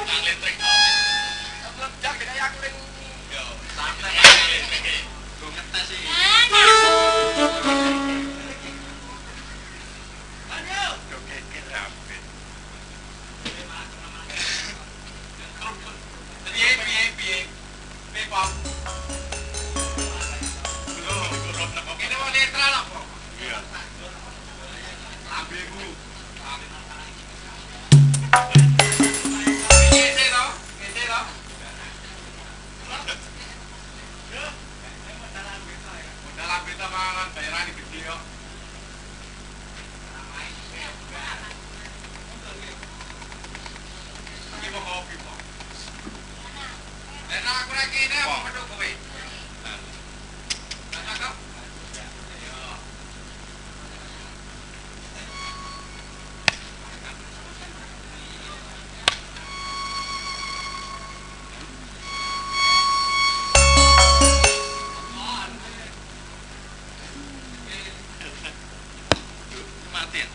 Nang listrik to. Meledak kayak aku ning Yo, santai nang listrik iki. Go ngetes iki. Yo geger kabeh. Piye piye piye? Piye, Pong? Lho, kene wong netral apa? Iya. Lambeku. Ngene to, ngene to. Modal lambe ta mangan bayarane gede kok. Iki mau kopi, Pong. Lah nek aku ra kene apa metu kowe? Lah cakep. Yo. Mati ya?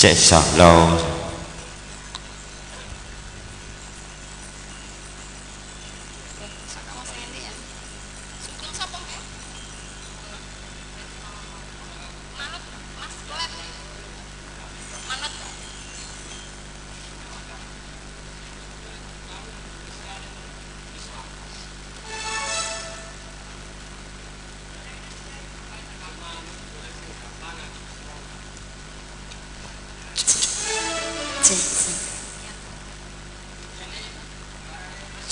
Cek solo.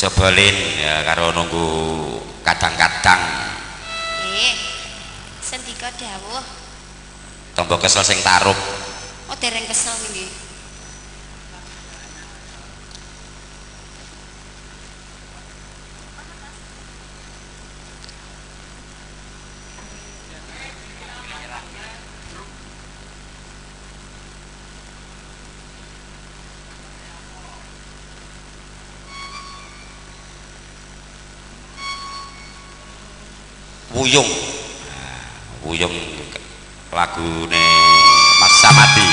Coba lin ya karo nunggu kadang-kadang. Sendika dawuh. Tombo kesel sing tarup. Oh, dereng kesel nggih. Wuyung. Nah, Wuyung lagune Mas Samadi.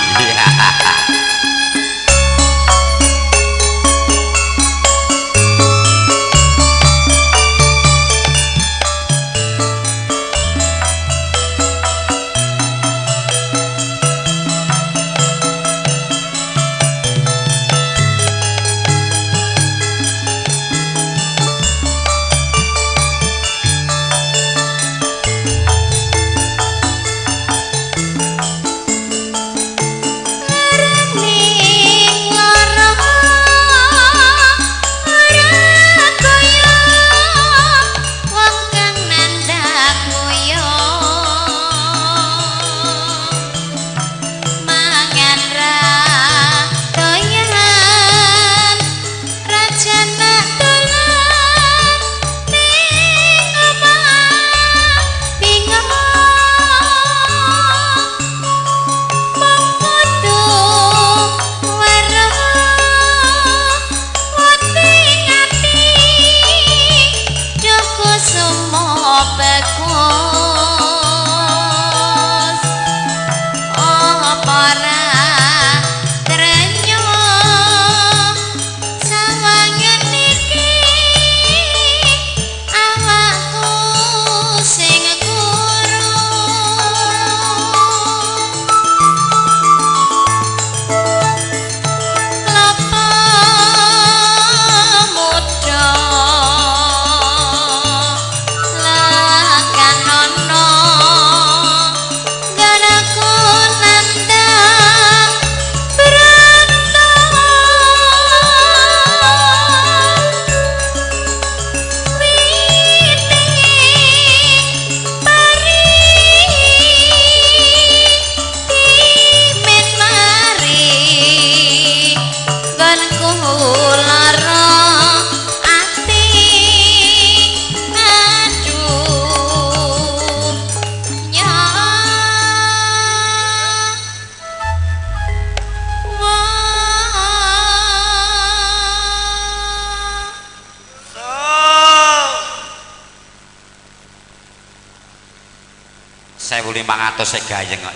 Saya gayeng kok.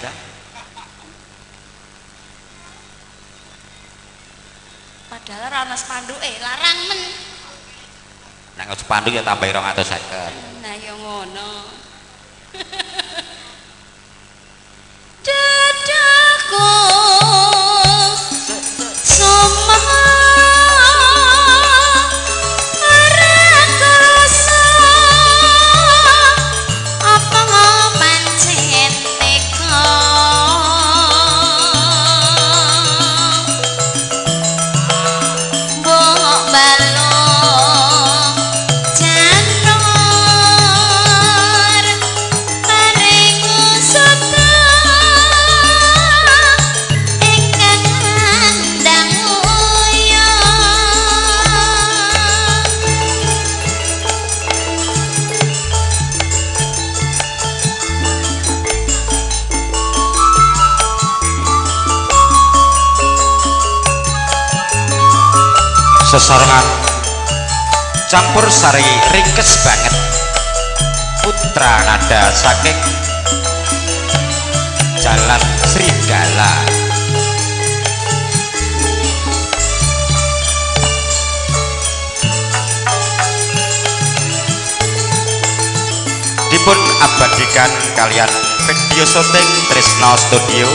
Padahal ora ana spanduke, larang men. Nek spanduk ya tambahi 250. Nah ya ngono. Dadaku sumah sesarengan campur sari ringkes banget putra nada saking Jalan Srigala. Dipun abadikan kalian video syuting Trisno Studio.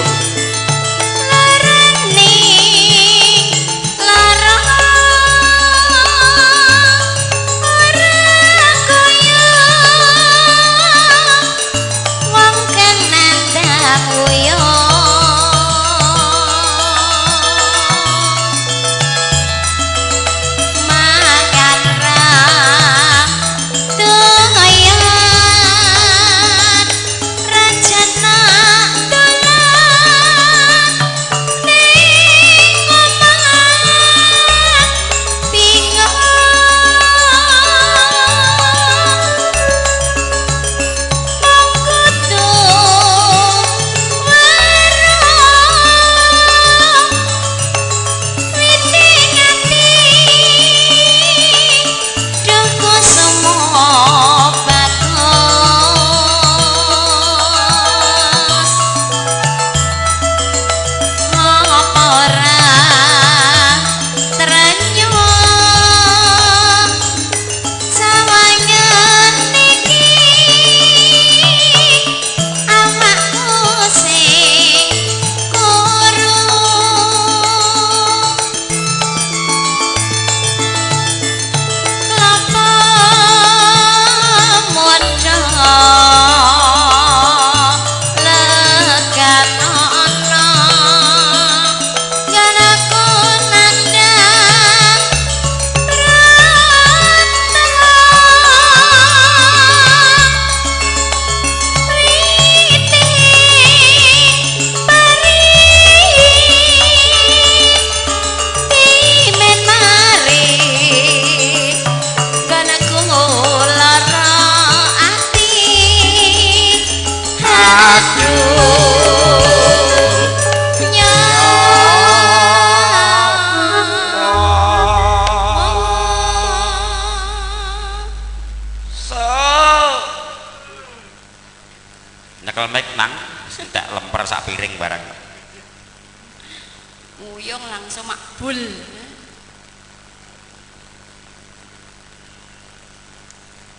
Nguyung langsung makbul.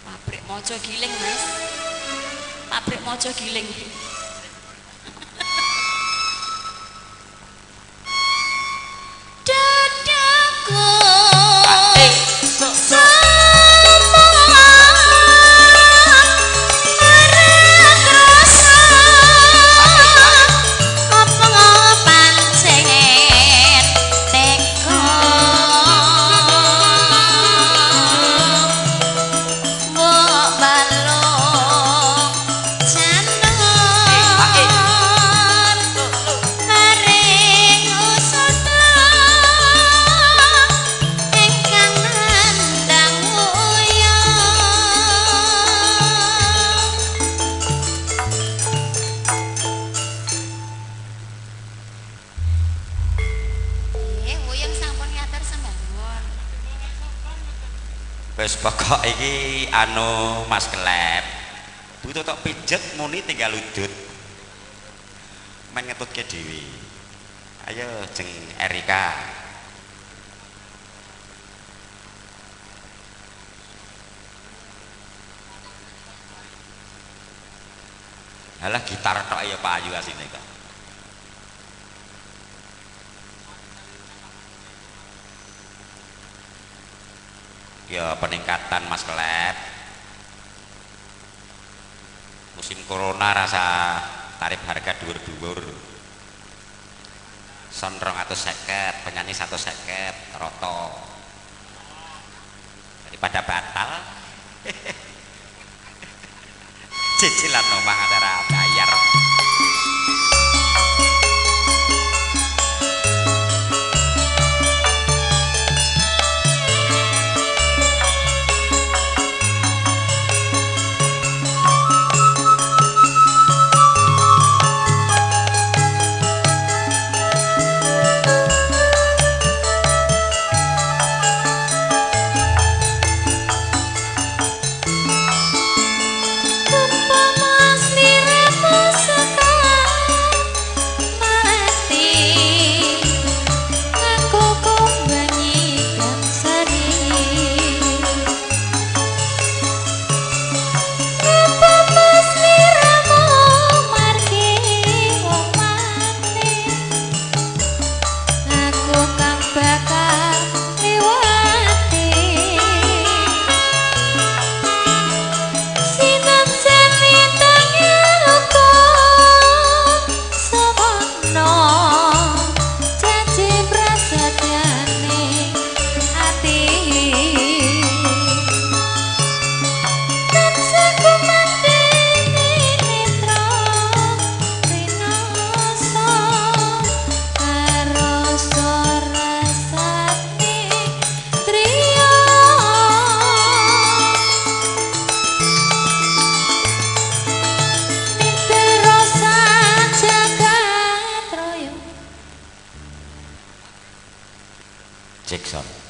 Pabrik mojo giling, Mas. Pabrik mojo giling. Dadaku Wis pokok iki anu Mas Kelep. Butuh tok pijet muni tinggal udut. Men ngetutke dhewe. Ayo jeng Erika. Halah gitar tok ya payu asine kok. Ya peningkatan Mas Kelep. Musim corona rasa tarif harga dhuwur-dhuwur. Son 250, penyanyi 150, roto. Daripada batal. Cicilan omah antara bayar. Mas lirep Cek sound.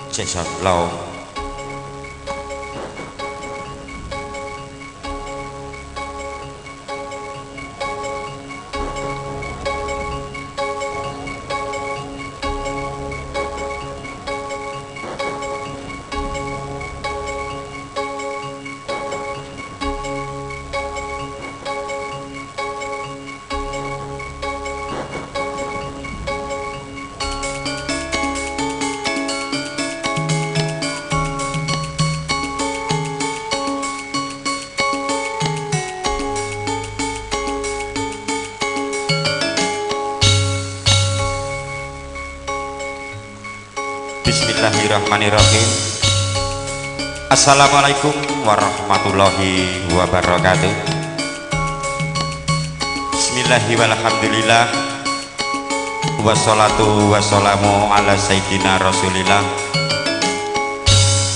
Jason Low. Bismillahirrahmanirrahim. Assalamualaikum warahmatullahi wabarakatuh. Bismillahirrahmanirrahim. Wassalatu wassalamu ala sayyidina rasulillah,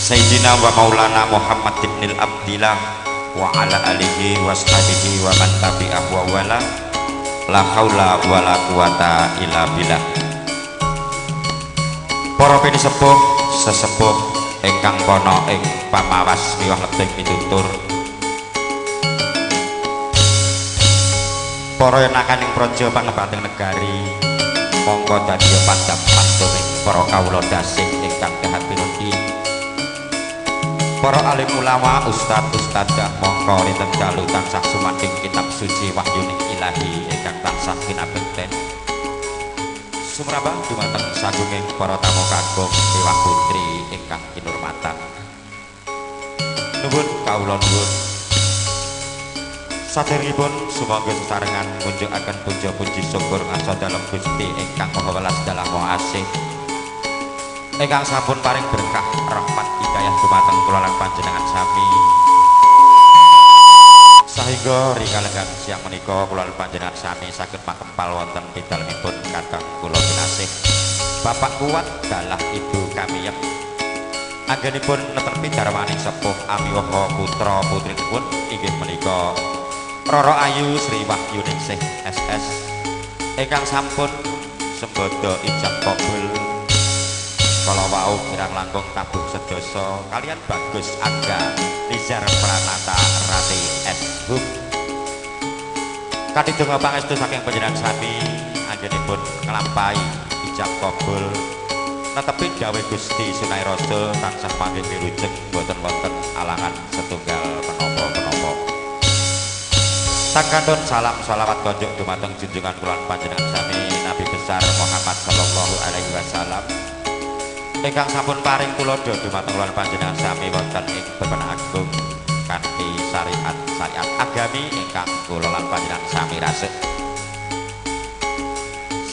sayyidina wa maulana Muhammad ibnil Abdillah, wa ala alihi washabihi wa man tabi'ahu wa wala. La haula wa la quwata illa billah. Para pinisepuh sesepuh ingkang kana ing pamawas miwah lebing pitutur, para yenakaning praja panebating negari, mongko dadi padhang padhoming para kawula dasih ingkang dahat pinuti, para alim ulama, ustad ustadzah, mongko rinten dalu tansah sumandhing kitab suci wahyuning ilahi ingkang tansah kinabekten. Sumrambah dumateng sagunging para tamu kakung miwah putri ingkang kinurmatan. Nuwun kawula nuwun. Saderengipun sumangga sesarengan ngunjukaken puja puji syukur ngarsa dalem Gusti ingkang Maha Welas dalah Maha Asih, ingkang sampun paring berkah rahmat hidayah dumateng kula lan panjenengan sami, sahingga rika siang menika kula lan panjenengan sami saged makempal wonten pidalemipun kadang kula kinasih Bapak Kuat dalah Ibu Kamiyem. Anggenipun netepi darmaning sepuh amiwaha putra putrinipun inggih menika Roro Ayu Sri Wahyuningsih SS ingkang sampun sembodo ijab kabul kala wau kirang langkung tabuh sedasa kalian Bagus Aga Nizar Pranata Rati S Hub. Katidonga pangestu saking panjenengan sami anggenipun nglampahi ijab kabul netepi dawuh Gusti Sunai Rasul tansah panggih wilujeng boten wonten alangan setunggal menapa-menapa. Sakantun salam sholawat konjuk dumateng junjungan kula panjenengan sami Nabi besar Muhammad sallallahu alaihi wasallam ingkang sampun paring tuladha dumateng kula panjenengan sami wonten ing Bepen Agung kanthi syariat-syariat agami ingkang kula lan panjenengan sami rasuk.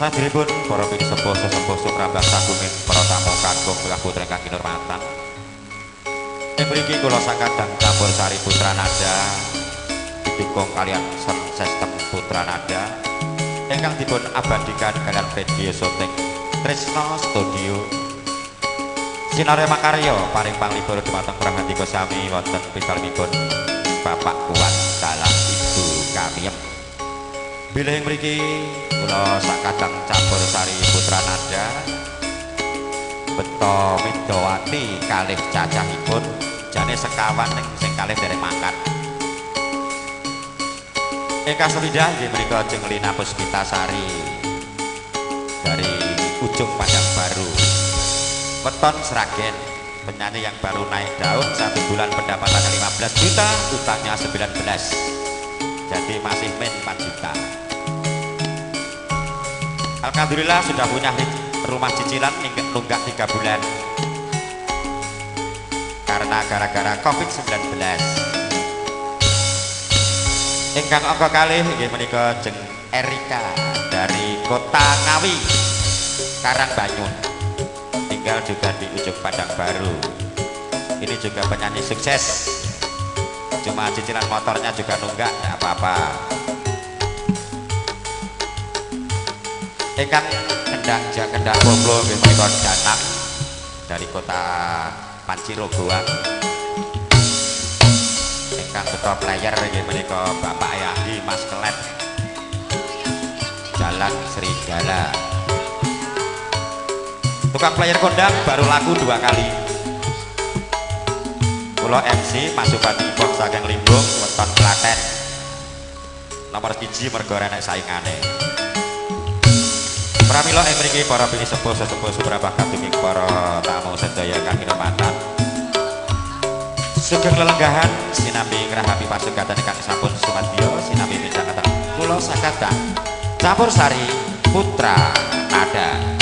Saderengipun para pinisepuh sesepuh sumrambah sagunging para tamu kakung miwah putra ingkang kinurmatan, ing mriki kula sakadang campur sari putra nada didukung kalian sound system Putra Nada ingkang dipun abadikan kalian video syuting Tresno Studio Sinarya Makarya paring panglipur dumateng prahandika sami wonten pidalemipun Bapak Kuat dalah Ibu Kamiyem. Bilih ing mriki kula sakadang campur sari putra nada beto midawati kalih cacahipun jane sekawan ning sing kalih dereng mangkat. Ingkang sepindah inggih menika Jeng Lina Puspitasari dari Ujung Padang Baru, Weton Sragen, penyanyi yang baru naik daun, 1 bulan pendapatannya 15 juta, utangnya 19, jadi masih min 4 juta. Alhamdulillah sudah punya rumah cicilan nunggak 3 bulan karena gara-gara COVID-19. Ingkang angka kalih inggih menika Jeng Erika dari Kota Ngawi, Karangbanyu, tinggal juga di Ujung Padang Baru. Ini juga penyanyi sukses, cuma cicilan motornya juga nunggak, tidak apa-apa. Ingkang kendang kendang koplo nggih menika Danang dari Kota Pancirogoan. Ingkang ketua player nggih menika Bapak Yahdi Mas Kelet, Jalan Serigala. Tukang player kondang baru laku 2 kali. Kula MC Mas Supati Ipong saking Limbung weton Klaten. Nomor 1 mergo ora enek saingane. Pramila ing mriki para pinisepuh sesepuh suprabah katuming para tamu sedaya kang kinurmatan. Sugeng lelenggahan sinambi ngrahapi pasugatan ingkang sampun sumadya sinambi mincangatan kula sakadang Campur Sari Putra Nada.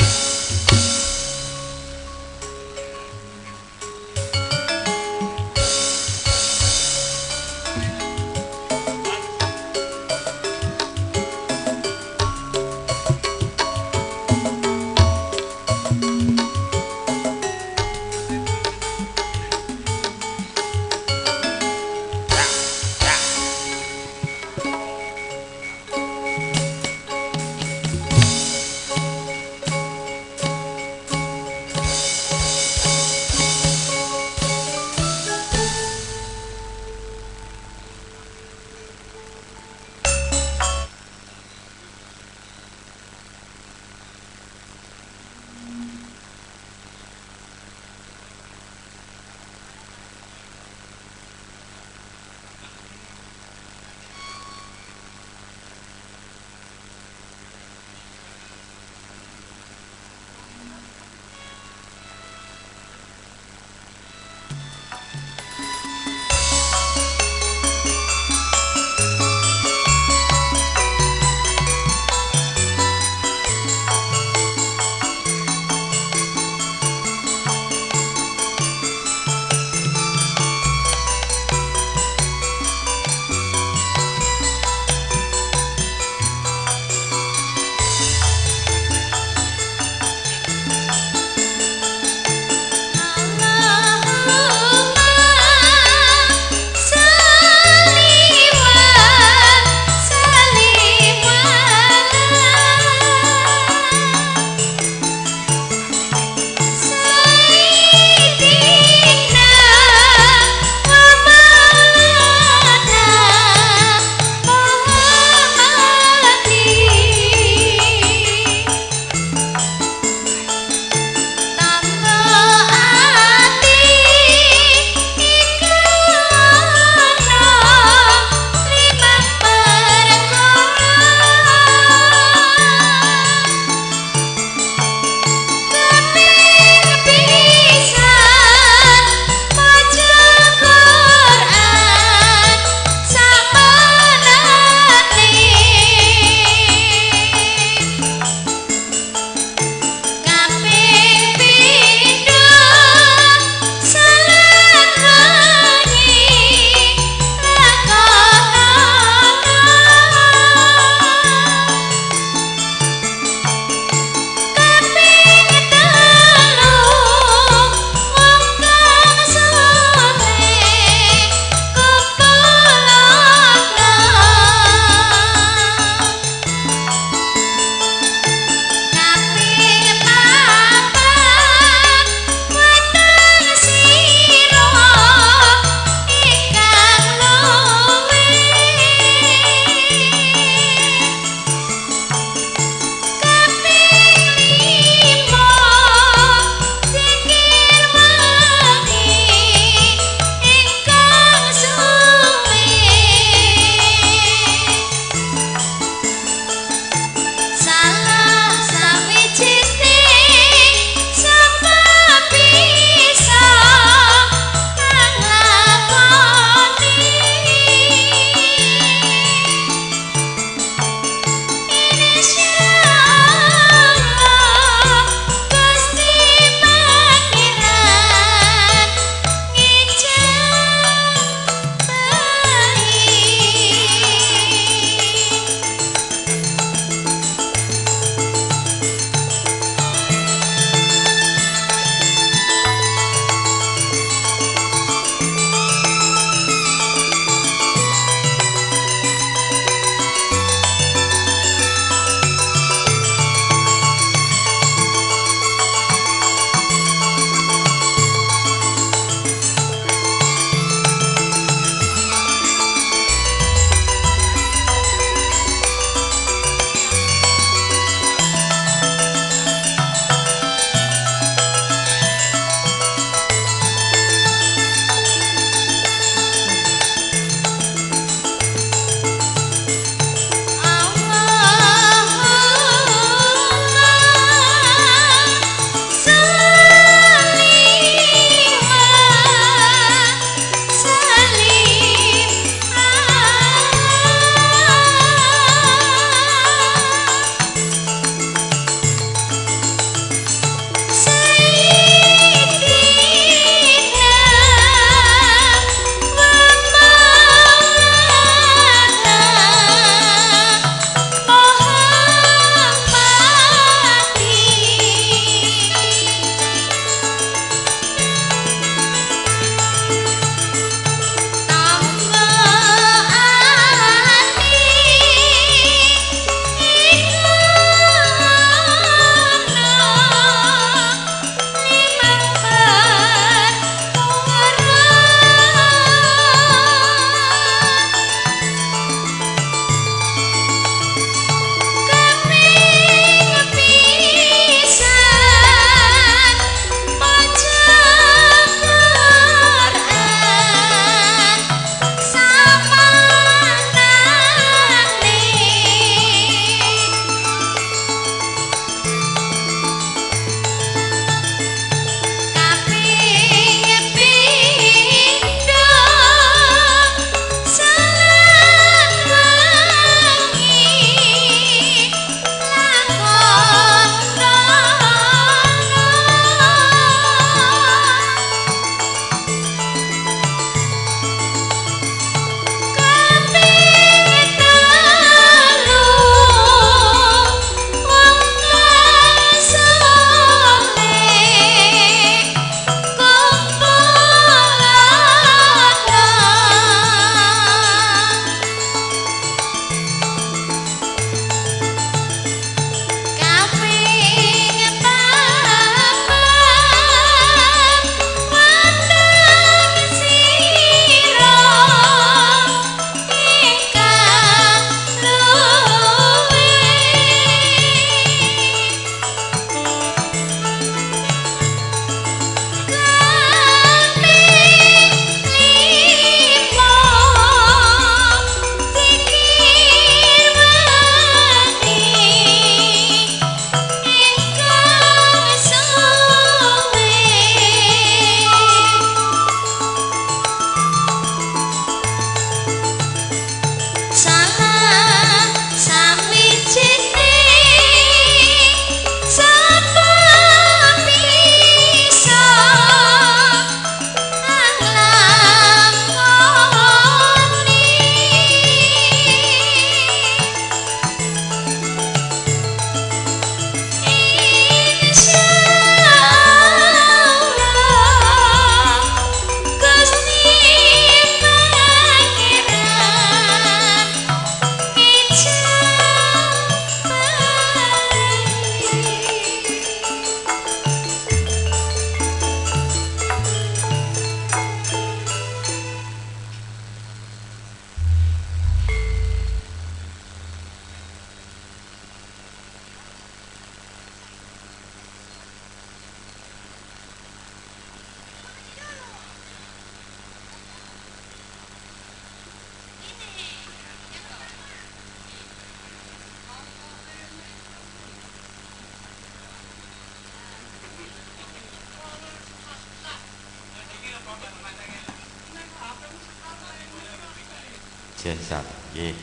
Nggih, nggih.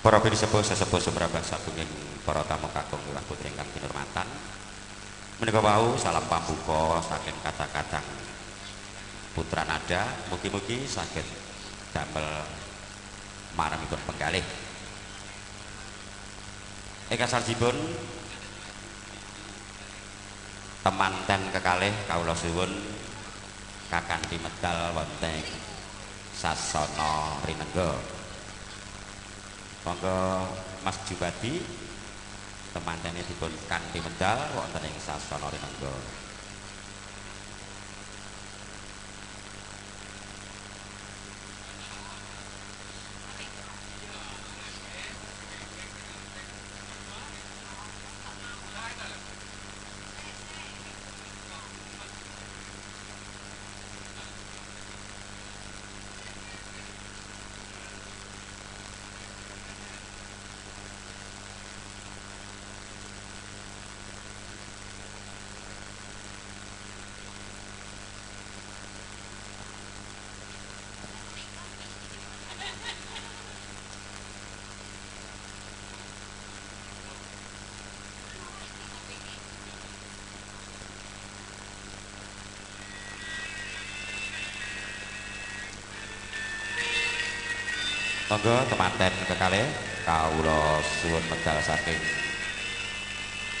Para pinisepuh sesepuh sumrambah sagunging para tamu kakung lan putri ingkang kinurmatan. Menika wau salam pambuka saking kadang-kadang putra nada, mugi-mugi saged damel maremipun penggalih. Eka sarjipun temanten kekalih kawula suwun kakanthi medal wonten sasana rinengga. Monggo Mas Jubadi temantene dipun kanthi medal wonten ing sasana rinengga. Monggo temanten kekalih kawula suwun medal saking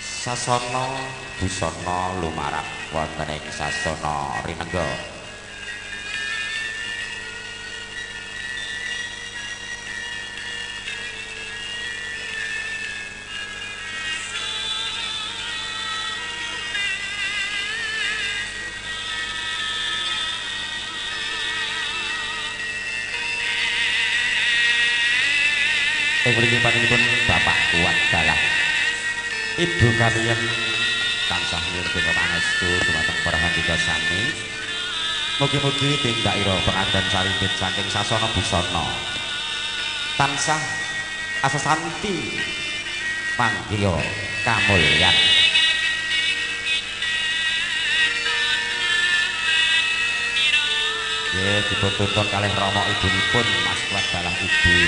sasana busana lumarap wonten ing sasana rinengga. Ing mriki panjenenganipun Bapak Kuat Dalah Ibu kaliyan tansah nyuwun donga pangestu dumateng para handika sami. Mugi-mugi tindakira penganten sarimbit saking sasana busana tansah asasanti manggiya kamulyan. Nggih dipun tuntun kalih rama ibunipun Mas Kuat Dalah Ibu.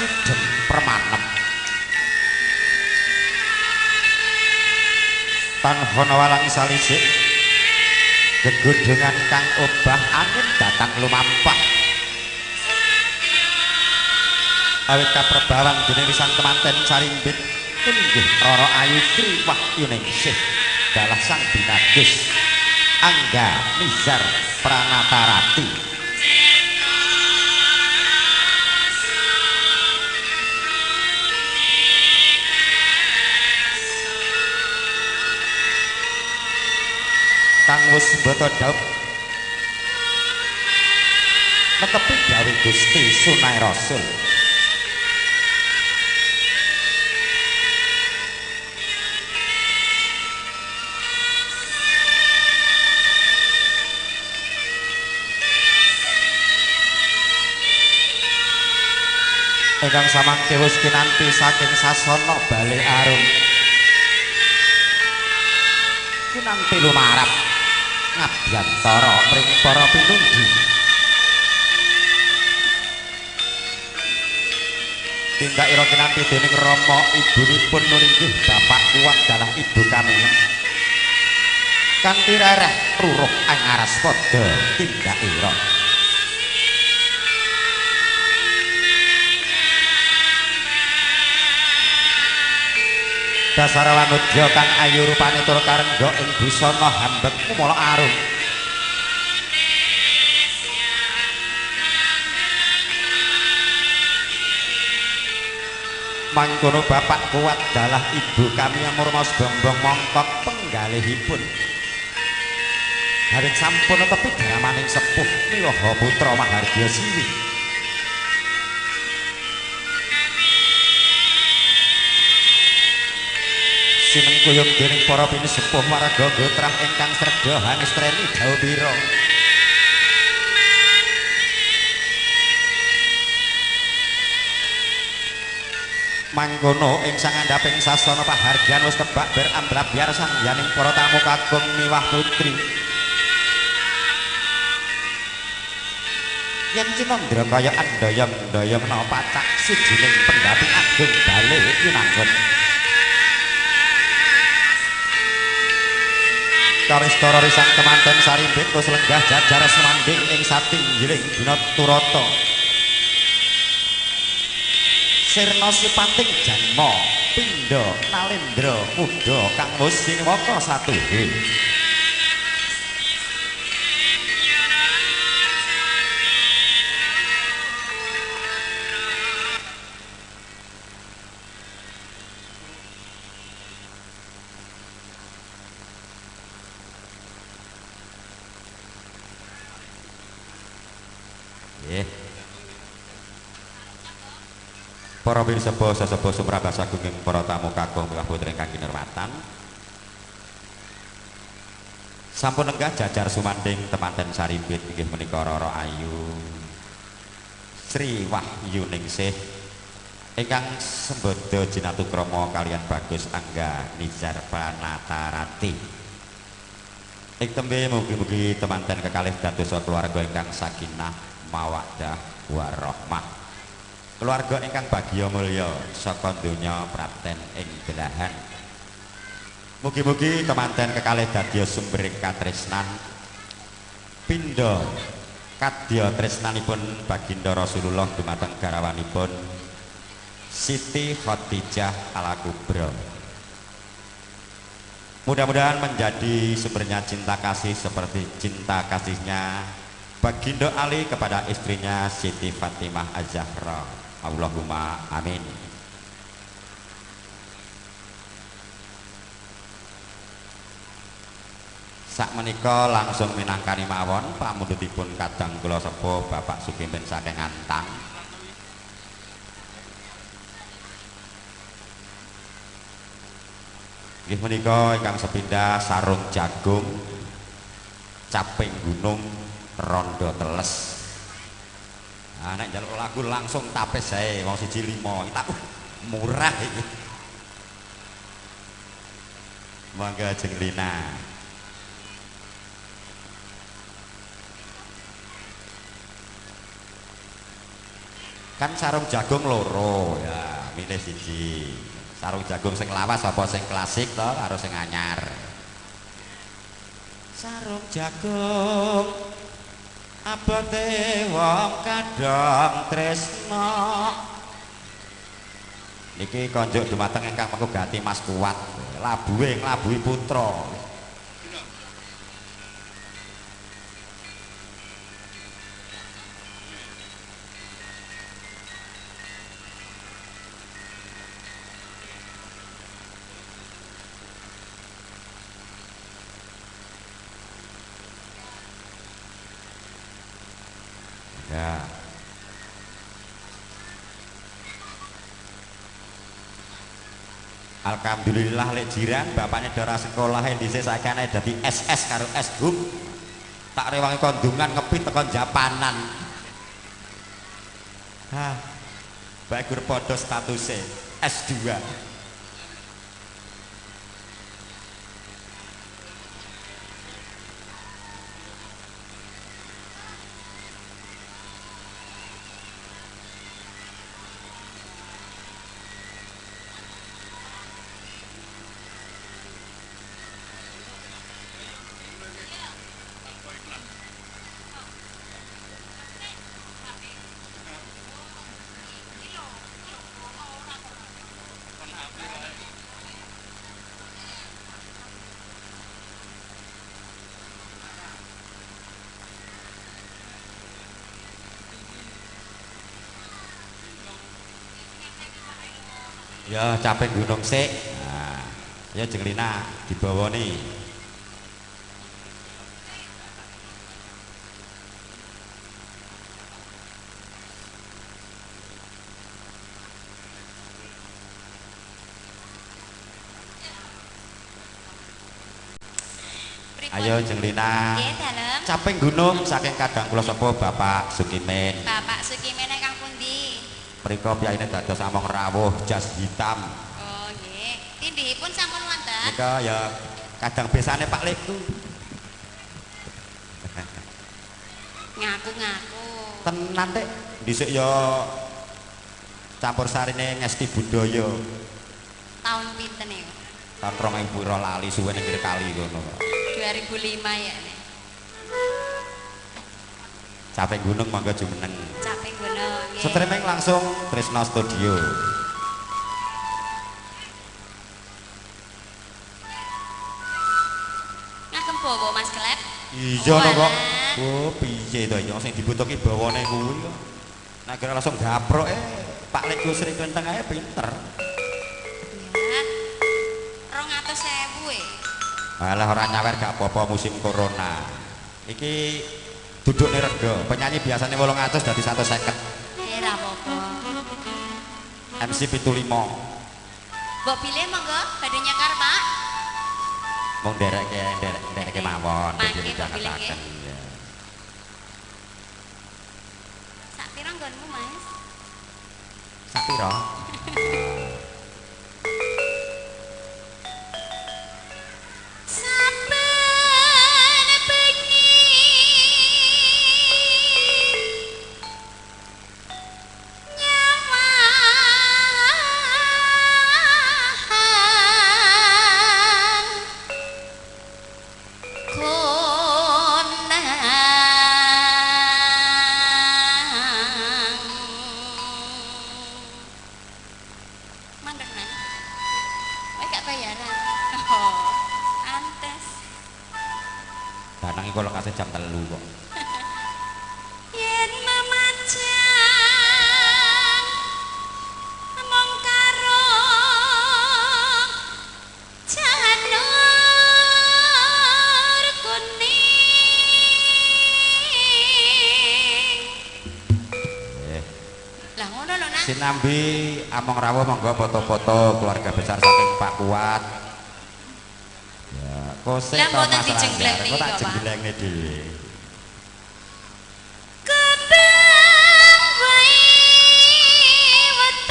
Sidem permanem tanhana walang salisik gegundungan kang obah angin datang lumampah awit kaprebawan dening sang temanten sarimbit inggih Rara Ayu Sri Wahyuningsih dalah sang binagus Angga Nizar Pranatarati. Kang wis mbata dhaup netepi dawuh Gusti Sunai Rasul. Ingkang samangke wis kinanti saking sasana Bale Arum kinanti lumarap ngabyantara mring para pinundhi. Tindakira kinanti dening rama ibunipun nuringgih Bapak Kuat dalah Ibu Kamiyem kanthi rereh ruruh angaraspada tindakira. Dasara wanudya kang ayu rupane tur karengga ing busana hambek kumala arum. Mangkono Bapak Kuat dalah Ibu Kamiyem rumaos bongbong mongkok penggalihipun. Haring sampun tepi dramaning sepuh miwaha putra Mahargya Siwi. Sinengkuyung dening para pinisepuh warga gotrah ingkang srega hangestreni dhawupira. Mangkono ing sangandhaping sasana pahargyan wis kebak beramblab-biar sangyaning para tamu kakung miwah putri. Yen cinandra kaya andayang-ndayangna pacak sijining pendhati agung bale kinangkut. Karistara risang temanten sarimbit wis lenggah jajar sumandhing ing satinggiling dina turata. Sirna sipating janma pindha nalendra muda kang wis siniwaka satuhe. Para pirsa sesepuh sumrambah sagunging para tamu kakung miwah putri ingkang kinurmatan. Sampun lenggah jajar sumandhing temanten sarimbit inggih menika Rara Ayu Sri Wahyuningsih ingkang sembada jinatukrama kaliyan Bagus Angga Nizar Pranatarati. Ing tembe mugi-mugi temanten kekalih dadosa keluarga ingkang sakinah mawaddah warahmah. Keluarga ingkang bagya mulya saka donya prapten ing belahan. Mugi-mugi temanten kekalih dadi sumber katresnan pindha kadya tresnanipun baginda Rasulullah dumateng garawanipun Siti Khadijah Al-Kubra. Mudah-mudahan menjadi sumbernya cinta kasih seperti cinta kasihnya baginda Ali kepada istrinya Siti Fatimah Az-Zahra. Allahumma amin. Sak menika langsung minangkani mawon pamundhutipun kadang kula sepuh Bapak Sukimin saking Antang. Nggih menika ingkang sepindah sarung jagung caping gunung rondo teles. Nah, nek njaluk lagu langsung tapis ae wong 1 5. Tak murah iki. Mangga jeng Lina. Kan sarung jagung loro ya, milih siji. Sarung jagung sing lawas apa sing klasik to karo sing anyar. Sarung jagung abote wong kadang tresna. Niki konjuk dumateng ingkang mengugati Mas Kuat, labuhe nglabuhi putra. Ya. Alhamdulillah lek jiran bapaknya dora sekolah dhisik saiki ana dadi SS karo S-Hub. Tak rewangi kondungan ngepit tekan Japanan. Hah. Bae gur padha statuse S2. Ya capek gunung sik. Nah, ya jeng Lina dibawa nih. Ayo Jeng Lina. Nggih, dalem. Caping gunung saking kadang kula sapa Bapak Sukimin. Bapak Sukimin ingkang pundi? Mriko piyayine dados among rawuh jas hitam. Oh nggih. Tindhihipun sampun wonten. Nika ya kadang besane Pak Leku. Ngaku-ngaku. Tenan Dik, dhisik ya campur sarine Ngesti Budaya. Tahun pinten ya? Tahun 2000 lali suwe ning kali kono. 2005 ya nek. Caping gunung monggo jumeneng. Caping gunung nggih. Streaming langsung Trisno Studio. Ngagem bawa Mas Klep? Iya to kok. Oh, piye to iki sing dibutuhke bawane kuwi kok. Nek kira langsung gaprok Pak Lek Sri Klenteng ae pinter. Ya. 200.000 e. Alah ora nyawer gak apa-apa musim corona. Iki dudukne rega, penyanyi biasanya 800 dadi 150. Eh ra apa-apa. MC 75. Mbok pilih monggo badhe nyekar, Pak. Mung ndereke mawon dadi didangetaken. Sak pira nggonmu, Mas? Sak pira? Saben bengi nyawang konang mandek nang kowe gak bayaran. Oh, antes. Danang iku lokase jam 3 kok. Yen memajang mung karo janur kuning. Lah ngono lho Nang. Sinambi among rawuh monggo foto-foto keluarga besar saking Pak Kuat. Ya, kose Lah to mboten Mas dijenggleng Ranggar, niki kok tak kok, Pak. jenggelengne dhewe. Keteng wae wetohan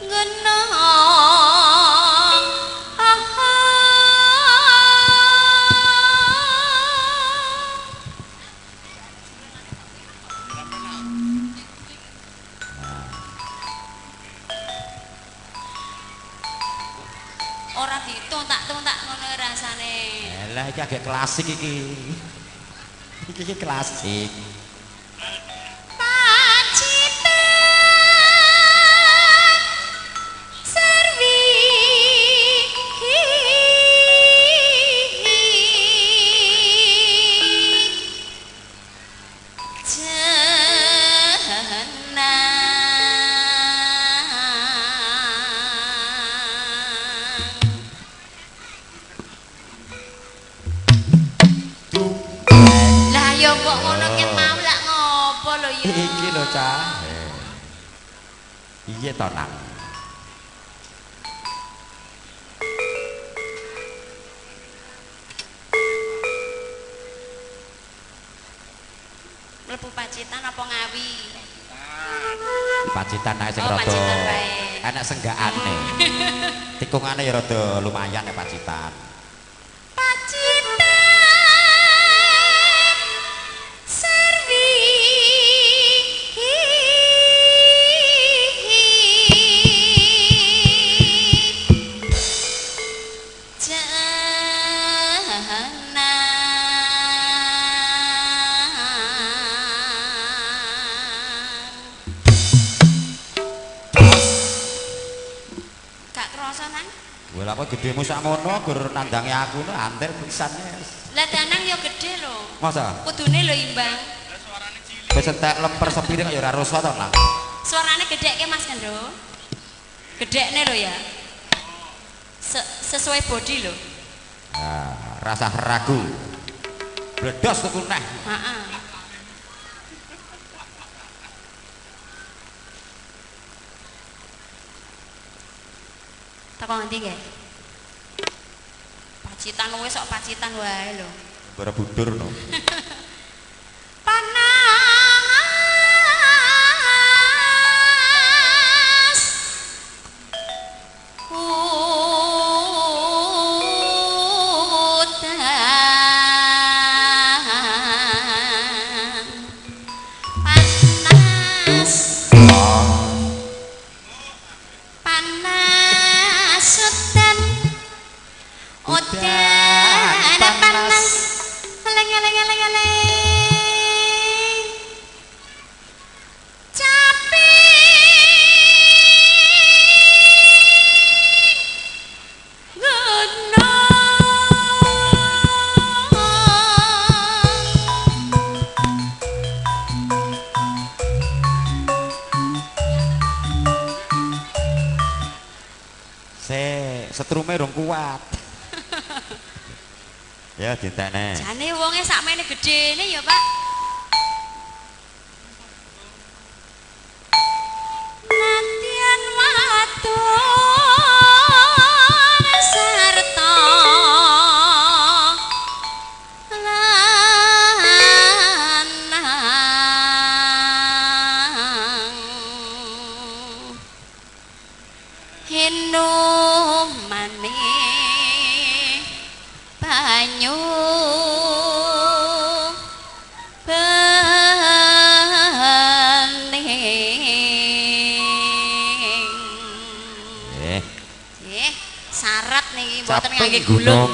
gunung. Ora dituntak-tuntak ngono rasane. Lah iki agak klasik iki. Iki iki klasik. Pacitan serwi jenang. Lah ya kok ngono ket mau lak ngopo lho ya. Iki lho cah. Iya to Nang. Mlebu Pacitan apa Ngawi? Pacitan ae sing Oh, rada Pacitan bae. enak senggakane. Tikungane ya rada lumayan ya Pacitan. Pacitan serwi jenang. Gak kerasa Nang? Lha kok gedhemu sakmono gur nandangi aku no antel pisan. Lah Danang yo gede lho. Masa? Kudune lho imbang. Wis entek lemper sepiring kok ya ora rusak to, Nang. Suarane gedhekke Mas Kendo. Gedhekne lho ya. Sesuai body lho. Nah, rasa ragu. Bledos tuku neh. Heeh. Teko ngendi nggih? Pacitan wis sok pacitan wae lho. Borobudur no. Panas udan panas panas udan udan panas leng leng leng leng capek gunung Se setrume rong kuat. Ya dintekne. Jane wonge sakmene gedene ya, Pak. Nadyan wadon sarta lanang hinumane banyu bening. Eh, syarat niki mboten ngangge gulung.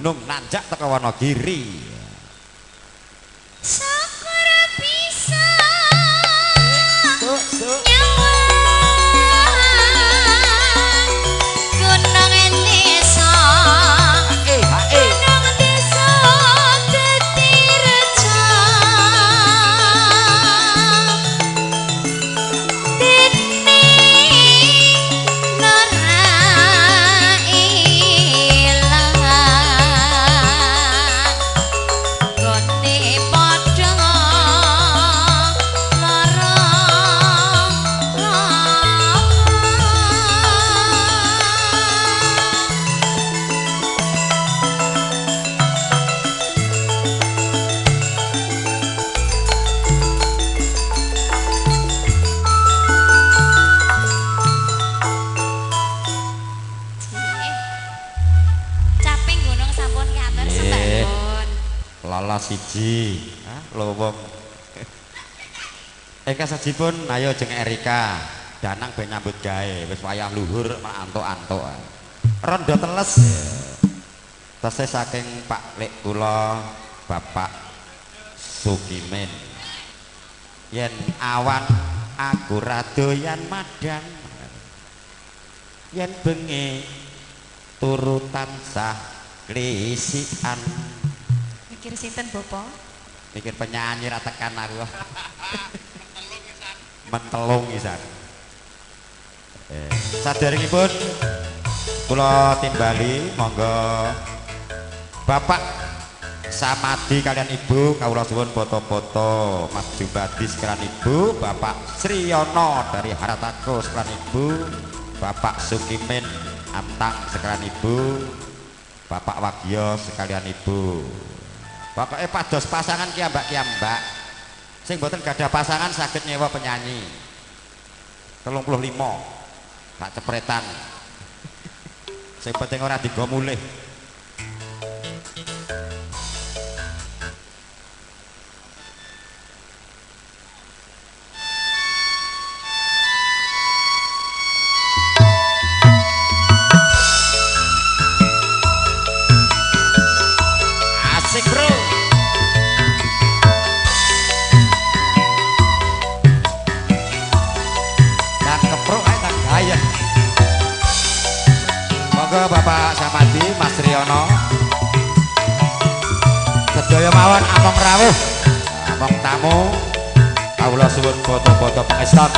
gunung nanjak teko Wonogiri. Syukur bisa gunung desa, gunung desa dadi reja. Dene ora ilang gone padha lara. Caping gunung sampun katur sembah nuwun. Lala siji, lowong. Eka sajipun ayo jeng Erika, Danang ben nyambut gawe, wis wayah luhur malah antuk-antuk. Rondo teles. Tesih saking Pak Lek kula Bapak Sukimin. Yen awan aku ra doyan madang. Yen bengi turu tansah klisikan. Mikir sinten Bapak? Mikir penyanyi ra tekan aku. Mentelung pisan. Saderengipun kula timbali monggo Bapak Samadi kalian Ibu kawula suwun foto-foto Mas Jubadi sekalian Ibu, Bapak Sriyono dari Harataku sekalian Ibu, Bapak Sukimin Antang sekalian Ibu, Bapak Wagyo sekalian Ibu. Pokoke pados pasangan kiambak-kiambak. Sing mboten gadah pasangan saged nyewa penyanyi. 35 tak cepretan. Sing penting ora digo mulih. Asik bro. Tak keprok ae tak gaya. Monggo Bapak Samadi, Mas Riono. Sedaya mawon among rawuh, among tamu. Kawula suwun foto-foto pengesot.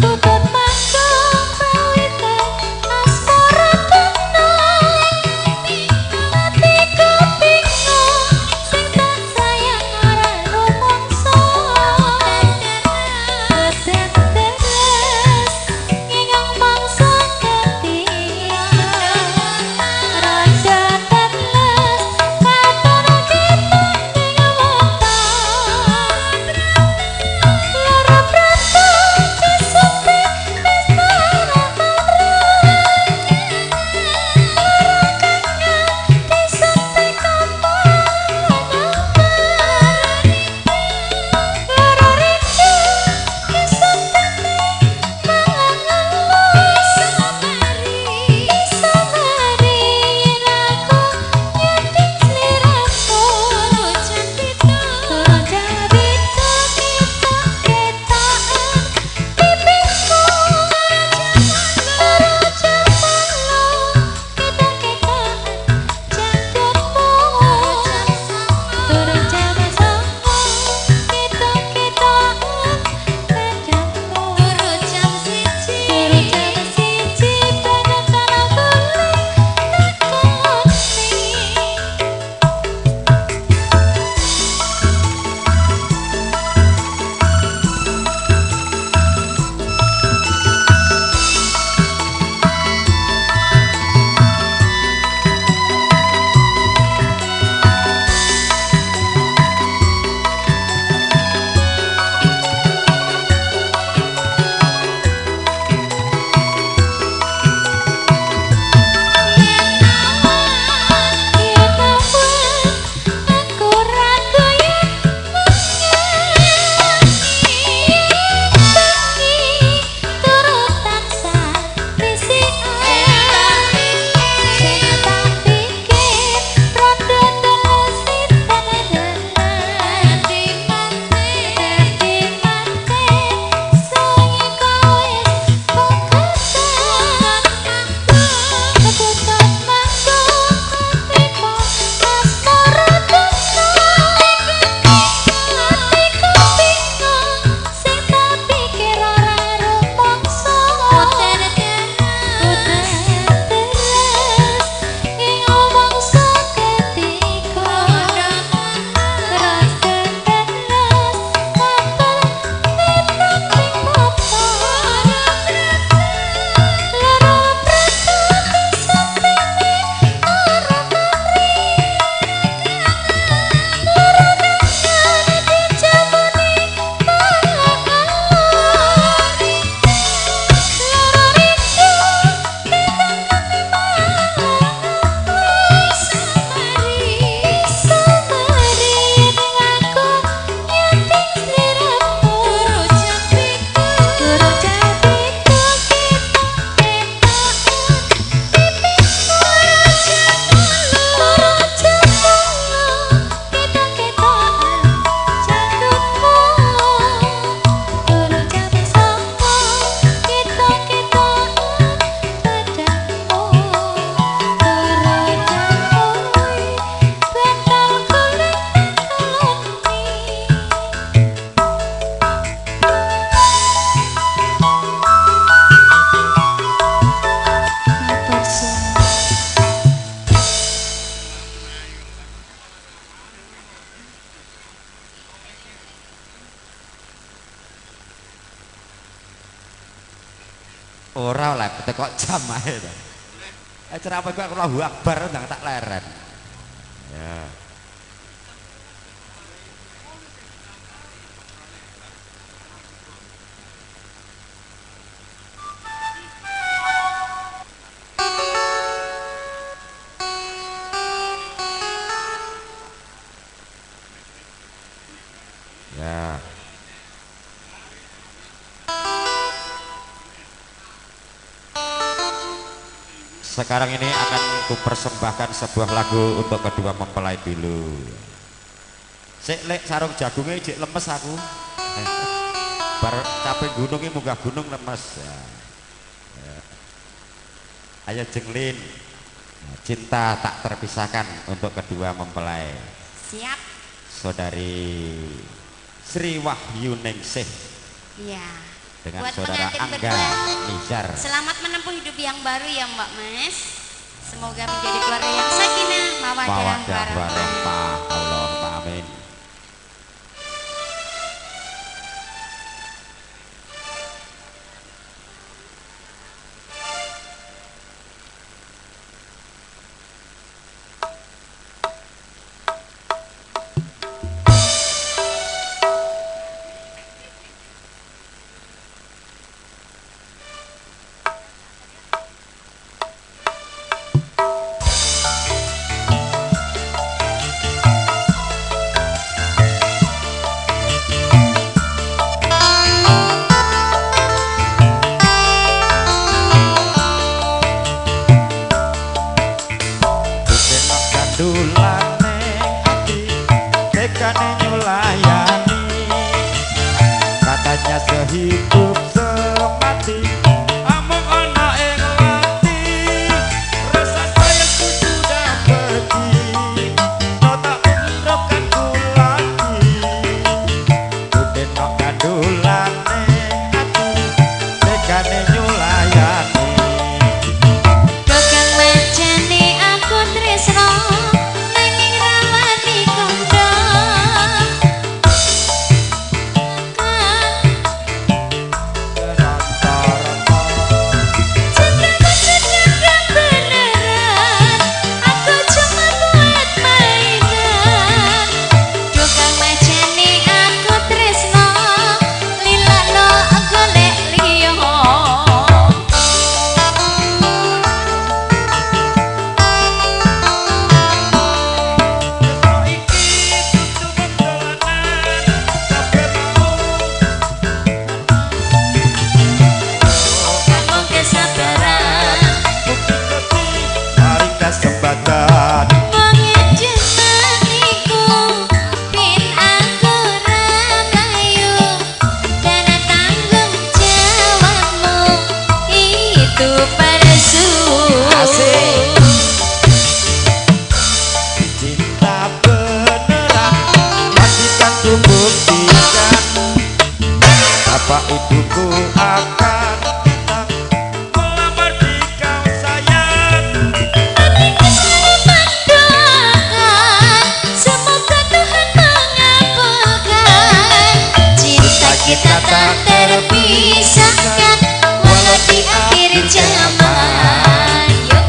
Tutut Ora oleh tekok jam ae to. Acara apa kok Allahu Akbar ndang tak leren. Ya. Ya. Sekarang ini akan kupersembahkan sebuah lagu untuk kedua mempelai dulu. Sik lek sarung jagungnya jek lemes aku. Bar capek gunung ini munggah gunung lemes. Ya. Ya. Ayo jenglin. Cinta tak terpisahkan untuk kedua mempelai. Siap. Saudari Sri Wahyu Ningsih. Iya. Dengan buat saudara Angga Nizar. Selamat menempuh hidup yang baru ya Mbak Mas. Semoga menjadi keluarga yang sakinah, mawaddah, warahmah. Allahumma amin. Katanya sehidup semati, amung ana ing ati, rasa sayangku sudah pergi, kau tak menghiraukanku lagi. Kudenok gandulane ati, tekane nyulayani. Gagal majane aku tresno, nanging ra wani kandha. Bapak ibuku akan datang melamar di kau sayang. Hatiku selalu mendoakan, semoga Tuhan mengabulkan. Cinta kita tak terpisahkan, walau di akhir zaman. Yuk.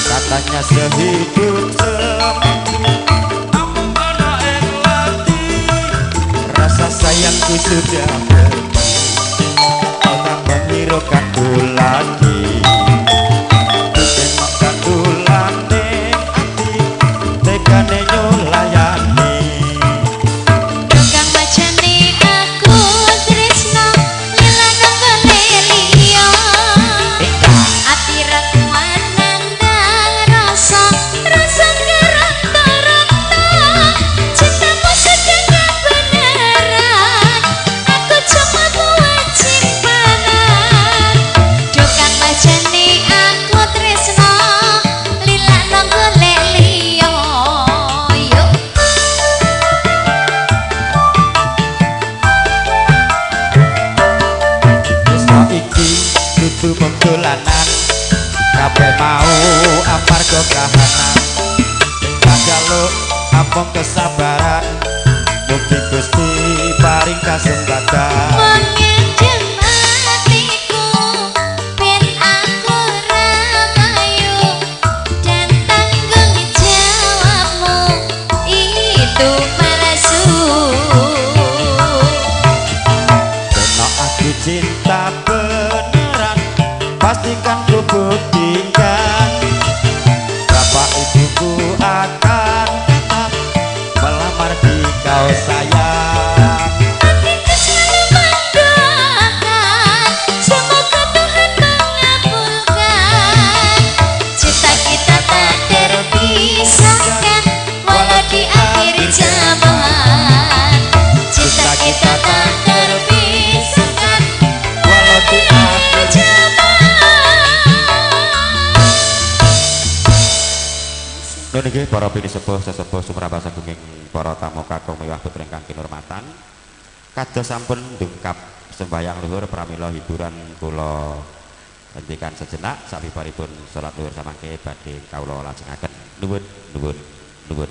Katanya sehidup semati, amung ana ing ati, rasa sayangku sudah pergi, kau tak menghiraukanku lagi. Kudenok gandulane ati, tekane nyulayani. Tukang macane aku tresno, lilano golek liya. Ati ra kuat nandang rasa, rasa keronto-ronto. Cintamu sedang beneran, kesabaran, mugi Gusti paring kasempatan. Mengejeng hatiku ben aku ra payu dan tanggung jawabmu itu palsu. Kena aku cinta beneran, pastikan ku buktikan. Bapak ibuku akan tetap melamar di kau sayang. Aku selalu mendoakan, semoga Tuhan mengabulkan. Cinta kita tak terpisahkan walau di akhir zaman. Cinta kita tak terpisahkan walau di akhir zaman. Nun nggih para pinisepuh sesepuh sumrambah sagunging para tamu kakung miwah putra ingkang kinurmatan. Kados sampun dungkap sembahyang luhur pramila hiburan kula hentikan sejenak sabibaripun salat luhur samangke badhe kawula lajengaken. Nuwun nuwun nuwun.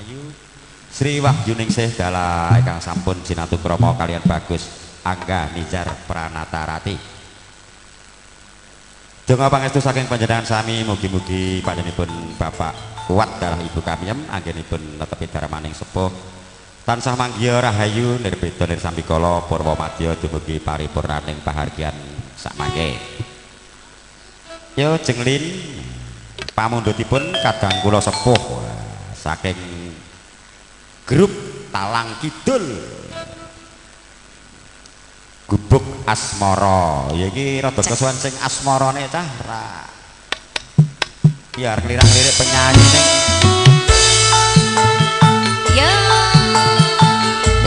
Ayu Sri Wahyuningsih dalah ingkang sampun sinatu krama kalian Bagus Angga Nizar Pranatarati. Donga pangestu saking panjenengan sami mugi-mugi panjenenganipun Bapak kuat dalah Ibu Kamiem anggenipun netepi darmaning sepuh tansah manggiya rahayu nirbeda nirsambikala purwa madya dumugi paripurnaning pahargyan sakmangke. Yo jenglin pamundhutipun kadang kula sepuh saking grup Talang Kidul Gubuk Asmara. Ya iki rada kesuwen sing asmarane cah ra. Biar klirak-lirik penyanyi ning. Yo.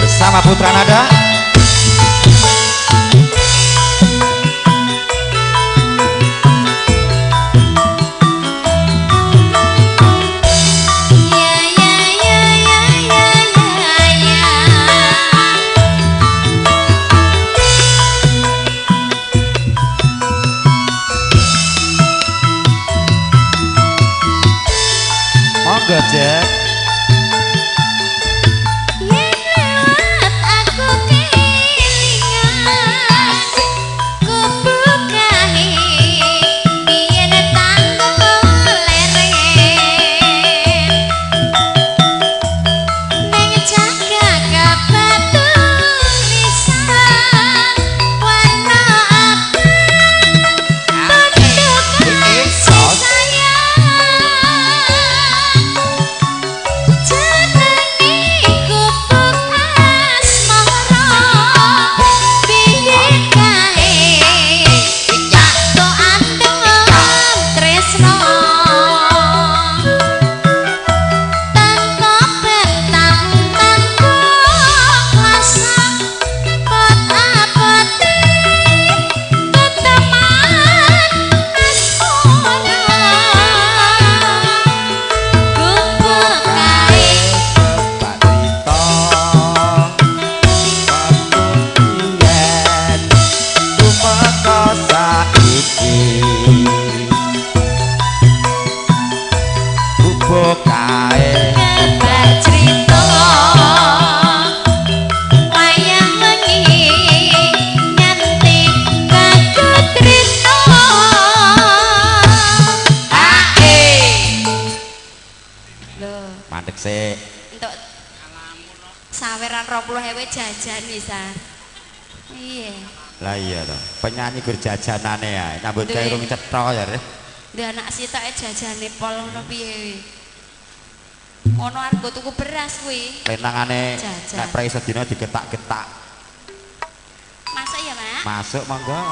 Bersama Putra Nada. Monggo Jack. Yen lewat aku kelingan kubukahe biyen tanggung leren neng jaga kebatulisan warna abang tunduk kasih sayang. Mandek sik. Entuk saweran 20.000 jajan bisa. Iya. Lah iya to. Penyanyi gur jajanane ae. Nyambut gawe rung cetha ya. Ndek anak sitoke jajane pol ngono piye. Ngono arep nggo tuku beras kuwi. Lenangane nek prei sedina digetak-getak. Masuk ya, Mak? Masuk monggo.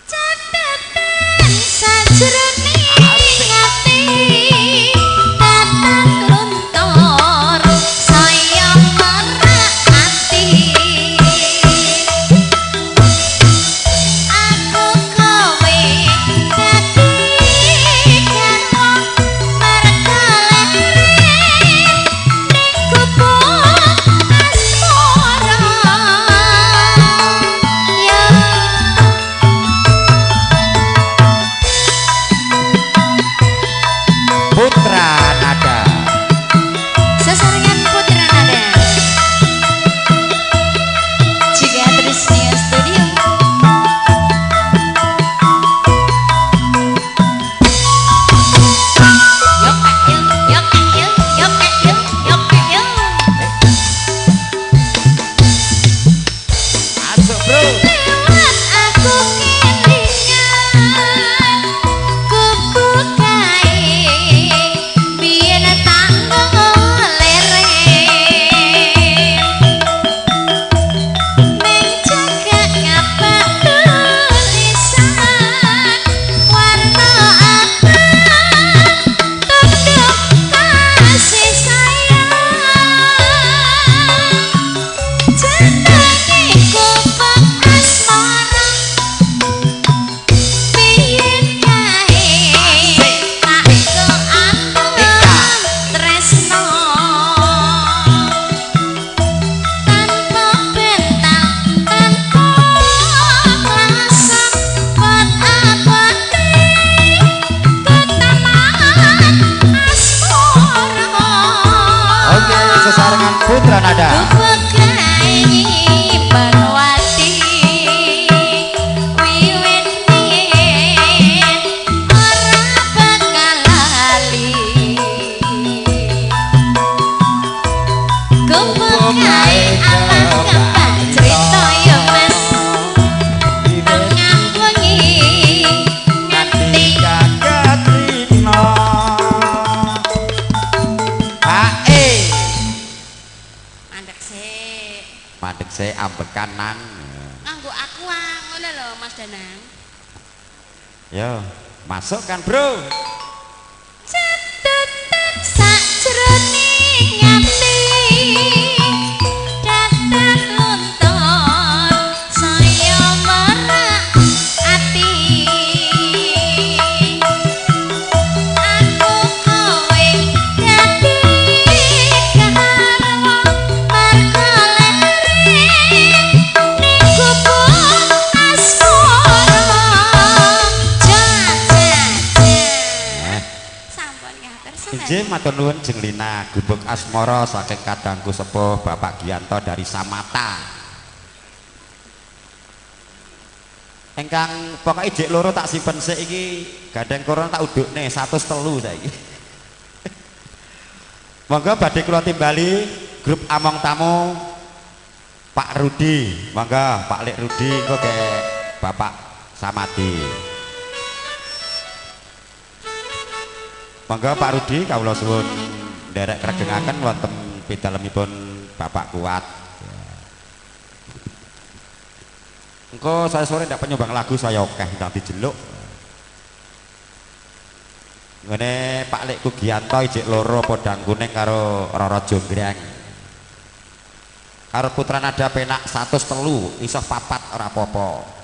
Catatan sajroning ati tatang luntur saya merak ati aku kowe dadi garwa merga leren ning gubuk asmara. Ya. ambekan nang. Nganggo aqua ngono lho Mas Danang. Yo, masukkan bro. Cetetet sakjroning ati dadan luntur saya merak ati. Aku kowe dadi garwa marga lere ning gubuk asmara. Injih matur nuwun Jeng Lina Gubuk Asmara saking kadangku sepuh Bapak Gianto dari Samata. Ingkang pokoke jek loro tak simpen sik iki gandeng corona tak udukne 103 saiki. Monggo badhe kula timbali grup Among Tamu Pak Rudi. Monggo Pak Lek Rudi engko ke Bapak Samadi. Monggo Pak Rudi kawula suwun nderek kregengaken wonten pidalemipun Bapak Kuat. Engko saya sore ndak penyumbang lagu saya akeh ndang dijeluk. Ngene Pak Lek Kugianto ijik loro podang kuning karo Roro Jonggrang. Karo Putra Nada penak 103 iso papat ora apa-apa.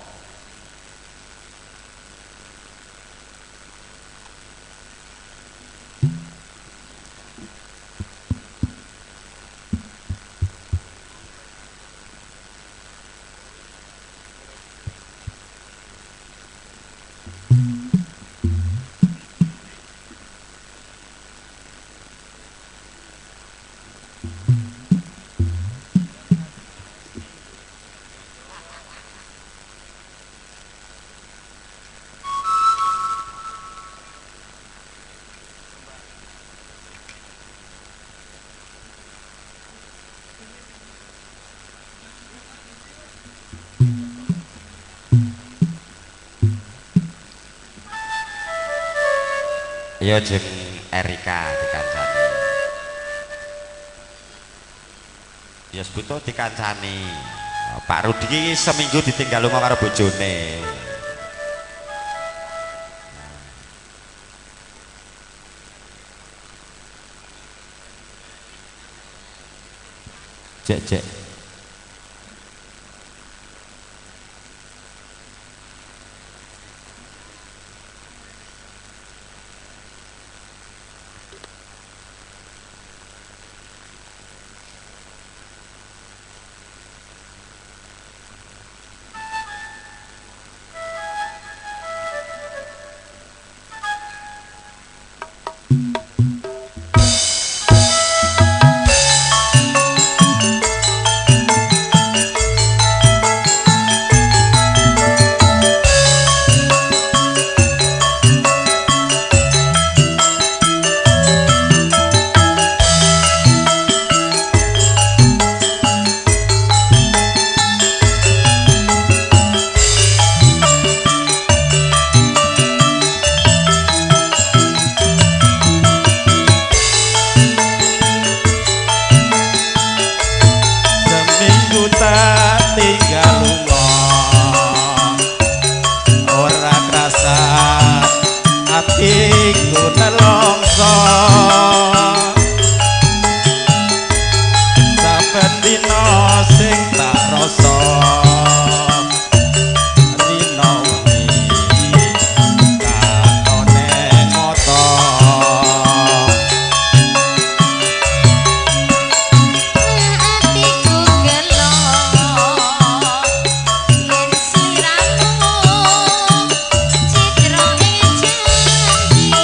Ya jeng Erika dikancani. Ya sebuto dikancani. Pak Rudi iki seminggu ditinggal lunga karo bojone. Cek cek. Atiku gelo yen sliramu citra ing janji.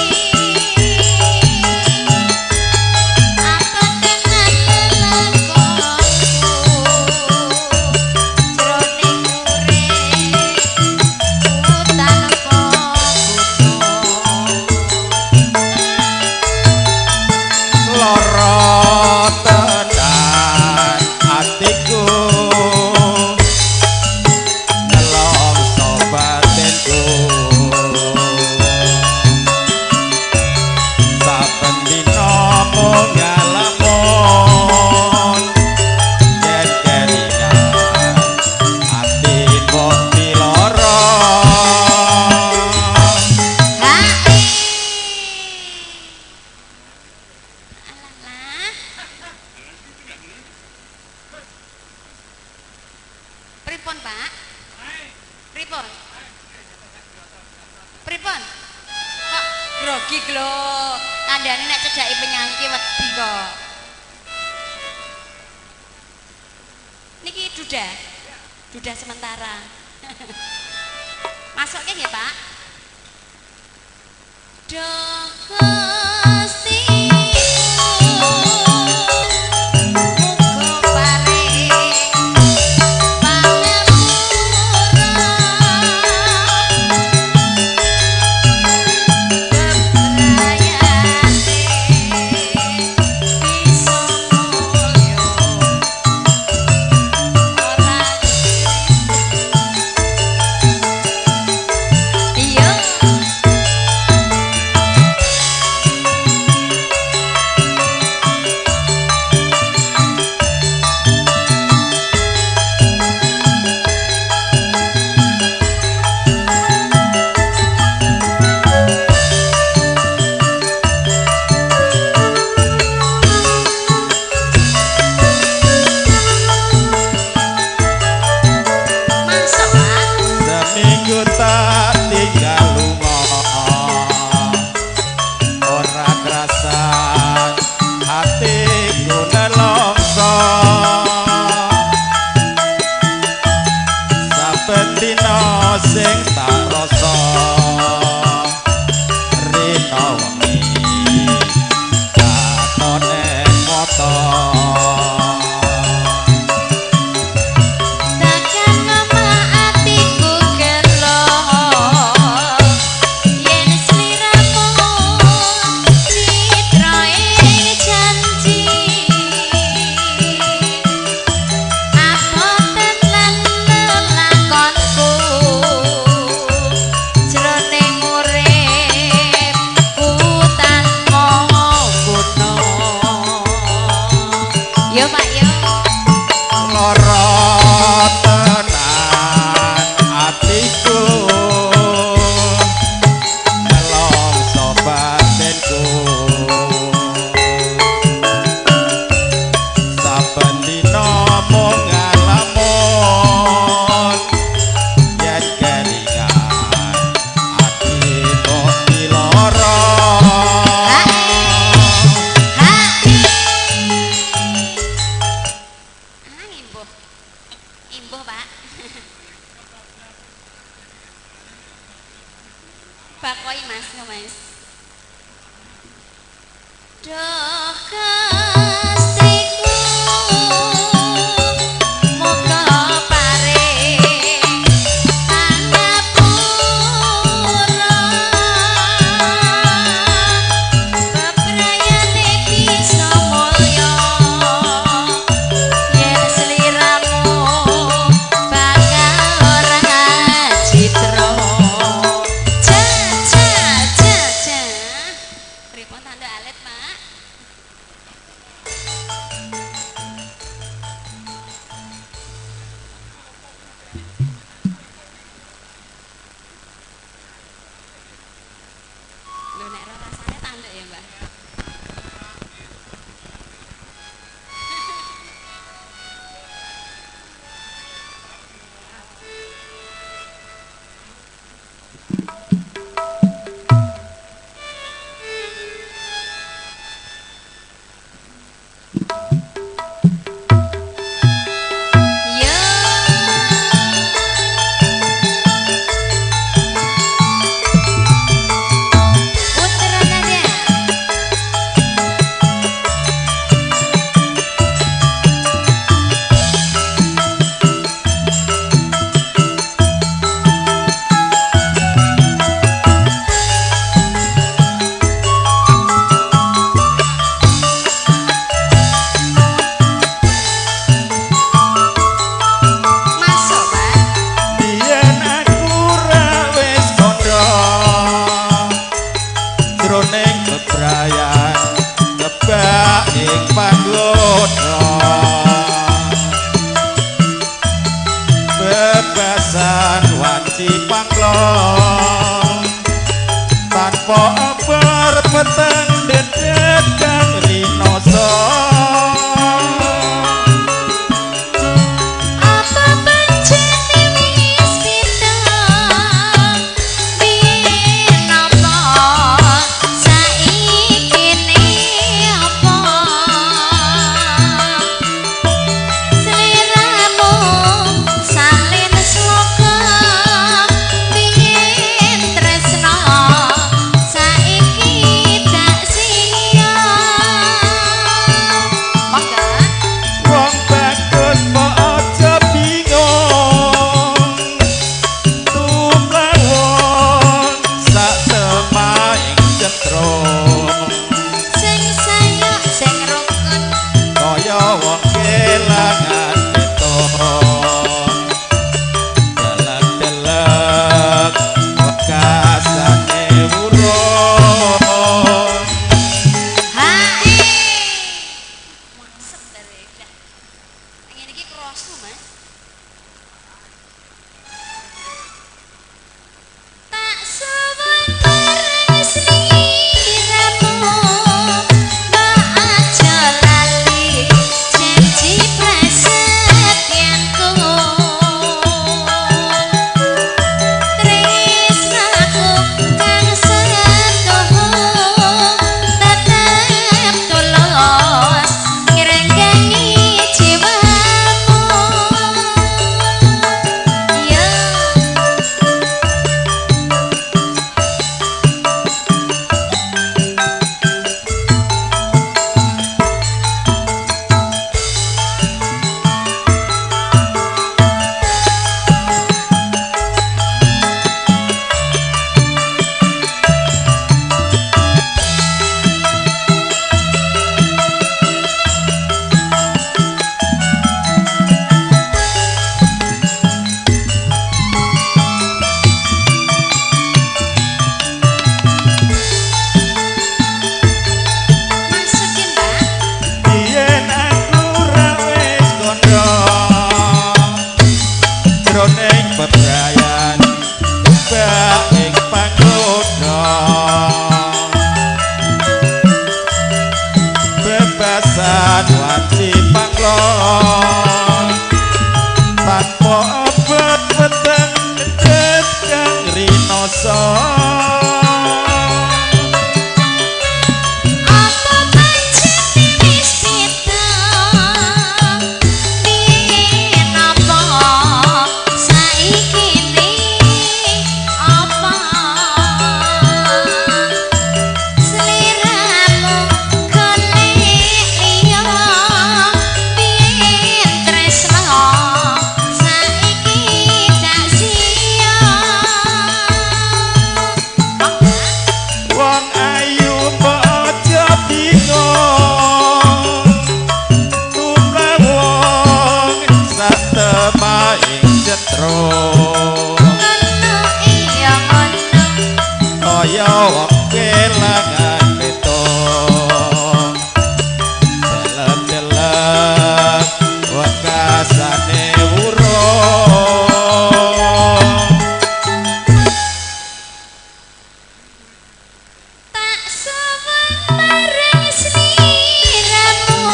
Grogi lho. Kandhane nek cedhake penyanyi ki wedi kok. Niki duda. Duda sementara. Masukke nggih, Pak. Duh Gusti. Bakoi Mas, Mas. Duh Gustiku muga paring pangapura bebrayane bisa mulya yen sliramu bakal ora citra. Bebasan wanci panglong tanpa aber peteng dedet kang rinoso. Apa bencene wis beda biyen apa kaya wong kelangan petung. Delek-delek wekasane wurung. Tak sowan marang sliramu,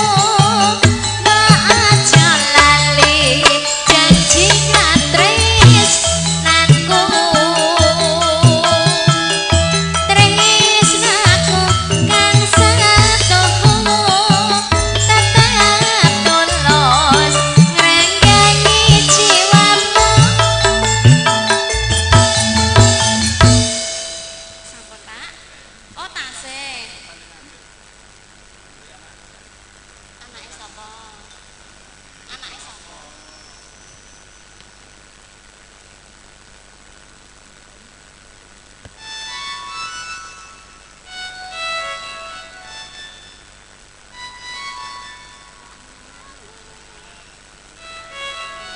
mbok aja lali janji katresnanku. Tresnaku kang satuhu tetep tulus ngrenggangi jiwamu. Sampun Pak. Oh tasih. Anake sapa? Anake sapa?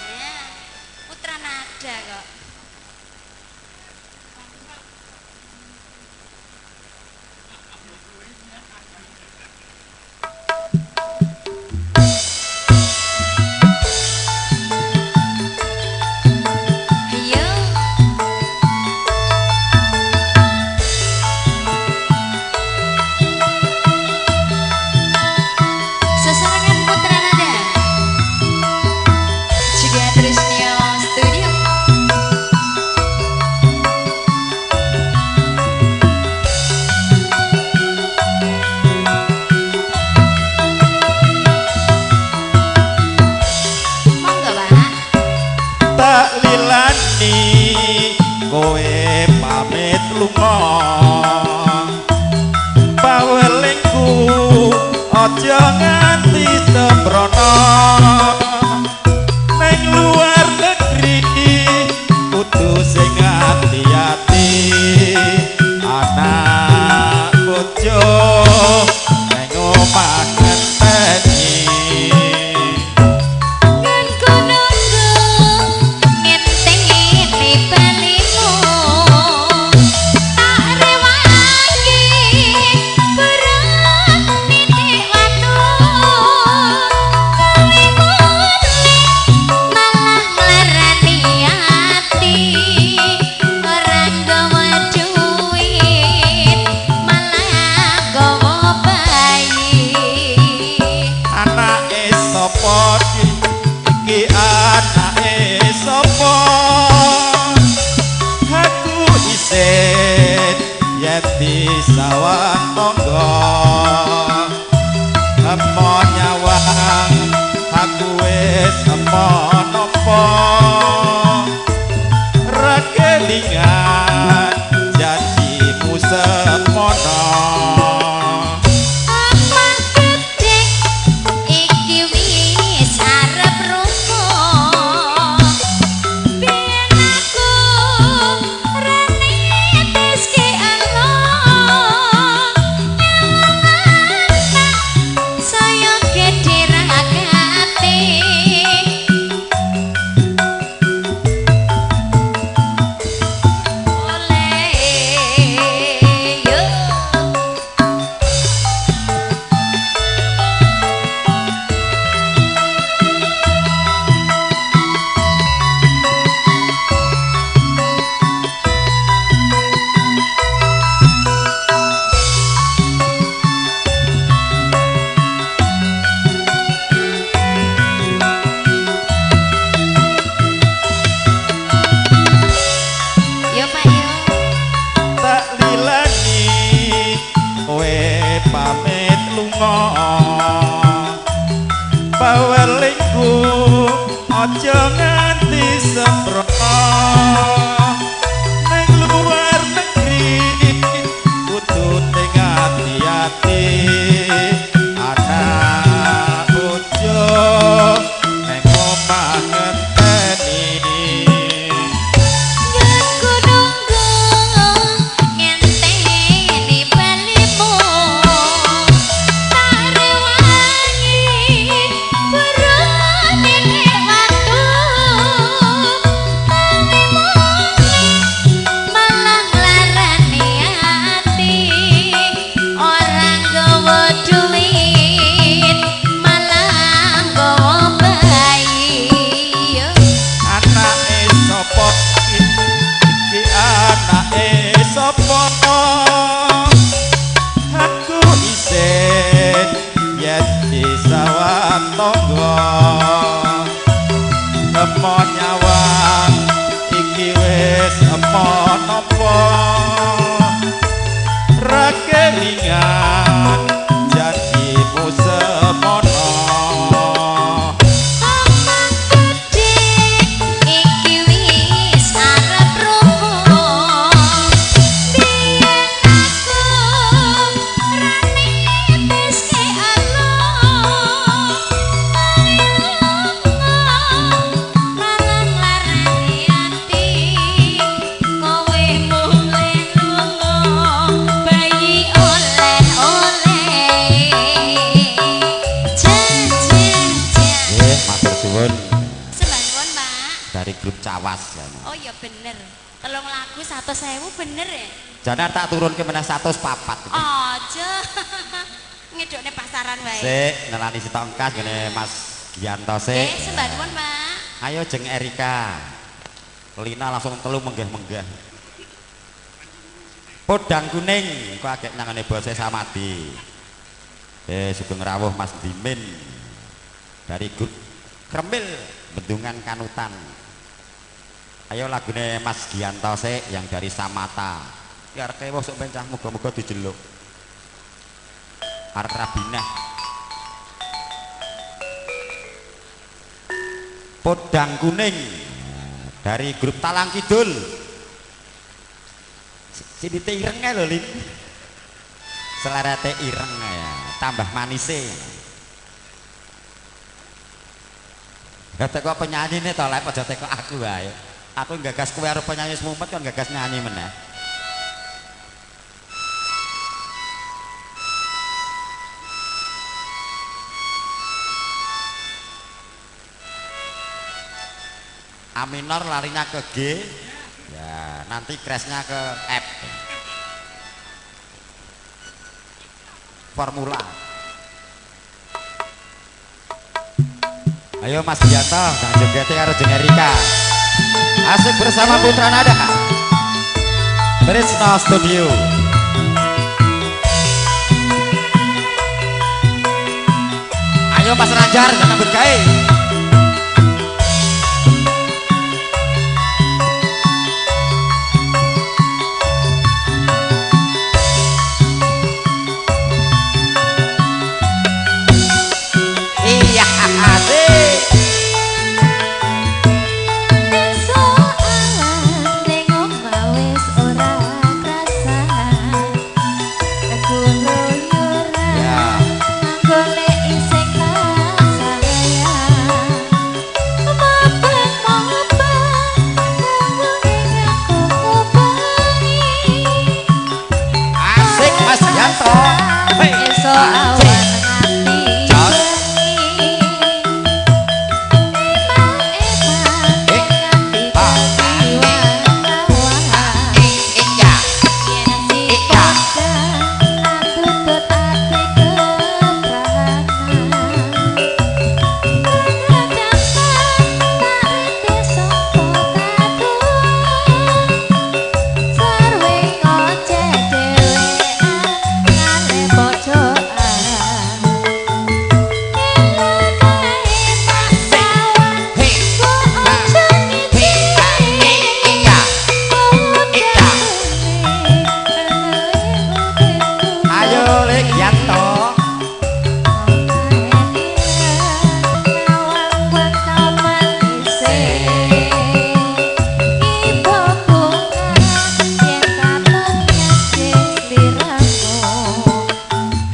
Ya, putra nada kok. Ayo. Sesarengan Putra Nada juga Trisnio Studio. Monggo Pak. Tak lilani kowe pamit lunga, pawelingku aja nganti sembrono. Neng luar negeri kudu sing ati-ati, anak bojo neng omah ngenteni. Nggonku nunggu ngenteni balimu, tak rewangi berat nitik watu. Kowe mulih malah nglarani ati, ora nggawa duit malah nggawa bayi. Anake sapa iki, anake sapa? Aku isin yen disawang tangga. Emo nyawang aku wis emo nampa, ra kelingan janjimu semono. Omah gedhe iki wis arep rubuh, ben aku ra netiske elo. Saya gedhe ragate. Oleh yo. Kelingan janjimu semono. Omah gedhe iki wis arep rubuh. Biyen aku ra nitiske Allah. Larang-larang ati kowe mulih lunga bayi oleh-oleh. Jajan. Nggih, matur suwun Sembah nuwun, Pak. dari grup Cawas ya. Oh iya bener. Telung lagu 100.000 bener ya? Jane tak turunke meneh 104. Aja. Ngedokne pasaran wae. Sik, nelani sitok engkas ngene Mas Gianto sik. Nggih, sembah nuwun, Pak. Ayo jeng Erika. Lina langsung telu menggah-menggah. Podang kuning kok agek nangane bose Samadi. Sugeng rawuh Mas Dimin dari grup Kremil Bendungan Kanutan. Ayo lagune Mas Gianto sik yang dari Samata. Ki arep kewuh sok ben cah muga-muga dijeluk. Arep rabinah. Podang kuning dari grup Talang Kidul. Sinite ireng ae lho, Lin. Selerete ireng ya, tambah manise. Ya teko penyanyine to, lek aja teko aku wae. Aku nggagas kowe arep penyanyi semumet kan nggagas nyanyi meneh. A minor larinya ke G, ya nanti crashnya ke F. Formula. Ayo Mas Gianto, nang jogete karo jeng Erika. Asik bersama Putra Nada. Trisno Studio. Ayo Mas Ranjar, nyambut gawe. Iya, asik. Esuk awan ning omah wis ora krasa. Keluyuran Ya. goleki sing tak sayang. Mabang-mabang ning aku kubengi. Asik Mas Yanto. Hei. Esuk awan nganti Jos. bengi. Eman-eman Eh. nganti Ah. kekiwan-kawan. Iya. Yen si Iya. podang atutut ati kepranan. Kadang tak sapa katon. Sarwe ngoceh dhewean ngale pojokan. Elok kae pasawan Hei. kok aja ngiti. Iya. Iya. Ayo Lek Yanto.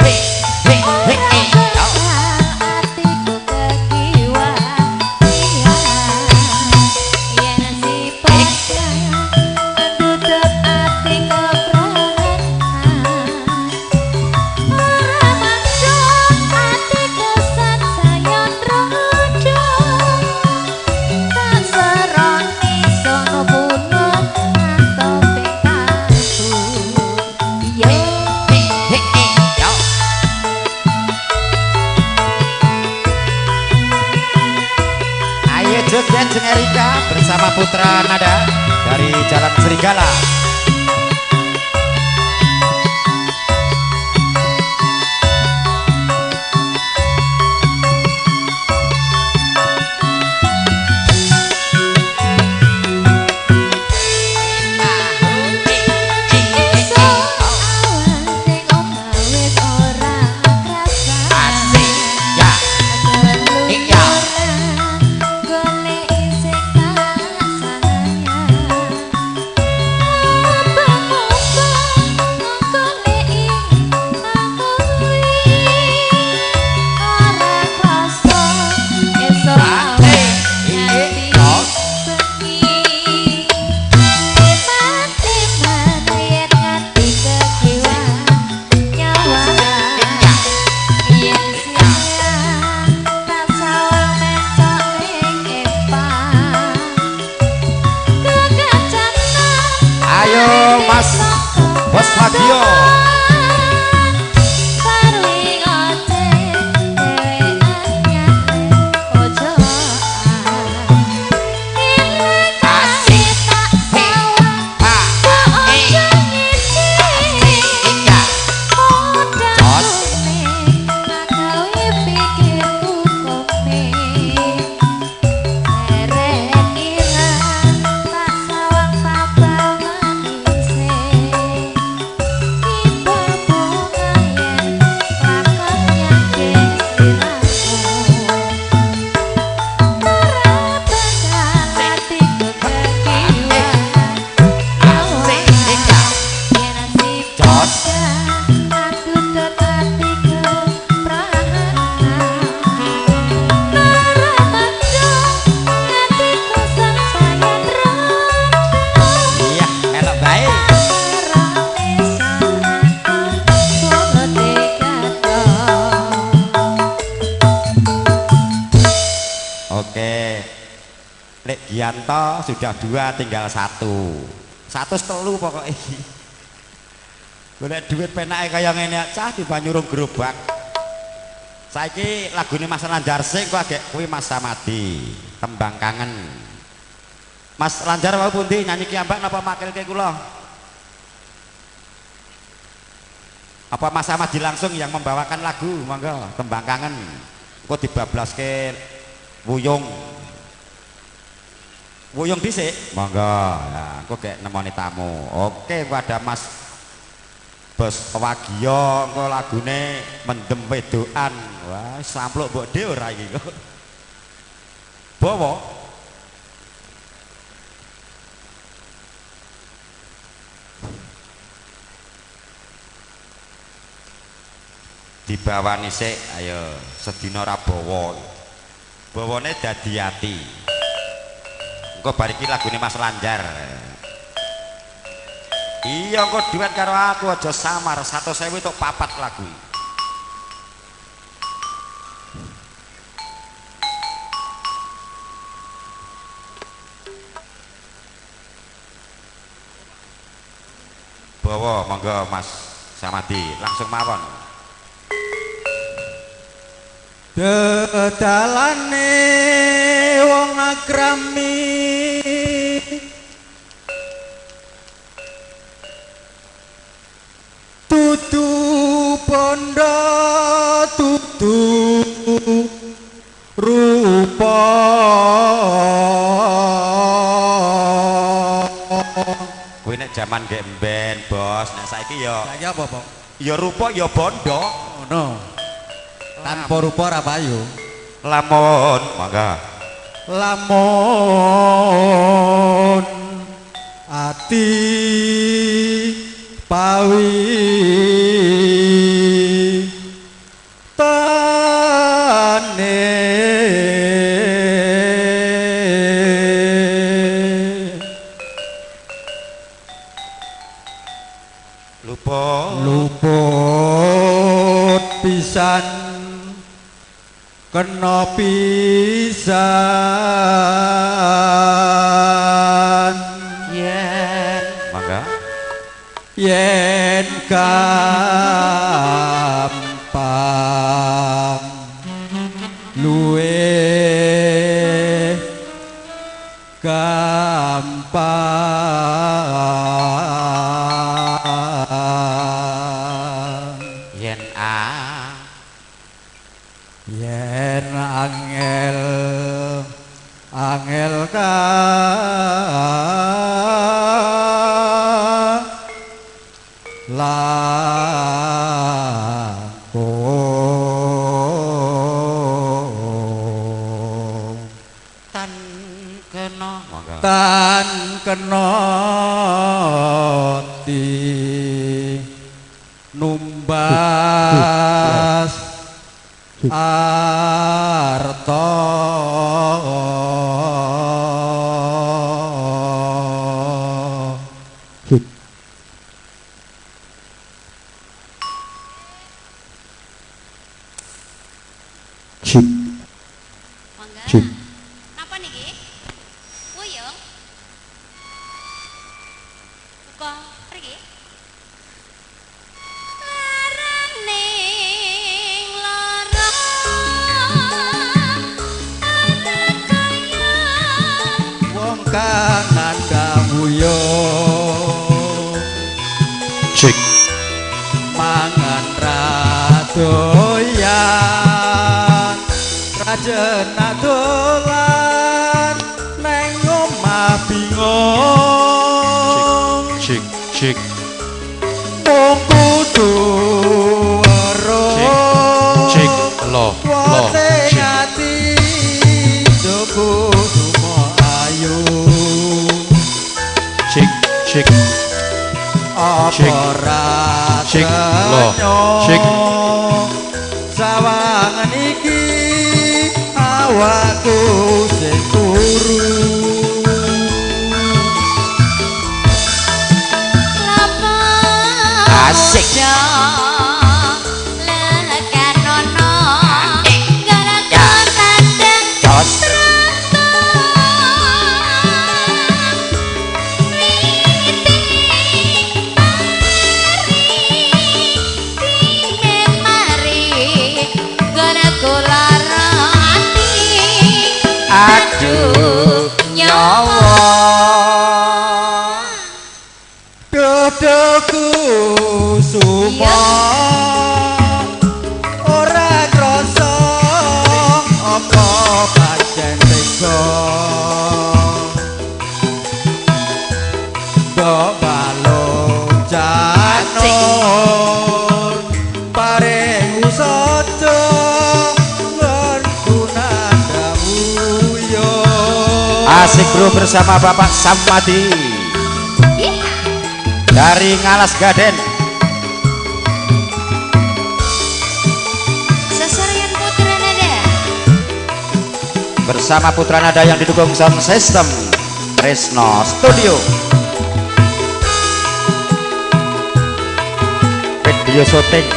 Hei, hei, hei, hei. Hei, hei, hei. Yo. Ayo joget jeng Erika bersama Putra Nada dari Jalan Serigala. Esuk awan ning omah Gianto sudah 2 tinggal 1. 103 pokoknya iki. Golek duit penake kaya ngene cah dibanyurung gerobak. Saiki lagune Mas Lanjar sing kok agek kuwi Mas Samadi, tembang kangen. Mas Lanjar wau pundi nyanyi ki ambak napa makilke kula? Apa Mas Samadi langsung yang membawakan lagu monggo tembang kangen. Engko dibablaske wuyung. Wuyung dhisik, monggo. Ya, engko gek nemoni tamu. Oke, engko ada Mas Bos Wagiyo, engko lagune mendem wedokan. Wah, sampluk mbok dhe ora iki kok. Bawa. Dibawani sik, ayo sedina ora bawa. Bawane dadi ati. Engko bar iki lagune Mas Lanjar. Iya engko duet karo aku aja samar 100.000 tok 4 lagu. Bawa monggo Mas Samadi langsung mawon. Dedalane wong akrami tutu bondo tutu rupa. Kuwi nek jaman gemben bos, nek saiki ya saiki apa, Pak? Ya rupa ya bondo. Ngono. Tanpa rupa ora payu. Lamun, mangga. Lamun ati pawi tane luput luput pisan kena pisan yen mangga yen gampang luwe gampang yen a yen angel angel ka langkung tan kena mangga tan kena ti numbas arta. Mangga. Napa niki? Wuyung. Buka mriki. Laraning lara ana kaya wong kang nandhang wuyung. Cek. Mangan ra doyan rajena dolan neng omah bingung. Cek cek wong kudu weruh cek lo lo sing ati jogo sumo ayu. Cek cek apa ra cek lo cek sawangan iki awakku sing turu. Asik. Lekanono gara-gara Jos. Kusuma ora krasa apa pancen tega ndok balung janur paring usada nggon gunandang uyuh. Asik bro bersama Bapak Samadi dari Ngalas Gaden. Seserian Putra Nada bersama Putra Nada yang didukung sound system Tresno Studio. Video syuting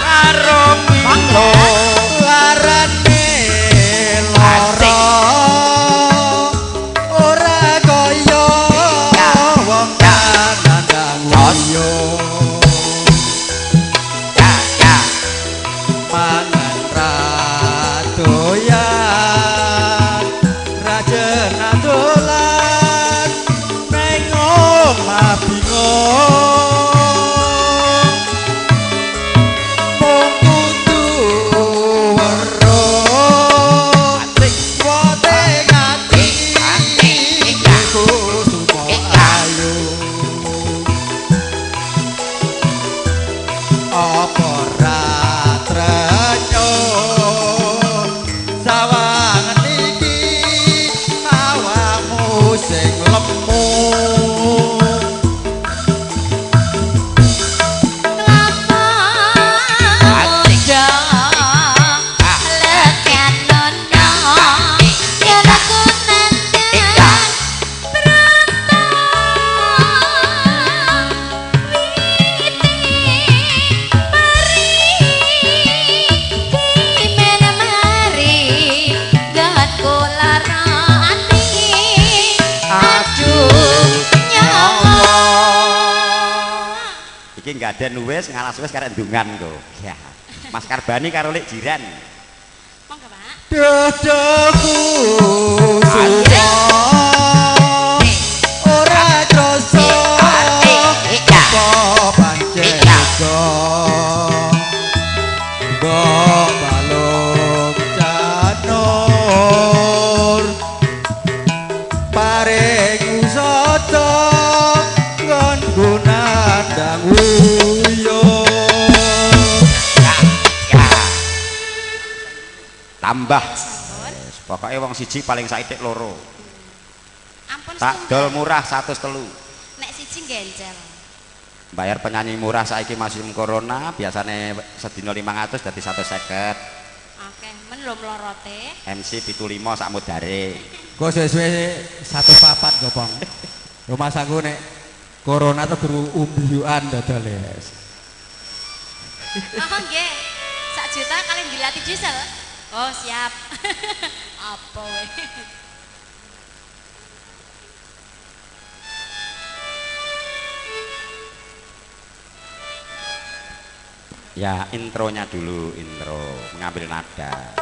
karo milo larane lara ora kaya wong nandang yo mangan ra doyan rajen dolan neng omah bingung mung kudu weruh wote ati kusumo ayu apa ra trenyo sawangan iki awakmu sing lemu. Kelapa muda lekan nono yen aku nandang brata wite pari kimen mari gatku lara ati aduh nyawa. Iki Gaden wis Ngalas wis karek ndungan kok. Ya. Mas Karbani karo Lek Jiran. Monggo Pak. Dadaku suwa ora krasa apa pancen tega mbok balung janur paring usada nggon gunandang uyuh. Ya. Tambah. Pokoke wong siji paling saithik loro. Ampun Tak dol murah 103. Nek siji genjel. Bayar penyanyi murah saiki musim corona biasane sedina 500 dadi 150. Oke, men lho mlorote. MC 75 sak mudare. Kok suwe-suwe 104 gopong. Rumah saku nek corona tuh guru umbiyuan dodole. Oh nggih. Sak juta kalian dilatih diesel. Oh, siap. Apa weh. Ya, intronya dulu, intro, mengambil nada.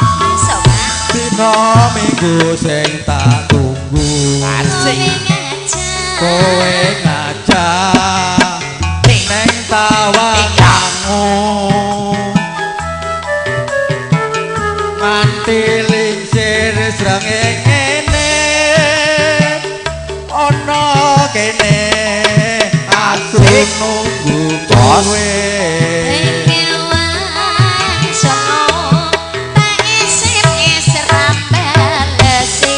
Masuk, Pak. Dina minggu sing tak tunggu. Asik. Kowe ngajak neng Tawangmangu nganti lingsir srengenge ana kene aku nunggu kowe. Tak SMS ra balesi.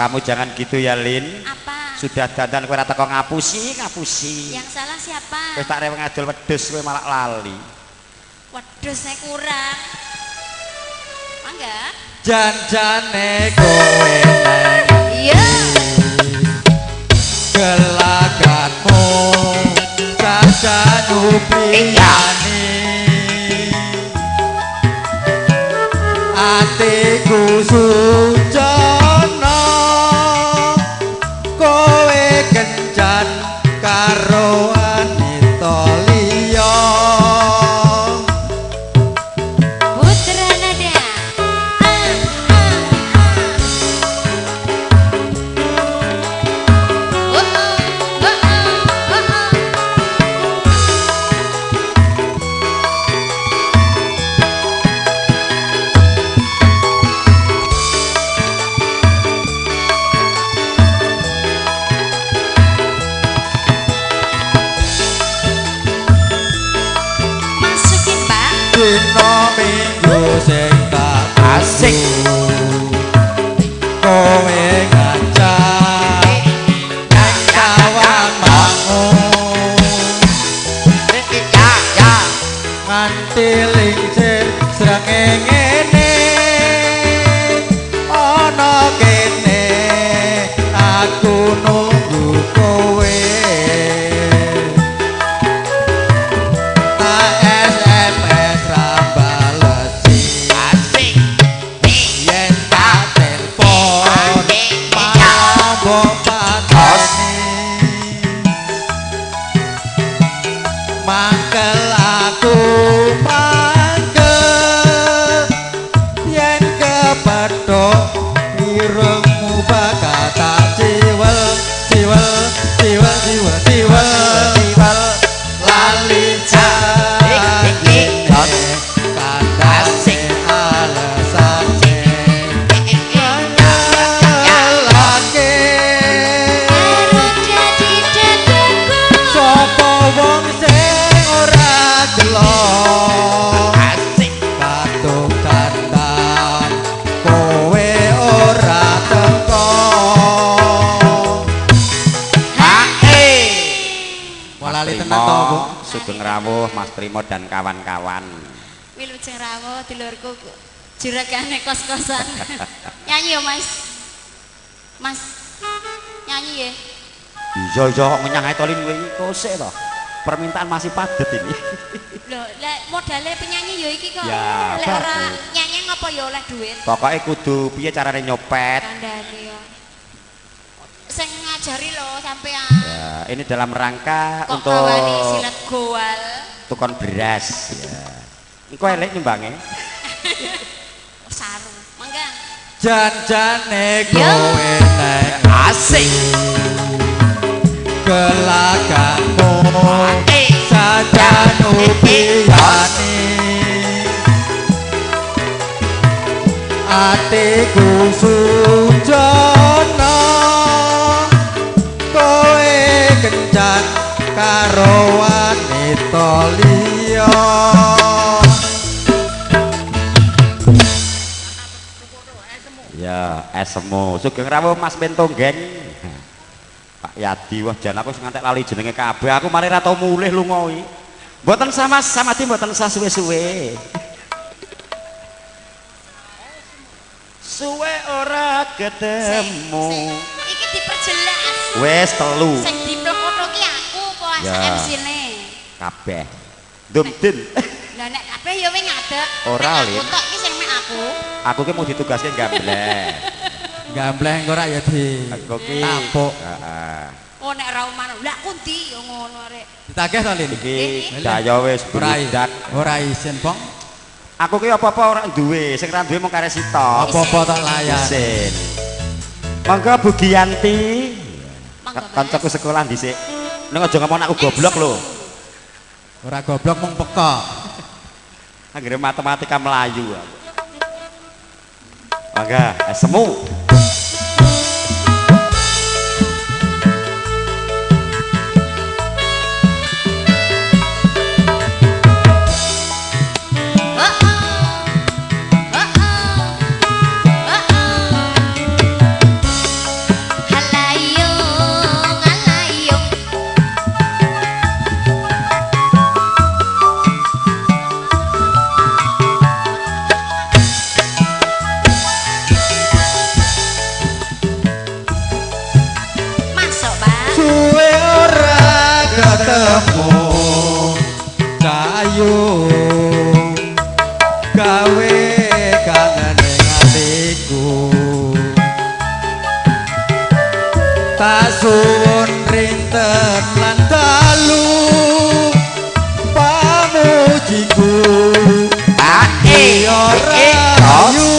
Kamu jangan gitu ya, Lin. Apa? Sudah dandan kowe ora teko ngapusi, ngapusi. Yang salah siapa? Wis tak reweng adol wedhus kowe malah lali. Wedhusnya kurang. Mangga. Janjane kowe neng. Iya. Gelagatmu caca nupriyani. Atiku sujono kowe kencan karo wanita liya. Putra Nada. Masukin, Pak. Dina minggu sing tak Asik. Kowe ngajak nang Tawangmangu Ya, ya. nganti lincir srengenge ana kene aku nunggu kowe. Tak SMS ra balesi Asik. yen tak telepon malah mbok pateni. Mangkel aku mangkel yen kepethuk irungmu bakal tak ciwel ciwel ciwel ciwel ciwel Ciwel. Lali janjine kandhane alesane ngelake. Karo dadi dadaku. Sapa wong sing ora gelo Asik. katuk dandan kowe ora teko. Hae. Wah, lali tenan to, Bu. Sugeng rawuh Mas Trimo dan kawan-kawan. Wilujeng rawuh dulurku juragane kos-kosan. Nyanyi yo, Mas. Mas. Nyanyi ya. Iya iya kok ngenyang ae to Lin kowe iki kosek to. Permintaan masih padet ini. Lho, lek modale penyanyi yo iki kok. Ya, Lek ora bagus. nyanyi ngapa yo oleh duit. Pokoke kudu piye carane nyopet. Kandhane yo. Sing ngajari lho sampean. Ya, ini dalam rangka Kok untuk kawani silat goal. tukon beras ya. Engko elek nyumbange. Saru. Mangga. Janjane Yo. kowe neng Asik. gelagakmu sajan upiyane atiku sujono kowe kencan karo wanita liya. Ya, esemu. Sugeng rawuh Mas Mentonggeng. Pak Yadi, wah jan aku sing ngantek lali jenenge kabeh. Aku mari ra tau mulih lunga iki. Mboten sama samadi mboten sah suwe-suwe. Suwe ora ketemu. Iki diperjelas. Wes telu Sing diplekotho ki aku apa Ya. MC-ne. kabeh. Dumdin. Lah nek kabeh ya wis ngadeg. Ora, Nek Lin. aku tok ki sing mek aku. Aku ki mau ditugaske gambleh. Gambleh engko ora ya di Aku ki tapuk. Heeh. Oh nek ra omah lah aku ndi ya ngono arek. Ditagih to Lin? Iki daya wis Ora bludak. ora isin, Pong. Aku ki apa-apa ora duwe, sing ra duwe mung karek sitok. Apa-apa tak layan. Isin. Monggo Bu Giyanti. Monggo, Mas. Kancaku sekolah dhisik. Ning aja ngomong aku goblok lho. Ora goblok mung pekok. Anggere matematika melayu aku. Mangga, semu. Oh, oh. Oh, oh. Oh, oh. Gawe kangen ing atiku. Tasuwun rinten lan dalu pamujiku ae rayu.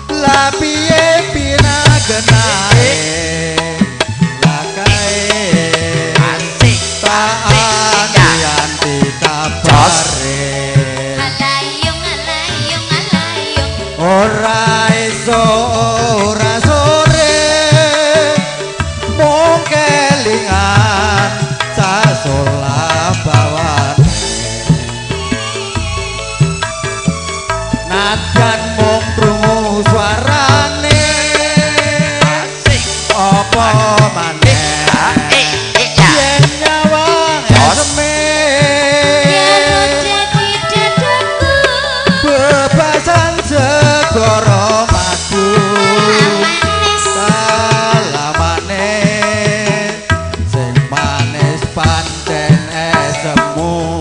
La piye pinagenae lakae asik tak anti kabare. Alayung alayung alayung ora iso ora sore mung kelingan sasolah bawane. Nadyan mung krungu suarane asik apa maneh yen nyawang eseme yen dadi dadaku bebasan segara madu manis salamane sing manis pancen esemu.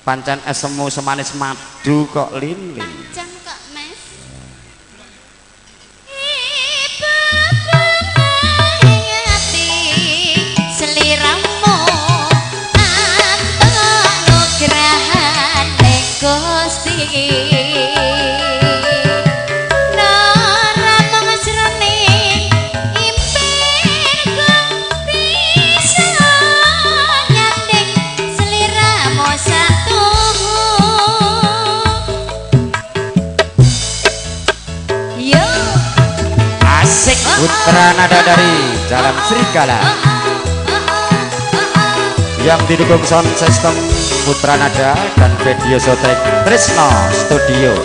Pancen esemu semanis madu kok lilin. Pancen kok Mas. Ati seliramu anugrahane Gusti. Nara mung jroning impirku bisa nyanding seliramu satuhu. Yo Asik Putra Nada dari Jalan Serigala yang didukung sound system Putra Nada dan video soundtrack Trisno Studio.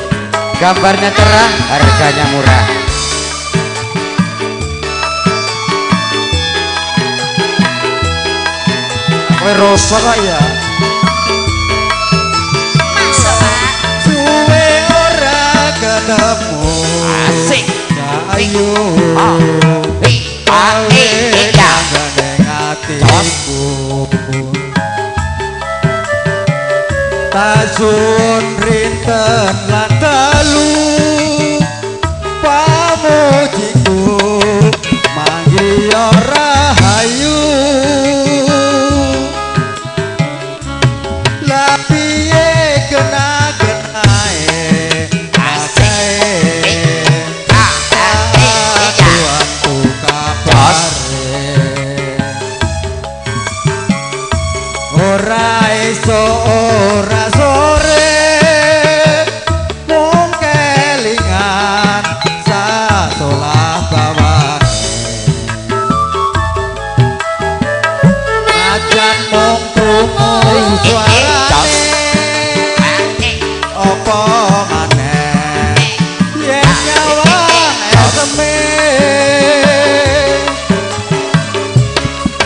Gambarnya cerah, harganya murah. Kowe rasa kok ya. Masuk Pak. Suwe ora ketemu. Asik. Ayu. A I A E ya. Atiku. Tasun rinten lan dalu pamujiku manggi ora hayu. La piye kena-kenae Asik. A A E ya. Tuanku kabare ora iso ora sore mung kelingan sasolah bawane. Najan mung krungu suarane apa maneh yen nyawang eseme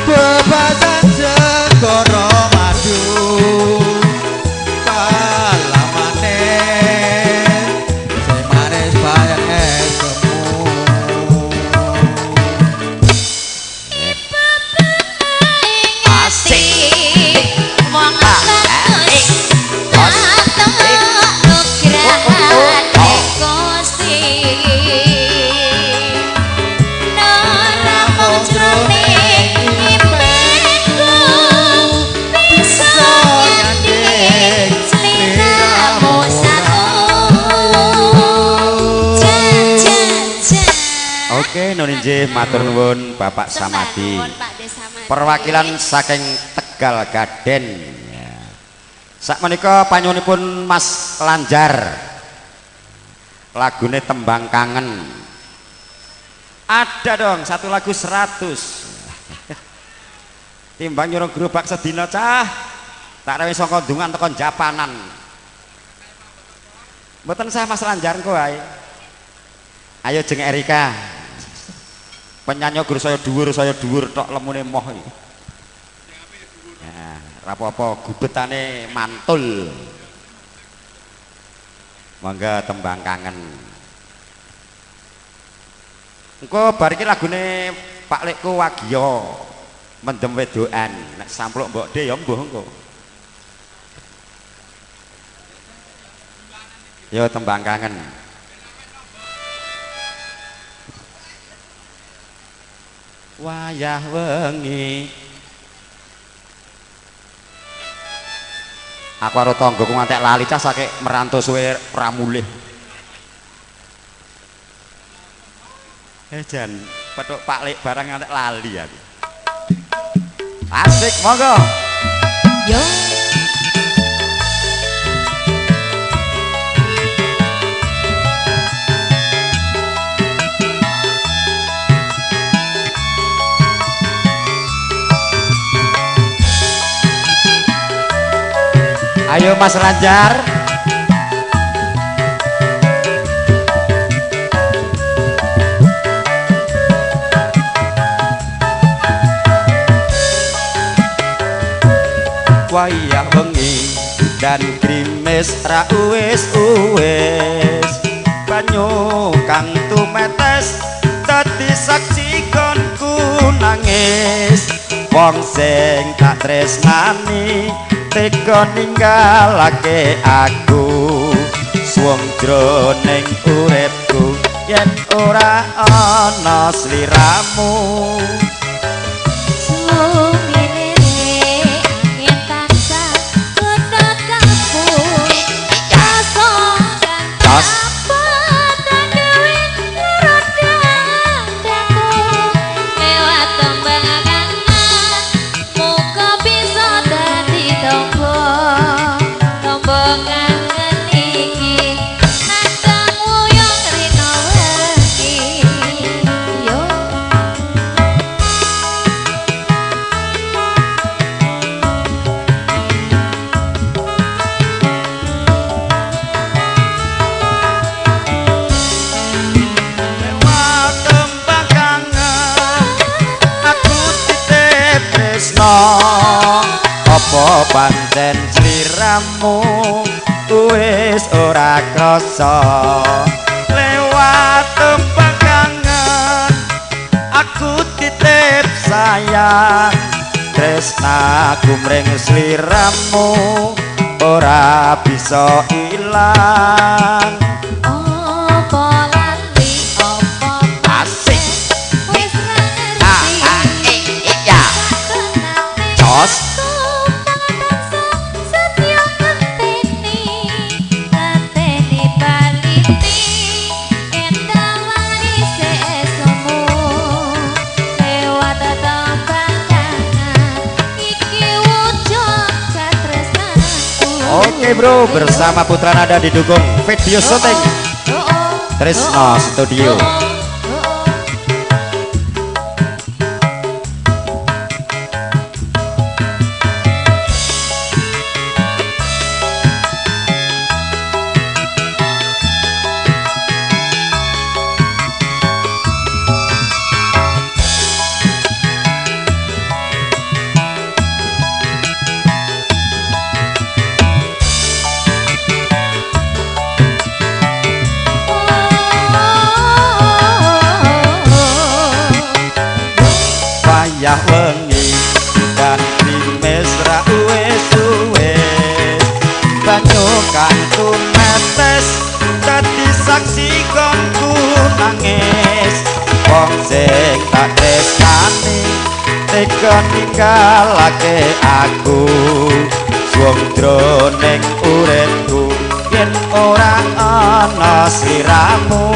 bebasan segara madu kalamane sing manis bayan esemu. Asik. Wong bagus anugrahane Gusti. Nara mung jroning impenku bisa nyanding sliramu satu. Oke, nun injih matur nuwun Bapak Samadi. Perwakilan saking Tegal Gaden. Ya. Sakmenika panyuwunipun Mas Lanjar. Lagune Tembang Kangen. Ada dong satu lagu 100. Timbang nyuruh gerobak sedina cah. Tak rewe saka ndungan tekan Japanan. Mboten sah Mas Lanjar engko wae. Ayo jeng Erika. Penyanyi gur saya dhuwur tok lemune moh iki. Ya, rapopo gubetane mantul. Monggo Tembang Kangen. Engko bar iki lagune Pak Lekku Wagiyo. Mendem wedokan, nek sampluk mbok dhe ya mbuh engko. Yo tembang kangen. Wayah wengi. Aku karo tanggoku ngantek lali cah saking merantau suwe ora mulih. Jan petuk Pak Lek barang ngantek lali aku. Asik monggo. Yo. Ayo Mas Ranjar. Wayah wengi dan grimis ra uwis-uwis, banyu kang tumetes dadi saksi konku nangis. Wong sing tak tresnani tega ninggalake aku, suwung jroning uripku yen ora ana sliramu. Apa pancen sliramu wis ora krasa, lewat tembang kangen aku titip sayang, tresnaku mring sliramu ora bisa ilang. Apa lali apa asik wis ra ngerti iya jos. Oke bro, bersama Putra Nada didukung video syuting Tresno Studio. Wayah wengi dan grimis ra uwis-uwis, banyu kang tumetes dadi saksi konku nangis. Wong sing tak tresnani tega ninggalake aku, suwung jroning uripku yen ora ana sliramu.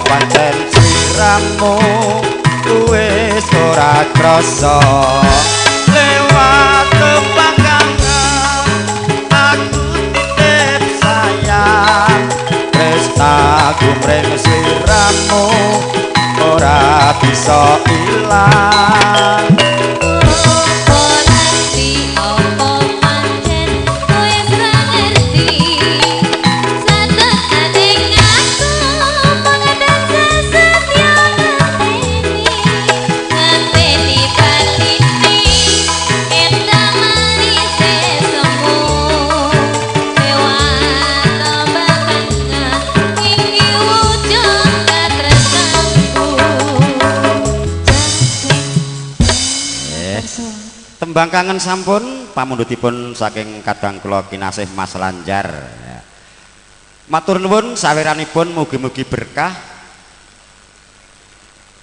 pancen sliramu wis ora krasa lewat tepakangan aku titip sayang tresnaku mring sliramu ora bisa ilang. Tembang kangen sampun pamundhutipun saking kadang kula kinasih Mas Lanjar. Matur nuwun saweranipun mugi-mugi berkah.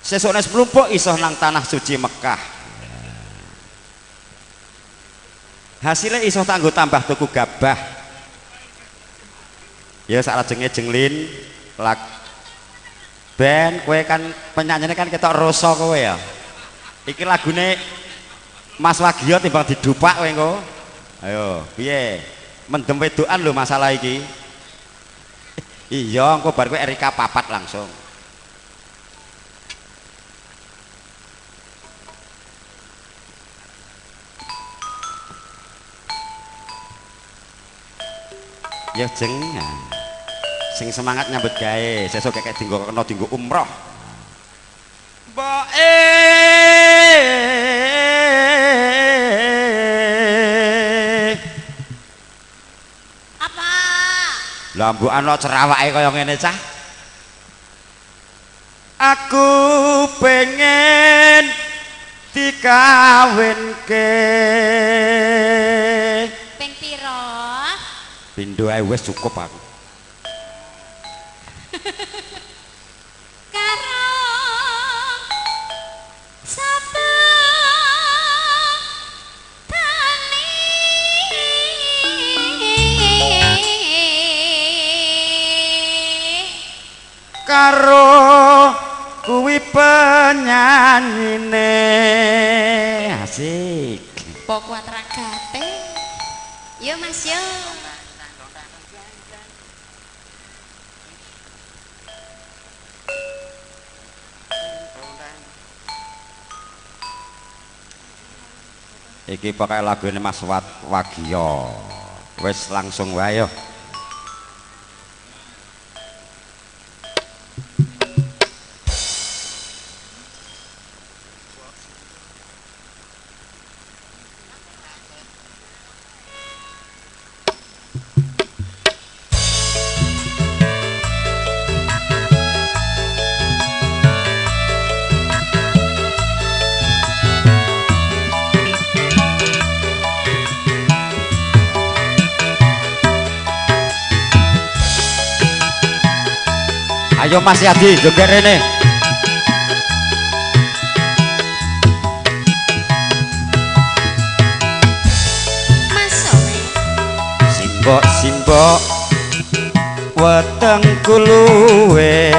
Sesuk nek mlumpuk iso nang tanah suci Mekah. Hasile iso tanggo tambah tuku gabah. Ya saklajenge jenglin lag ben kowe kan penyanyine kan ketok rasa kowe ya. Iki lagune Mas Wagio timbang didupak kowe engko. Ayo, piye? Mendem wedokan lho masalah iki. Iya, engko bar kowe Erika papat langsung. Ya jeng. Sing semangat nyambut gawe, sesuk kekek dinggo kena dinggo umroh. Mboke apa? Lah mbok ana cerawake kaya ngene cah. Aku pengen dikawinke. Ping pira? Pindho ae wis cukup aku. Karo sapa tani karo kuwi penyanyine asik. Po kuat ragate. Yo Mas yo. Iki pokoke lagune Mas Wagio. Wis langsung wae yo. Ayo Mas Yadi joget rene. Masuk. Simbok-simbok weteng kuluwe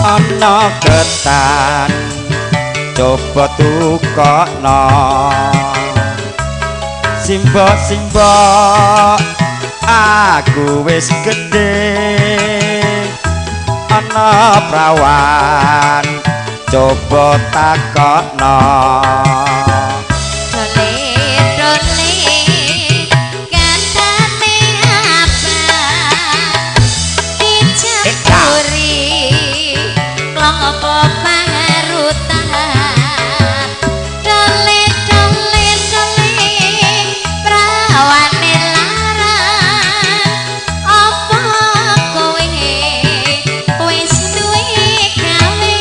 ana ketan coba tukokno. Simbok-simbok aku wis gedhe ana prawan coba takokno. Dole-dole katane apa dicampuri klopo pangarutan. Dole-dole dole prawane larang apa kowe wis duwe gawean.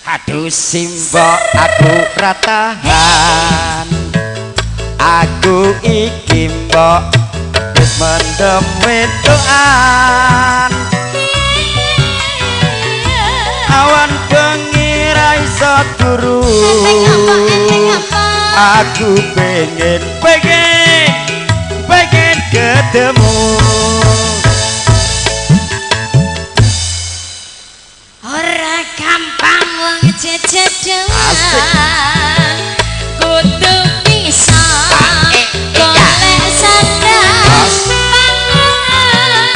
Aduh simbok aku ra tahan. Aku iki mbok wis mendem wedokan. Awan bengi ra iso turu. Aku pengen pengen pengen ketemu. Ora gampang wong jejedelan, kudu bisa golek sandang pangan.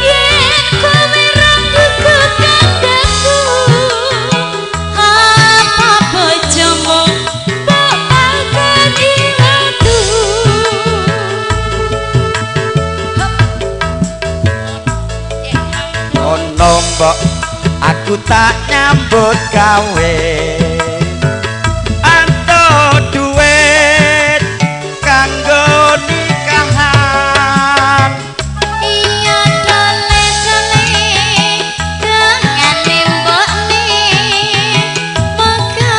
Yen kowe ra gugu kandhaku, apa bojomu mbok pakani watu. Ono mbok aku tak nyambut gawe, antuk duit kanggo nikahan. Iya dole-dole dengane mbokne, moga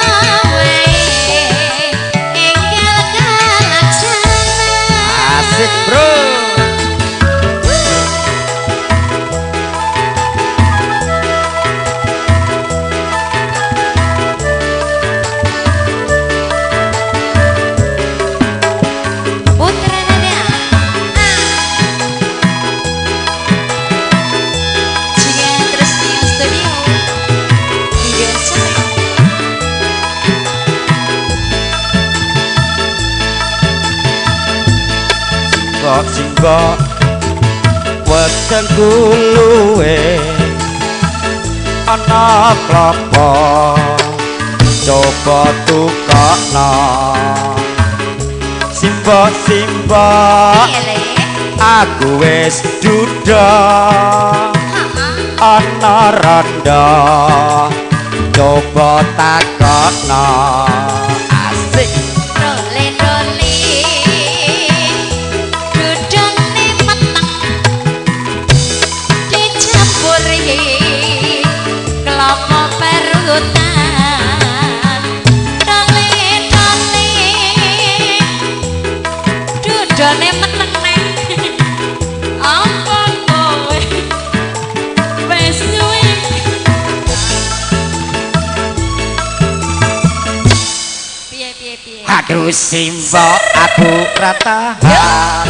wae enggal kalaksanan. Asik bro. Putra Nada. Juga terus di studio Video Cantik. Simbok simbok wetengku luwe ana klopo, coba tukokno. Simbok simbok Iya le. aku wis duda, ana rondo coba takokno. Asik. Role-role dudane meteng dicampuri kelapa perutan. Role-role dudane meteng neng, apa kowe wis suwe. Piye piye piye. Aduh simbok aku ra tahan,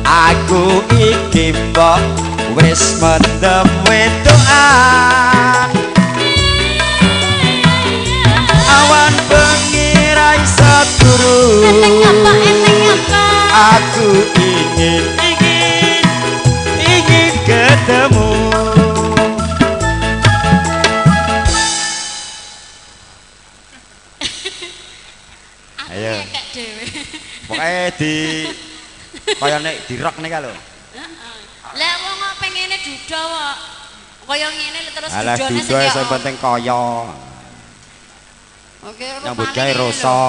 aku iki mbok wis mendem wedokan. Awan bengi ra iso turu, Eneng apa eneng apa. aku ingin ingin ingin ketemu. Aku Ayo. ngekek dhewe. Pokoke di kaya nek dirok nek lho. Lah wong kok pengene duda kok. Kaya ngene lho terus Alah dudane sing duda kaya sing penting kaya. Oke, Nyambut rupane gawe ngene lho. rasa.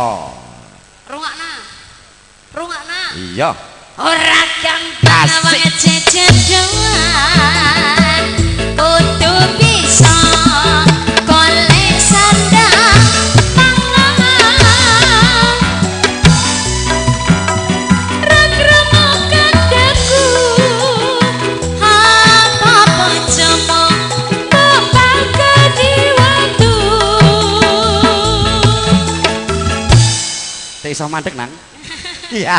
Rungokna. Rungokna. Iya. Ora gampang Asik. wong jejedelan, kudu bisa golek sandang pangan. Ra krungu kandhaku, apa bojomu mbok pakani watu. Teh iso mandek nang. Iya.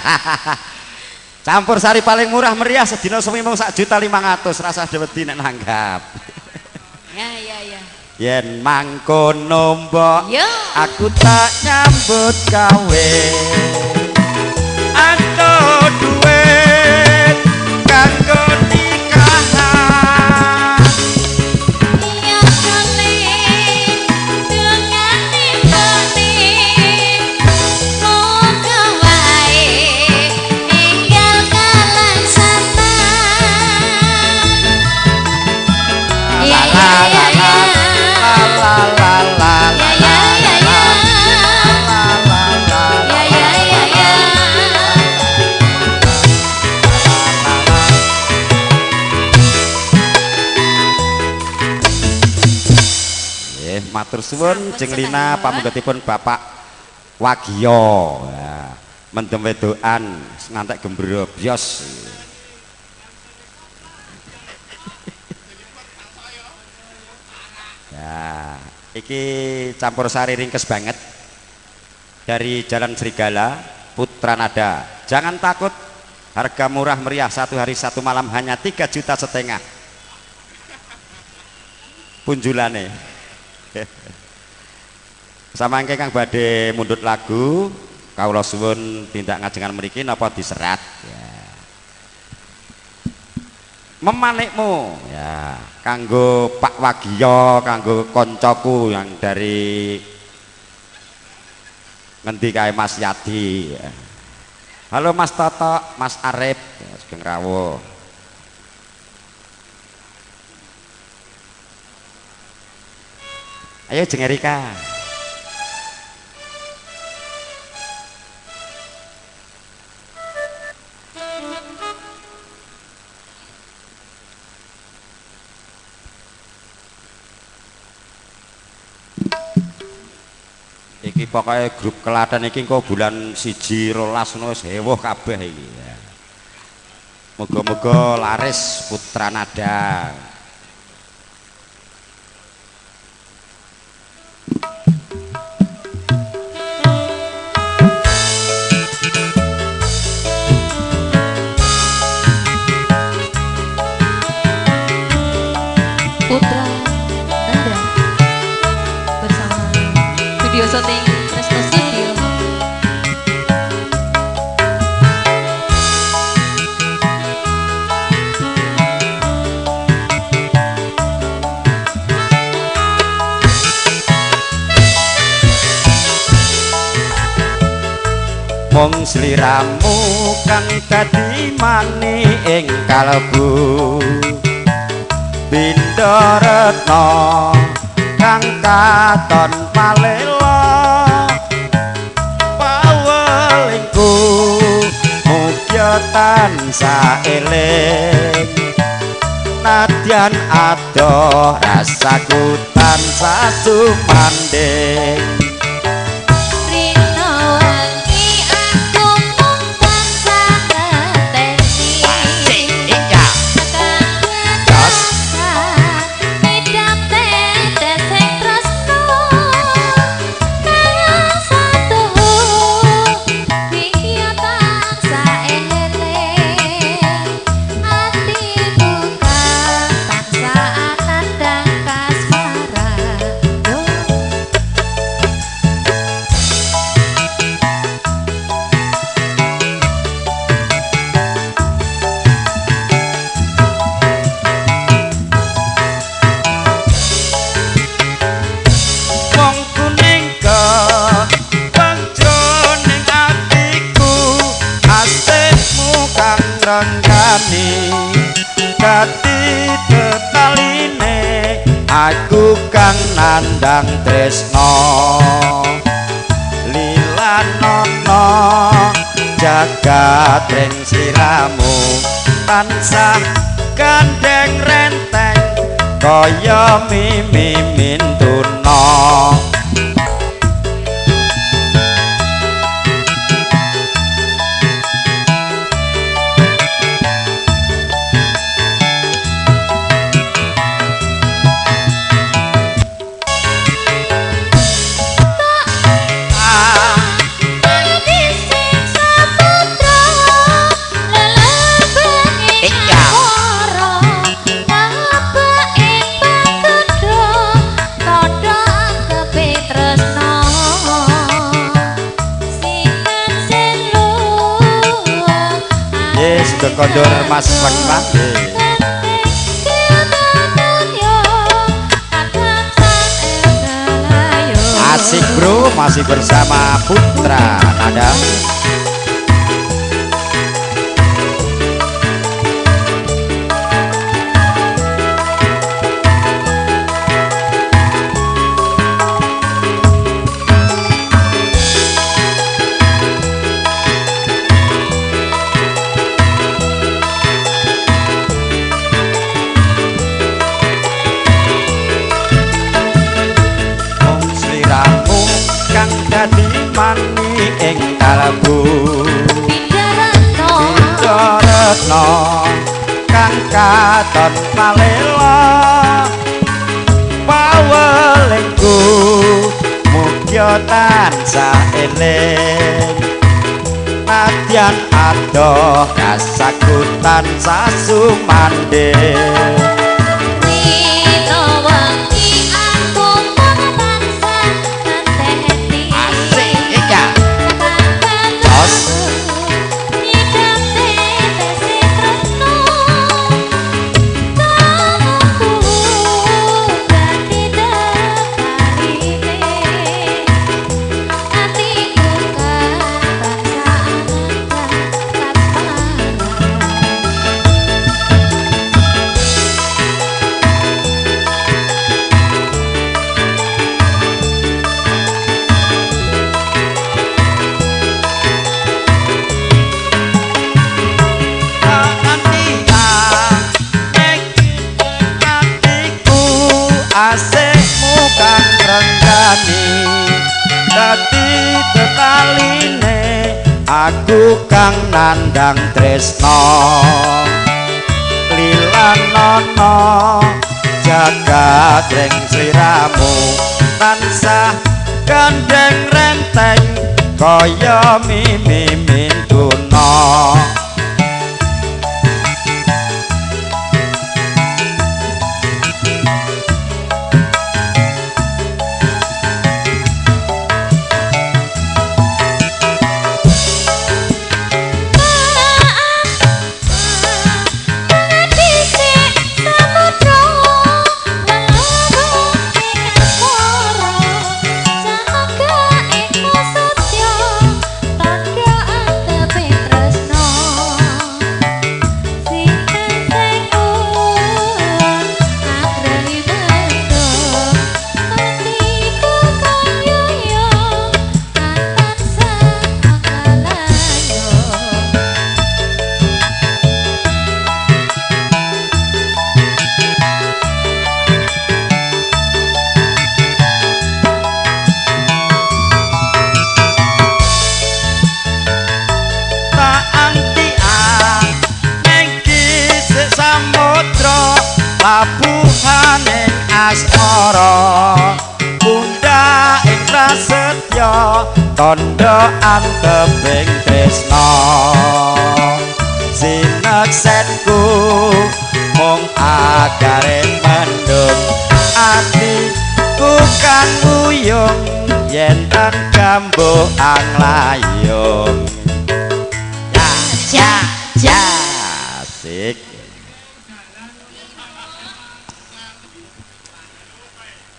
Campur sari paling murah meriah sedina sewi mung 1.500.000, rasah wedi nek nanggap. Ya ya ya. Yen mangkono mbok Yo. aku tak nyambut gawe, antuk duit kanggo nikahan. Iya dole dengane mbokne, moga wae enggal kalaksanan. Ya ya ya ya. La la la la Ya ya ya ya. la la la. Ya ya ya ya. Nggih, matur suwun Sampun Jeng Lina setahun. pamungketipun Bapak Wagiyo. Ya, mendem wedokan ngantek gembrobyos. Ya, iki campur sari ringkes banget. Dari Jalan Serigala, Putranada. Jangan takut, harga murah meriah, 1 hari 1 malam hanya 3,5 juta. Punjulane. Samangke kang badhe mundhut lagu, kawula suwun tindak ngajengan mriki napa diserat ya. Memanikmu ya, kanggo Pak Wagiyo, kanggo koncoku yang dari ngendi kae Mas Yadi ya. Halo Mas Toto, Mas Arif ya, sugeng rawuh. Ayo jeng Erika. Iki pokoke grup Klaten iki engko bulan 1 12 ngono wis hewuh kabeh iki ya. Muga-muga laris Putra Nada. Putra Nada bersama video syuting Tresno Studio. Mung sliramu kang dadi mani ing kalbu, Bindha retna kang katon palela, pawelingku mugia tansah eling, nadyan adoh rasaku tansah sumandhing. Dadi tetaline aku kang nandang tresno, lilanono jagat ring sliramu tansah gandeng renteng kaya mimi mintuna. Kondor Mas Wakiman. Asik bro, masih bersama Putra Nada. Mani ing kalbu Bindha retna kang katon palela, pawelingku mugya tansah eling, nadyan Senadyan adoh rasaku tansah sumandhing. Rino wengi aku mung tansah ngenteni. Asik iki. Jos. Nyidam tetese tresno. Kamu dadi tekaline. Atiku kang tansah kasmaran. Atiku asikmu kang renggani dadi tetaline aku kang nandang tresno lilanono jagat ring sliramu tansah gandeng renteng kaya mimi mintuna. Labuhaning asmara undha ing prasetya tandha anteping tresna sineksenku mung agare mendung atiku kang uyung yen tan gambuh anglayung. Ya ya ya asik.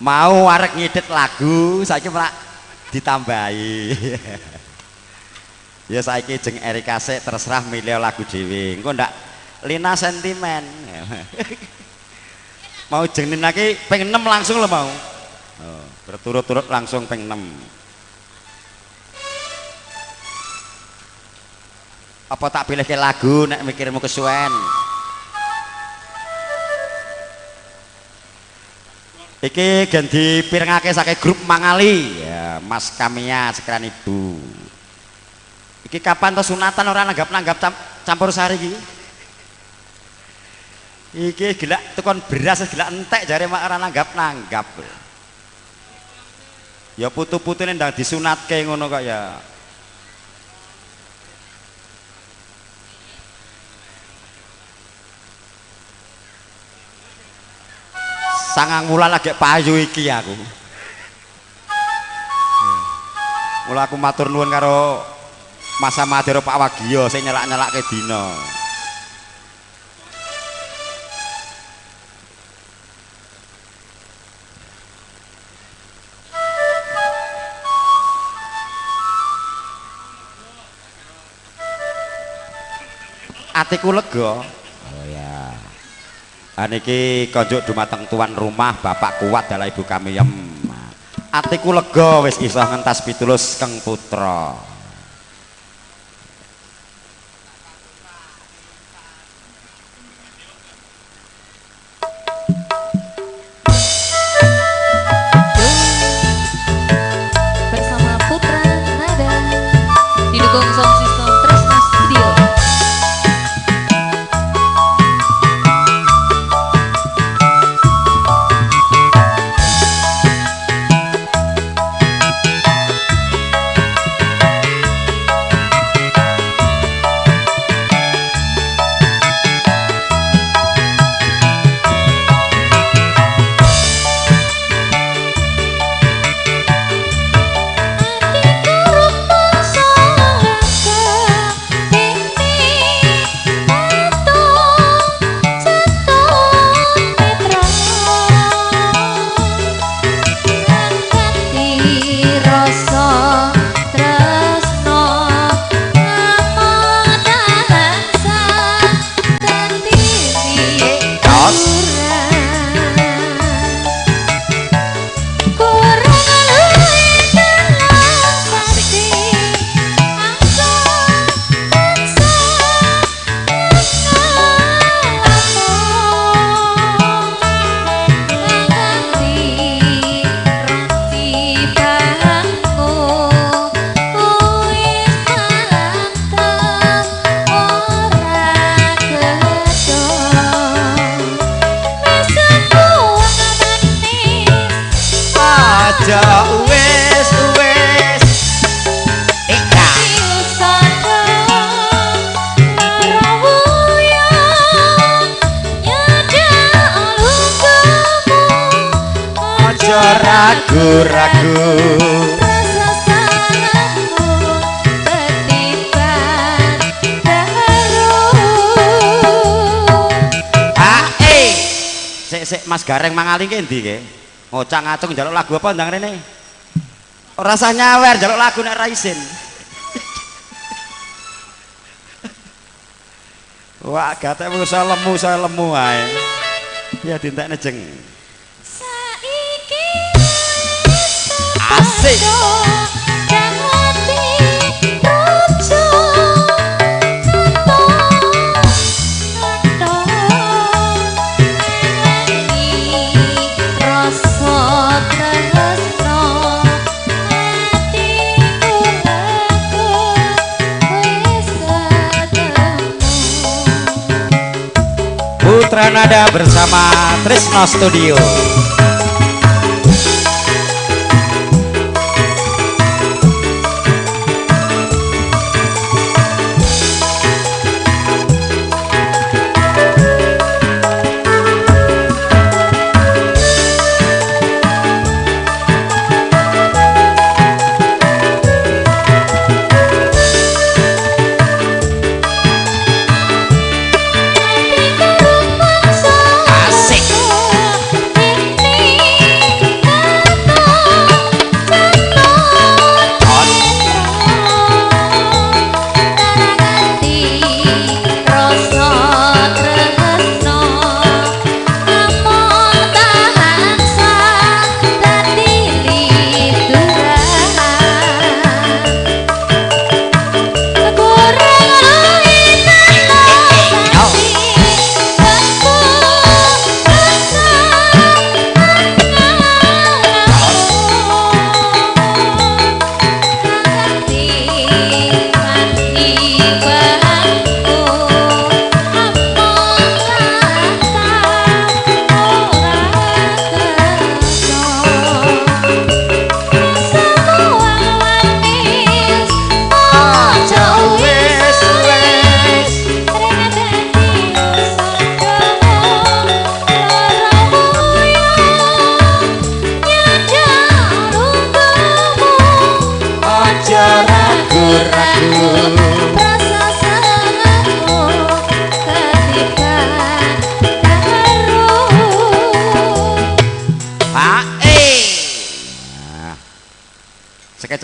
Mau arek ngidit lagu saiki malah ditambahi. Ya saiki jeng Erika sik terserah milih lagu dhewe. Engko ndak Lina sentimen. Mau jeng Lina ki ping 6 langsung lho mau. Oh, berturut-turut langsung ping 6. Apa tak pilihke lagu nek mikirmu kesuwen? Iki gen dipirengake saking grup Mangali ya, Mas Kamia sekran Ibu. Iki kapan to sunatan ora nanggap-nanggap campur sari iki? Iki gila tukon beras gila entek jare mak ora nanggap-nanggap. Ya putu-putune ndang disunatke ngono kok ya. Sangang wulan lagi payu iki aku. Mula aku matur nuwun karo Mas Amadero Pak Wagiyo sing nyelak-nyelakke dina. Atiku lega. Oh ya. Niki konjuk dumateng tuan rumah Bapak Kuat dalah Ibu Kamiyem. Atiku lega wis iso ngentas pitulus keng putra. Bersama Putra Nada didukung sound system Tresna Studio. ragu-ragu. Rasa sangatmu ketiban baru. Ae. Sik sik Mas Gareng Mangali ki endi ki? Ngocang ngacung njaluk lagu apa ndang rene? Ora usah nyawer njaluk lagu nek ra isin. Wah, gatekmu saya lemu ae. Ya dintekne jeng. Saiki asik. Putra Nada bersama Trisno Studio.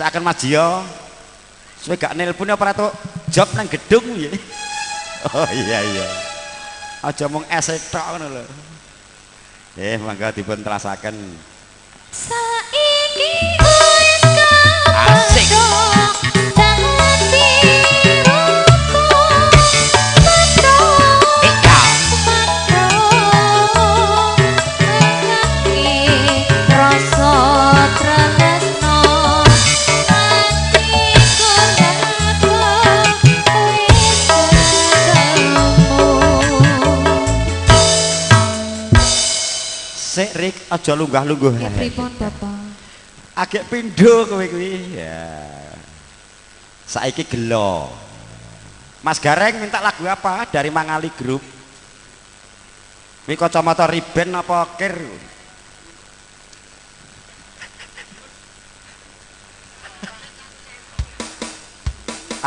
Akan Mas Jio suwe gak nelpon apa ora job nang gedung ya. Oh iya iya. Aja mung es tok ngono lho. Mangga dipun telasaken. Saiki wis asik. Sik Rik, aja lunggah-lungguh. Ya pripun Bapak? Agek pindho kowe kuwi. Ya. Saiki gelo. Mas Gareng minta lagu apa dari Mangali Group? Kuwi kacamata riben apa kir?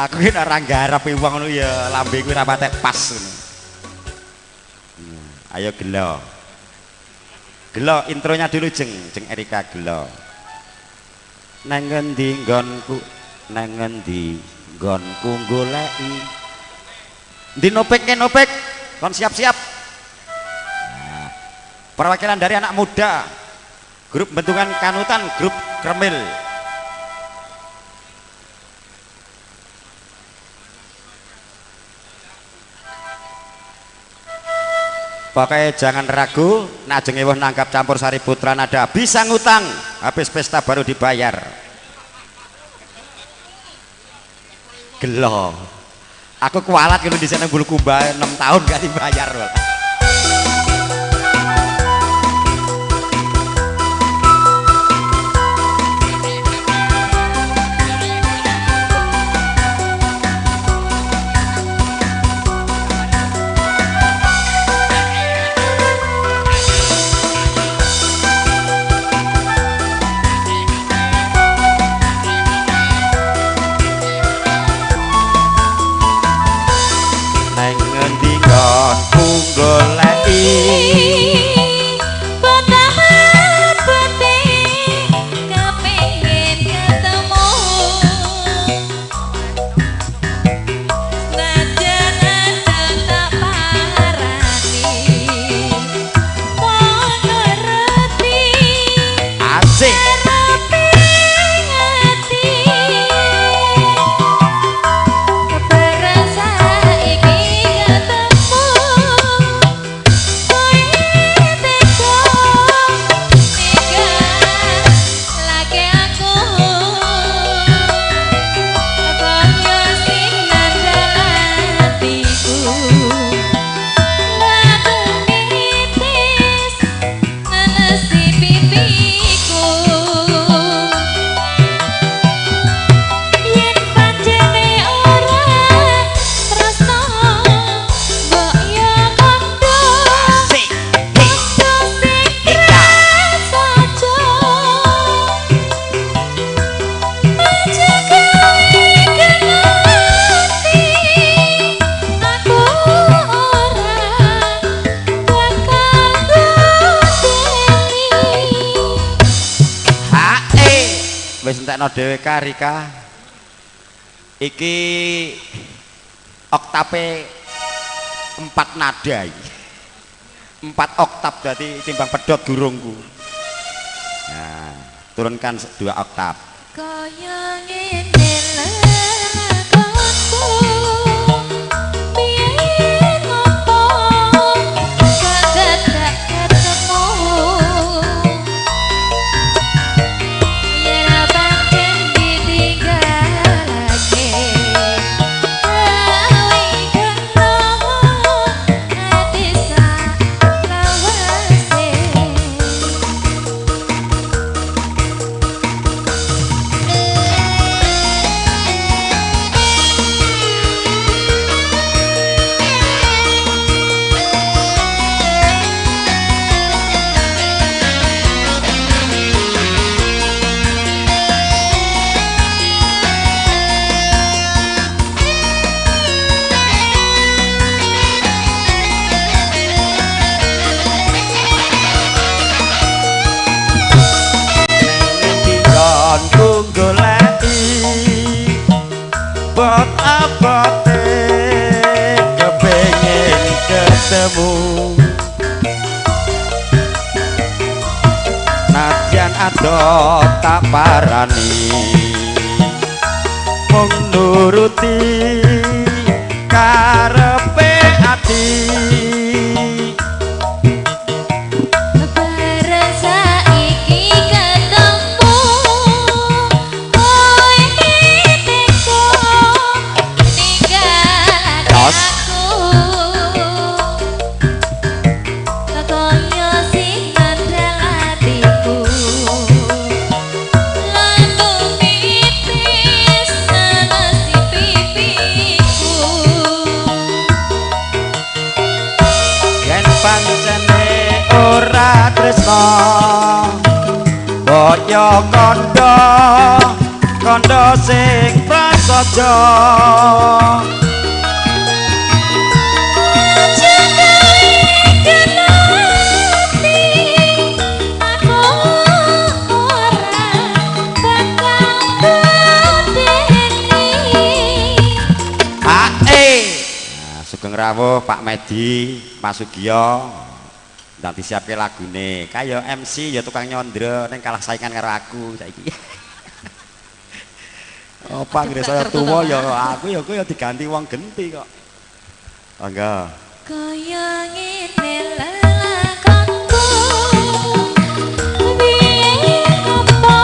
Aku ki ora nggarap wong ngono ya lambe kuwi ora patek pas ngono. Ayo gelo. Gelo intronya dulu jeng, jeng Erika gelo. Nang ngendi nggonku, nang ngendi nggonku goleki. Ndi nopek ke nopek, kon siap-siap. Nah, perwakilan dari anak muda, grup bentukan Kanutan, grup Kremil. Pokoknya jangan ragu, nak jeng ewuh nanggap campur sari Putra Nada bisa ngutang, habis pesta baru dibayar. Gelo. Aku kualat kalau di sana bulu kubah 6 tahun gak dibayar. Wis entekno dhewe ka Rika. Iki oktape 4 nada iki. 4 oktav berarti timbang pedhot gurungku. Nah, turunkan 2 oktav. Kaya ngene lakonku piye ngopo dadak ketemu yen pancen ditinggalake gawe kena ati salawase. Nggonku goleki bot abote kepengin ketemu nadyan adoh tak parani mung nuruti karepe ati. Bareng saiki ketemu kowe teko ninggalake Tos. aku kaya sing ngandel atiku lambung tipis nelesi pipiku. Yen pancene ora tresno boyo kandha kandha sing prasaja. Aja gawe gelati, aku ora bakal medeni. Ae. Nah, sugeng rawuh Pak Medi, Mas Sugiyo. Ndang disiapke lagune. Kaya MC ya tukang nyondro ning kalah saingan karo aku saiki. Apa anggere saya tuwa ya aku ya kowe ya diganti wong genti kok. Monggo. Kaya ngene lelakonku piye ngopo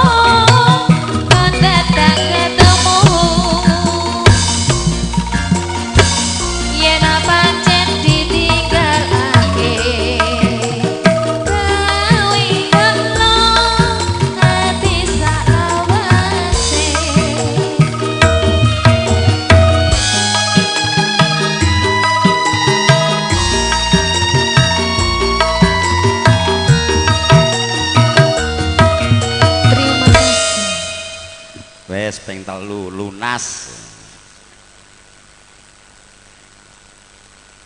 kon dadak ketemu yen pancen ditinggalake gawe kena ati salawase. Terima kasih. Wes ping 3 lunas.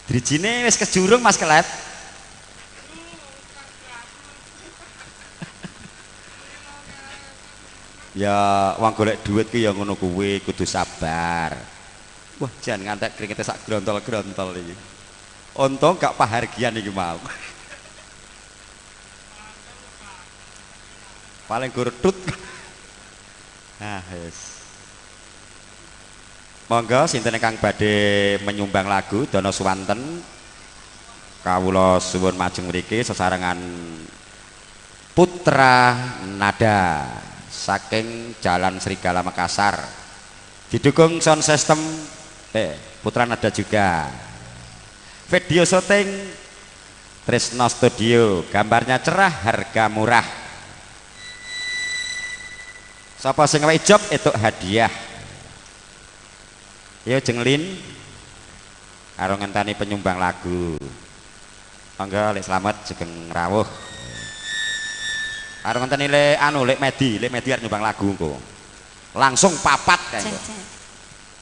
Drijine wis kejurung Mas Kelet. Ya wong golek duit ki ya ngono kuwi kudu sabar. Wah, jan ngantek kringete sak grontol-grontol iki. Untung gak pahargian iki mau. Paling gurtut. Nah, wis. Monggo sinten ingkang badhe menyumbang lagu Dono Suwanten. Kawula suwun majeng mriki sesarengan Putra Nada saking Jalan Serigala Makassar. Didukung sound system Putra Nada juga. Video syuting Tresno Studio, gambarnya cerah, harga murah. Sapa sing ngeweki job entuk hadiah. Yo jenglin karo ngenteni penyumbang lagu. Monggo lek slamet sugeng rawuh. Karo ngenteni lek anu lek Medi, lek Medi arep nyumbang lagu engko. Langsung papat kae engko.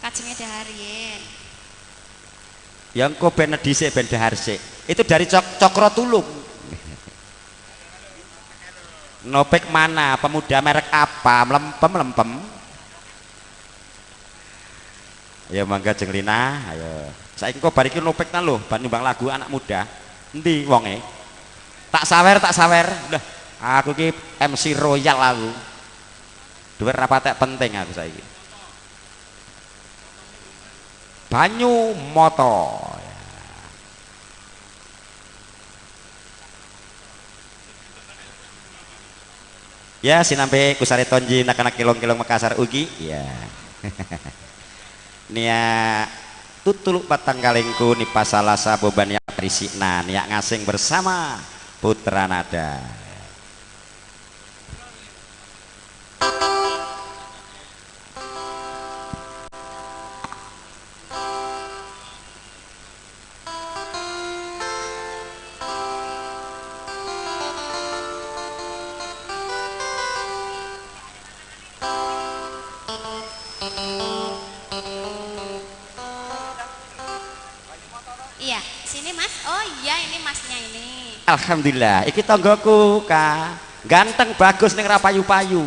Kajenge dahar yen. Ya engko ben dhisik ben dahar sik. Itu dari Cokro Tulung. Nopek mana? Pemuda merek apa? Melempem lempem. Ayo mangga Jeng Lina, ayo. Saiki kok bar iki nopek ta lho, bar nyumbang lagu anak muda. Endi wonge? Tak sawer, tak sawer. Lah, aku iki MC Royal aku. Duit ra patek penting aku saiki. Banyu Moto. Ya, sinampe kusare tonji nak-anak kilong-kilong Makassar ugi. Ya. Nia tutuluk patang kalingku nipa salasa bobania risikna nia ngasing bersama Putra Nada. Iya, sini Mas. Oh iya, ini masnya ini. Alhamdulillah, iki tonggoku ka. Ganteng bagus ning ra payu-payu.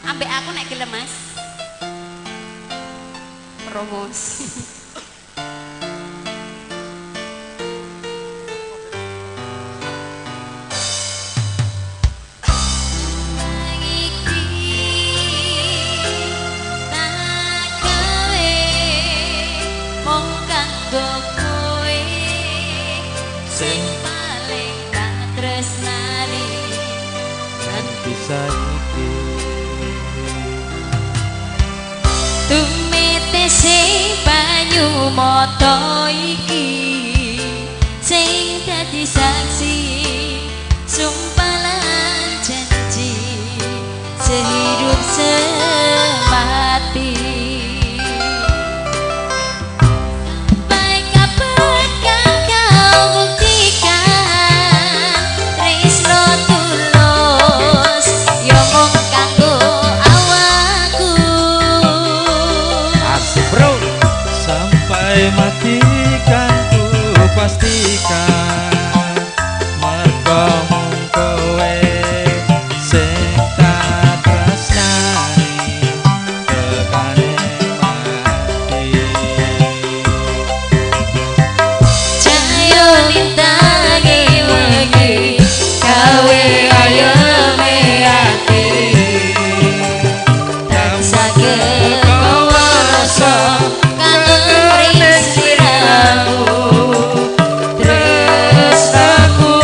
Ambek aku nek gelem Mas. Promosi. Sing paling tak tresnani nganti saiki tumete sing banyu mata iki sing dadi saksi sumpah lan janji sehidup semati. Mati kan ku pastikan mergo mung kowe sing tak tresnani tekane mati. Cahyo lintange wengi gawe ayeme ati tak saged kawasa kangen sliramu tresnaku.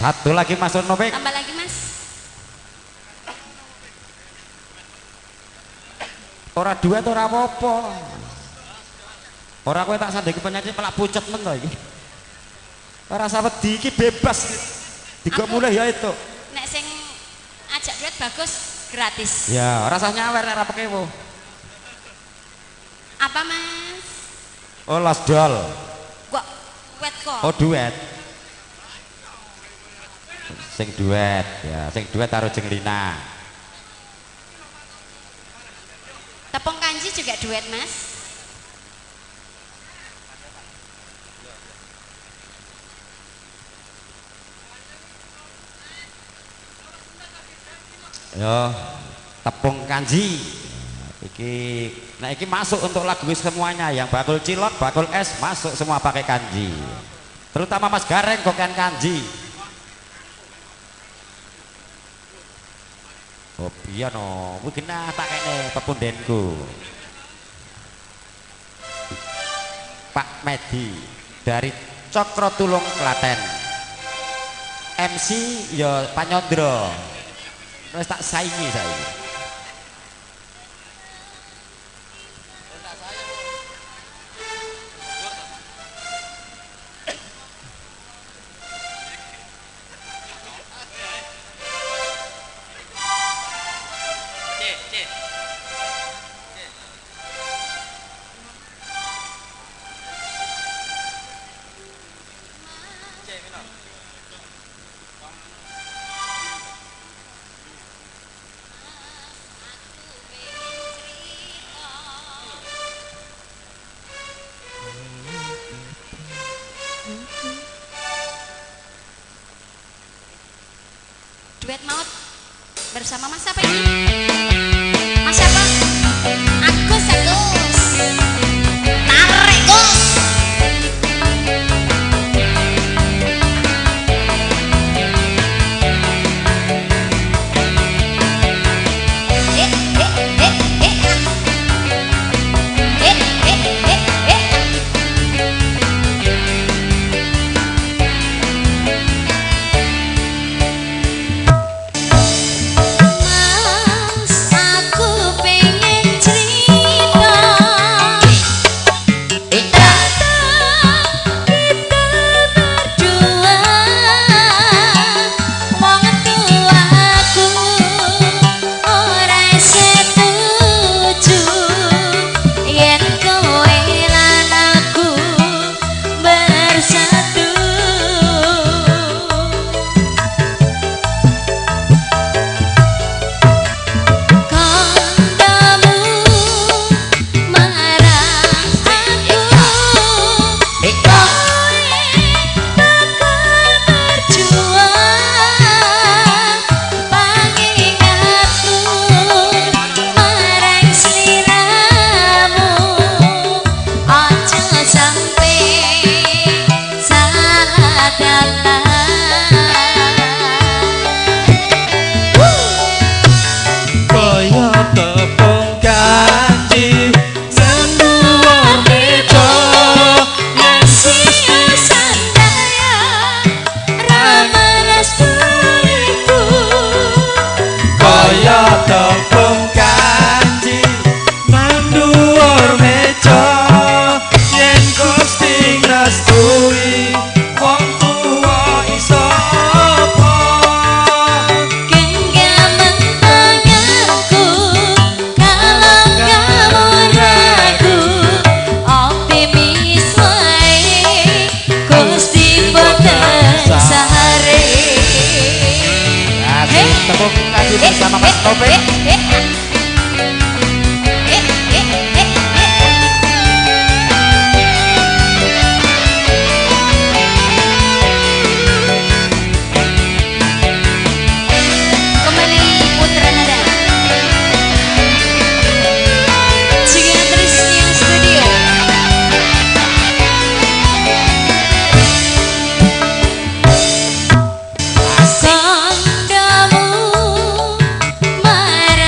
Satu lagi Mas Nopik. Tambah lagi Mas. Ora duet ora apa-apa. Ora kowe tak sandheki penyanyi malah pucet men to iki. Ora usah wedi iki bebas. Digo mulih ya itu. Nek sing ajak duet bagus gratis. Ya, ora usah nyawer nek ora pekewo. Apa Mas? Oh, los dol. Kok duet kok. Oh, duet. Sing duet ya, sing duet karo Jeng Lina. Tepung kanji juga duet Mas. Yo, tepung kanji. Iki, nah iki masuk untuk lagu semuanya, yang bakul cilok, bakul es masuk semua pakai kanji. Terutama Mas Gareng kokean kanji. Oh iya no, kuwi genah tak kene pepundenku. Pak Medi dari Cokro Tulung Klaten. MC ya Panyondro. Wis tak saingi saiki. Duet maut bersama Mas siapa ini? Mas siapa? Agus, Agus. Tarik Gus. Bersama Mas Topik. Kembali Putra Nada juga Trisnia Studio. Sandamu marang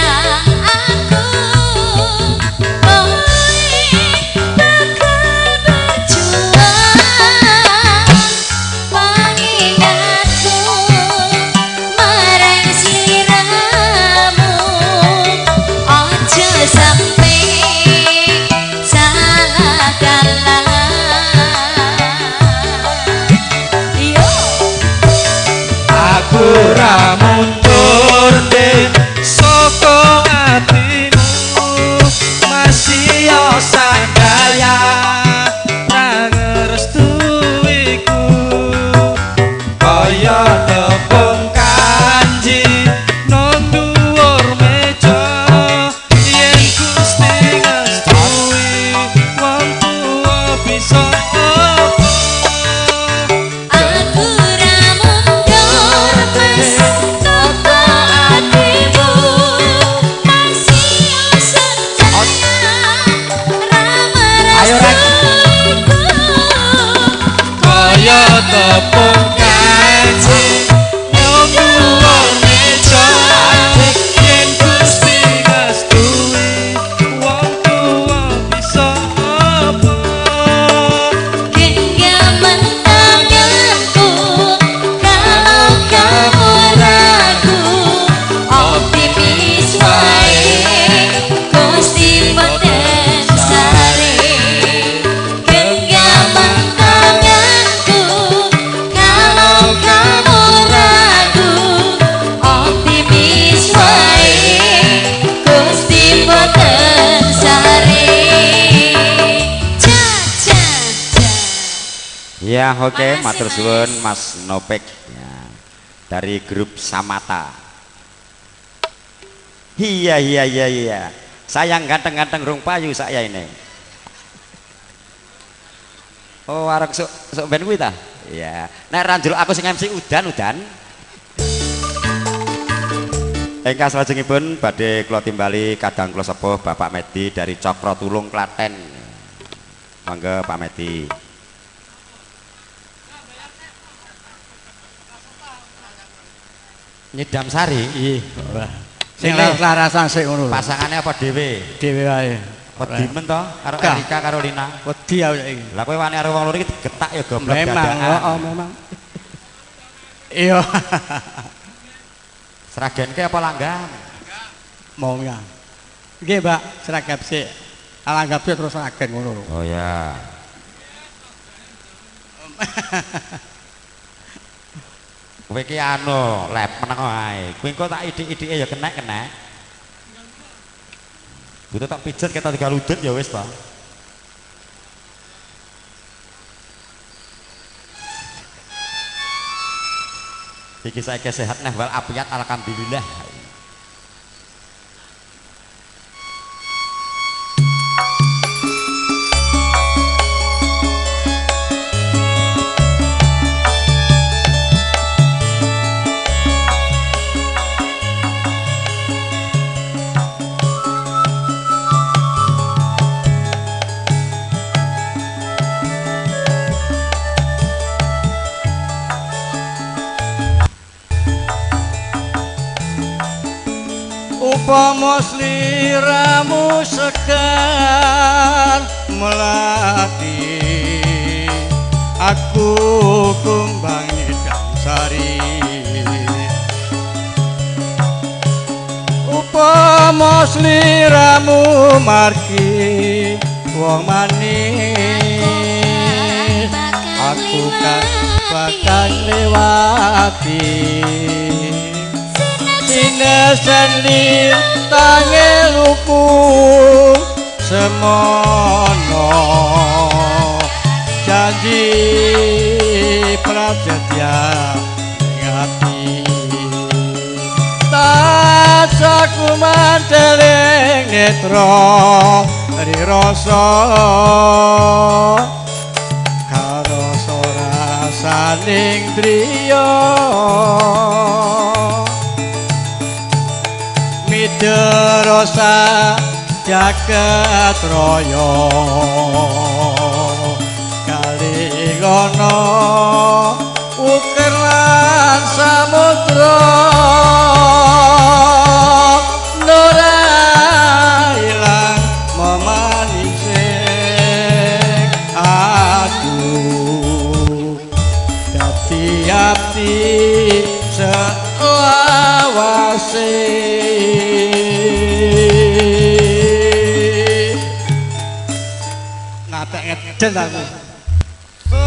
Ngepung kaji nyuwun meja yen Gusti ngestui wong tuwa bisa apa. Genggaman tanganku kalau kamu ragu, optimis wae Gusti boten sare. Genggaman tanganku kalau kamu ragu, optimis wae Gusti boten sare. Ca ca ca. Ya, oke, Makasih, matur Mas. suwun Mas Nopek ya, dari grup Samata. Iya iya iya iya. Sayang ganteng-ganteng rung payu saya ini. Oh, arek sok sok ben kuwi ta? Iya. Nek ra njaluk aku sing MC udan-udan. Ingkang salajengipun badhe kula timbali kadang kula sepuh Bapak Medi dari Cokro Tulung Klaten. Monggo Pak Medi. Nyidam Sari. Iya, ora. Sing laras-larasan sik ngono lho. Pasangannya apa dhewe? Dhewe wae. Wedi men to karo Gak. Erika karo Lina. Wedi aku saiki. Lah kowe wani karo wong loro iki digetak ya goblok Memang, dadakan. heeh, memang. Iya. Sragenke apa langgam? Mau ya. Nggih, Mbak, seragam sik. Langgam sik terus sragen ngono lho. Oh ya. Kowe iki anu, lep meneng wae. Kowe engko tak idik-idike ya kenek-kenek. Butuh tak pijet ketok tiga ludut ya wis to. Iki saiki sehat neh wal afiat alhamdulillah. Upama sliramu segar melati, aku kumbang nyidam sari. Upama sliramu margi wong manis, aku kan bakal lewati. Sinesen lintange luku semono, janji prasetya ning ati. Tansah kumanteling netra rirasa, karasa rasaning driya. Miderosa jagat raya kalingono ukir lan samudra, ora ilang memanise aduh dadi abdi selawase. Ngatek ngeden aku. Oh,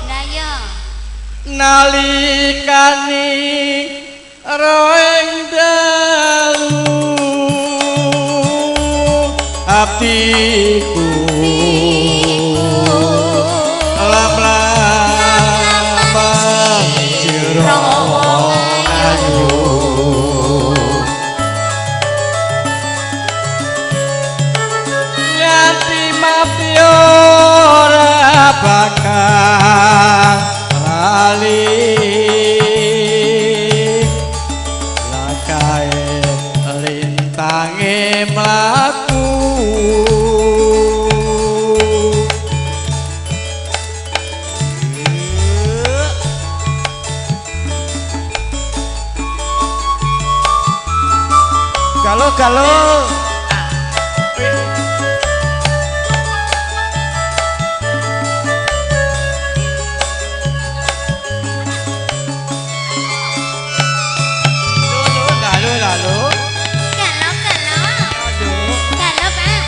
Lah yo. nalikane roeng dalu atiku lam-lam jero ayu. Nganti mati ora bakal lali, lakae lintange mlaku. Galo galo. Galo galo. Galo galo. Galo Pak.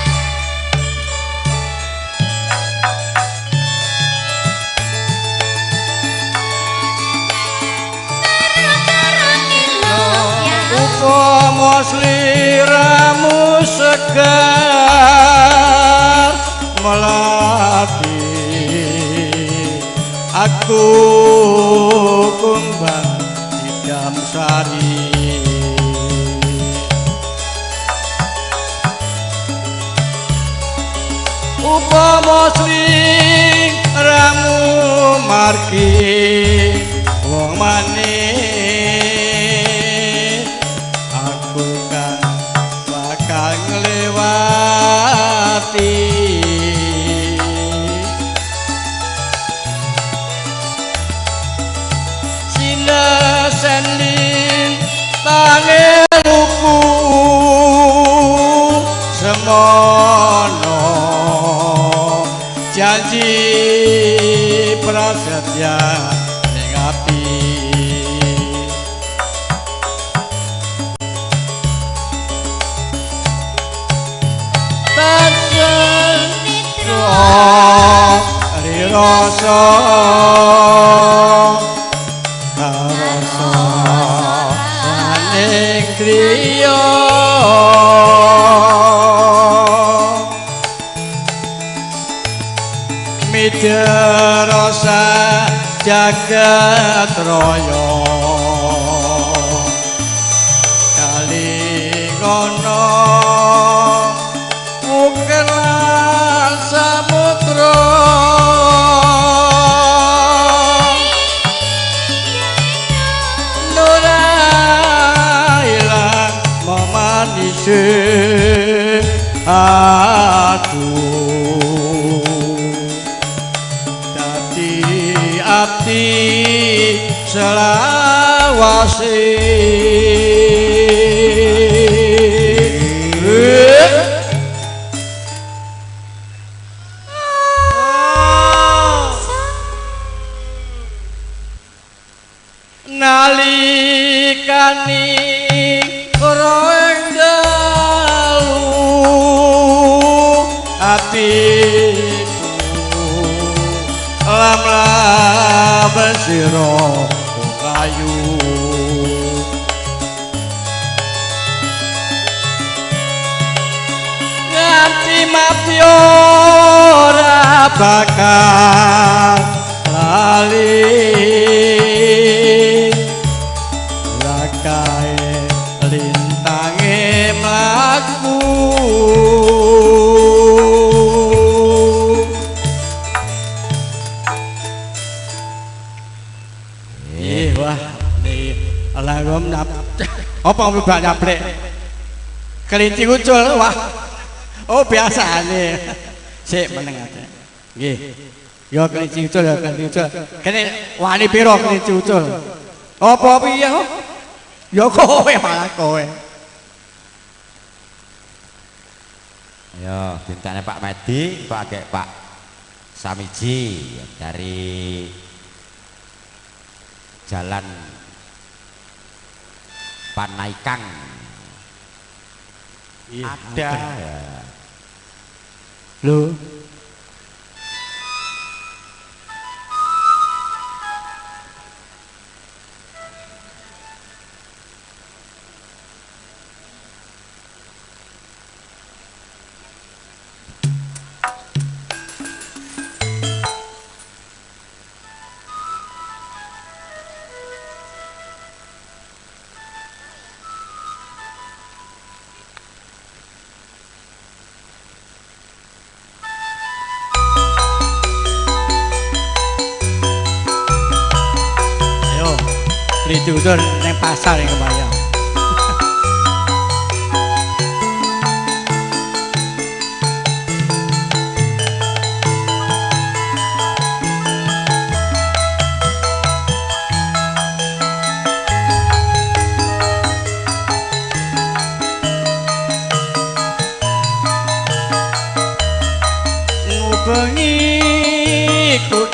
Upama sliramu segar melati, aku kumbang idam sari. Upama sliramu margi wong manis, aku kan bakal nglewati. Sinesen lintange luku semono, janji prasetya ing ati. Rasa karasa saning griya, midrasa jagat raya kalingono ukir lan samudra. Aduh, dadi abdi selawase. Nalikane ora ing dalu atiku lam-lam sira kayu, nganti mati ora bakal lali. Lakae lintange mlaku, wah niki lha apa mlebak nyablek kelinci ucul, wah oh biasane sik meneng aja nggih. Ya kelinci ucul, ya kelinci ucul kene wani pira kelinci ucul apa piye kok ya kowe malah kowe. Ya bintangnya Pak Medi, Pak Agek, Pak Samiji dari Jalan Panaikang. Ada ya. Lho. Diudur neng pasar yang kebayang.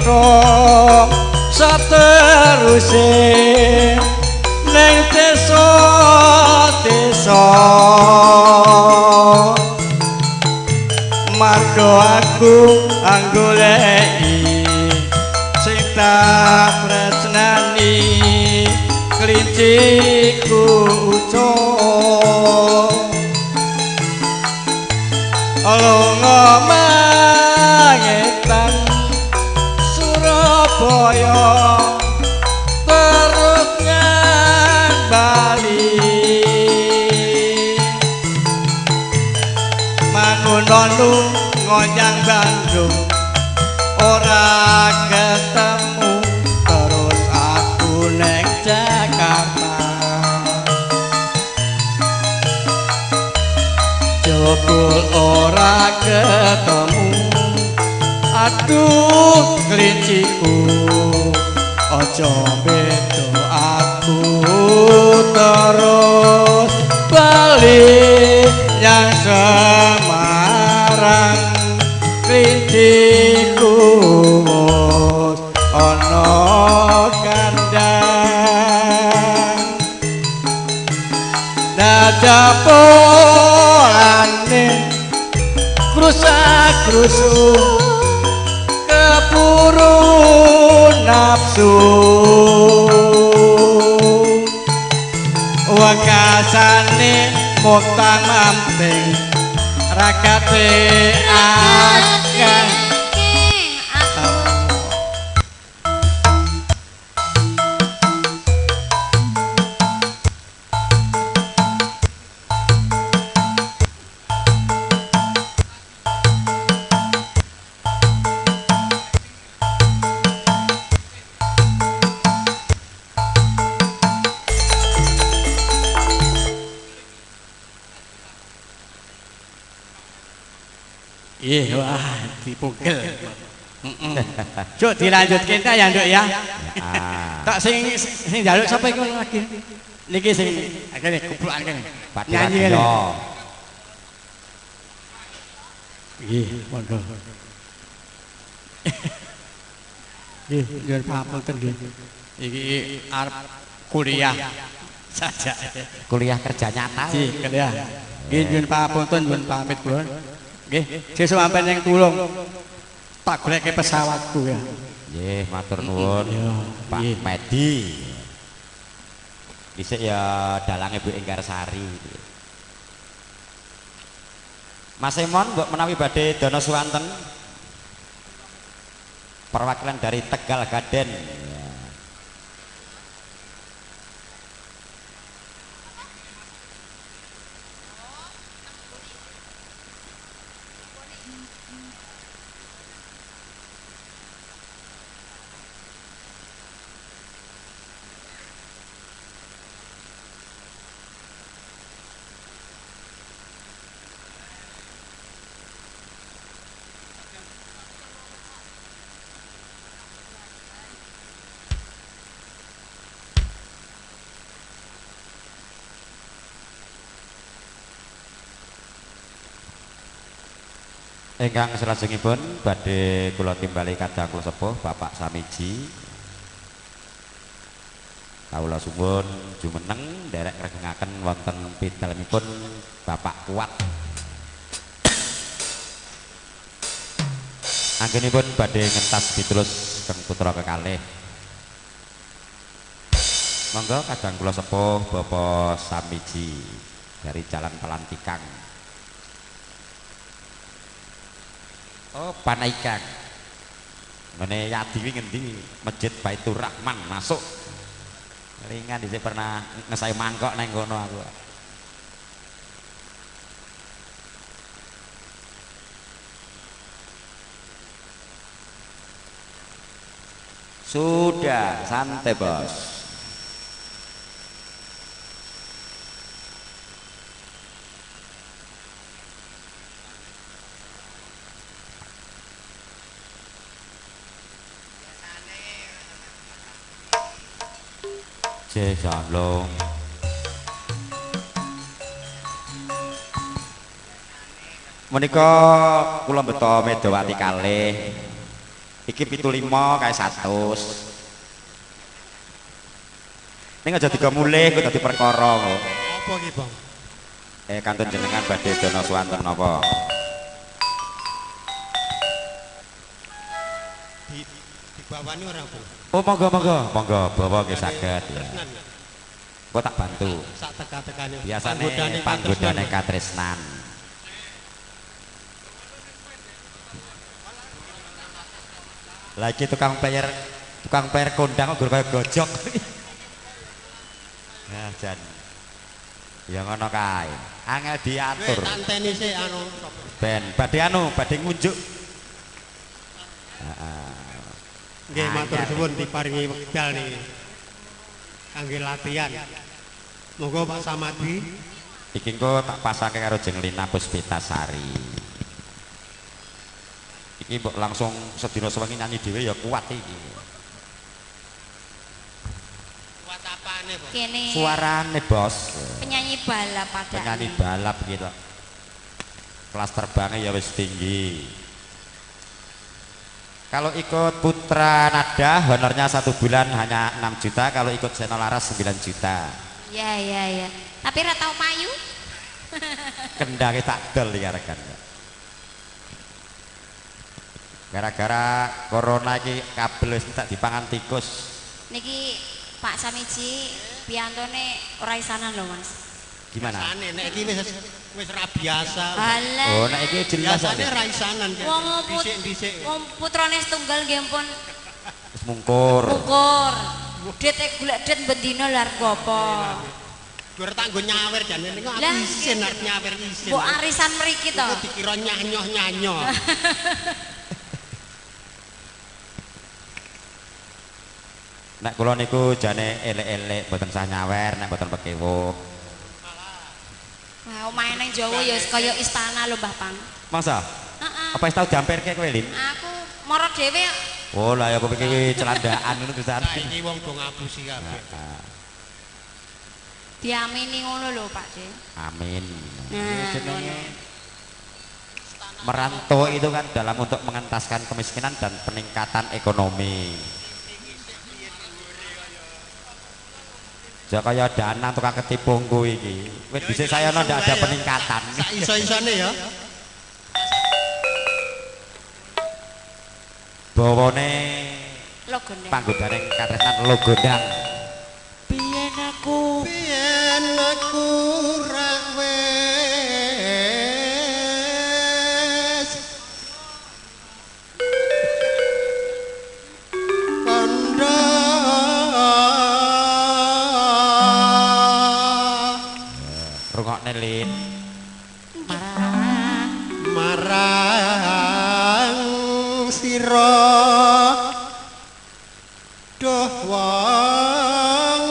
kutha sateruse ning desa-desa margo aku anggoleki sing tak tresnani klinciku ucul lunga mangetan Surabaya terus nang Bali mangun ngonyang Bandung ora ketemu terus aku neng Jakarta jebul ora ketemu aduh klinciku aja beda aku terus bali yang Semarang klinciku ana kandang nada polane krusak-krusu keburu nafsu wekasane mutang mamping rakate akeh. Ih, wah, dipugel. Cuk, dilanjutke ta ya, Nduk ya. Tak sing sing njaluk sapa iku lagi? Niki sing kene kuplukan kene. Nyanyi kene. Nggih, monggo. Nggih, nyuwun pangapunten nggih. Iki arep kuliah saja. Kuliah kerja nyata. Nggih, kuliah. Nggih, nyuwun pangapunten, nyuwun pamit kula. Nggih, sesuk sampeyan yang tulung tak goleke pesawatku ya. Nggih, matur nuwun Pak Medi. Dhisik ya dalange Bu Enggarsari. Mas Emon mbok menawi badhe dana suwanten. Perwakilan dari Tegal Gaden. Ingkang salajengipun badhe kula timbali kadang kula sepuh Bapak Samiji. Kawula suwun jumeneng nderek ngregengaken wonten pidalemipun Bapak Kuat. Anggenipun badhe ngentas pitulus keng putra kekalih. Monggo kadang kula sepuh Bapak Samiji dari Jalan Pelantikan. Oh, Panaikan. Ngene Yadi kuwi ngendi? Masjid Baitur Rahman masuk. Ringan dhisik pernah ngesai mangkok nang kono aku. Sudah, santai, Bos. Shalom. Menika kula beto Medawati kalih Iki 75 kae 100. Ning aja digo mulih kok dadi perkara kok. Apa iki, Bang? Kantun jenengan badhe dana suwanten napa? Dibawani ora, Bang? Oh, monggo monggo, monggo bawa nggih saged ya. Kok tak bantu. Sak teka-tekane. Biasane panggodane katresnan. Lagi tukang player kondang kok kaya gojok. Nah, jan. Ya ngono kae. Angel diatur. Wis tanteni sik anu. Ben badhe anu, badhe ngunjuk. Heeh. Nggih matur suwun diparingi wekdal niki. Kangge latihan. Monggo Pak Samadi. Iki engko tak pasangke karo Jeng Lina Puspitasari. Iki mbok langsung sedina sewengi nyanyi dhewe ya kuat iki. Kuat apane, Bos? Kene. Suarane, Bos. Penyanyi balap padahal. Penyanyi balap gitu. Kelas terbangnya ya wis tinggi. Kalau ikut Putra Nada honornya 1 bulan hanya 6 juta, kalau ikut Seno Laras 9 juta. Ya ya ya. Tapi ra tau payu. Kendake tak dol iki rekan. Gara-gara corona iki kabel wis entek dipangan tikus. Niki Pak Samiji piyantone ora isanan lho, Mas. Gimana? Biasane nek iki wis ra biasa. Alah. Oh, nek iki jelas biasane ra isanan. Wong dhisik-dhisik. Wong putrane setunggal nggih pun wis mungkur. Mungkur. Dit golek dit bendina lha arep apa? Gur tak nggo nyawer jane niku aku isin arep nyawer isin. Mbok arisan mriki to. Iku dikira nyanyoh-nyanyoh. Nek kula niku jane elek-elek mboten sah nyawer nek mboten pekewuh. Wah, omahe nang Jawa ya kaya istana lho Mbah Pang. Masa? Heeh. Apa wis tau diampirke kowe, Lin? Aku moro dhewe. Oh, lah ya kowe iki celandaan ngono pisan. Saiki wong do ngapusi kabeh. Diamini ngono lho, Pak De. Amin. Nah, jenenge merantau itu kan dalam untuk mengentaskan kemiskinan dan peningkatan ekonomi. Ya kaya dana tukang ketipung kuwi iki. Wis dhisik saya ndak ada peningkatan. Sak iso-isone ya. Bawane logone. Panggodane katresnan Logondang. Biyen aku ra wis kandha rungokne Lin marang sira duh wong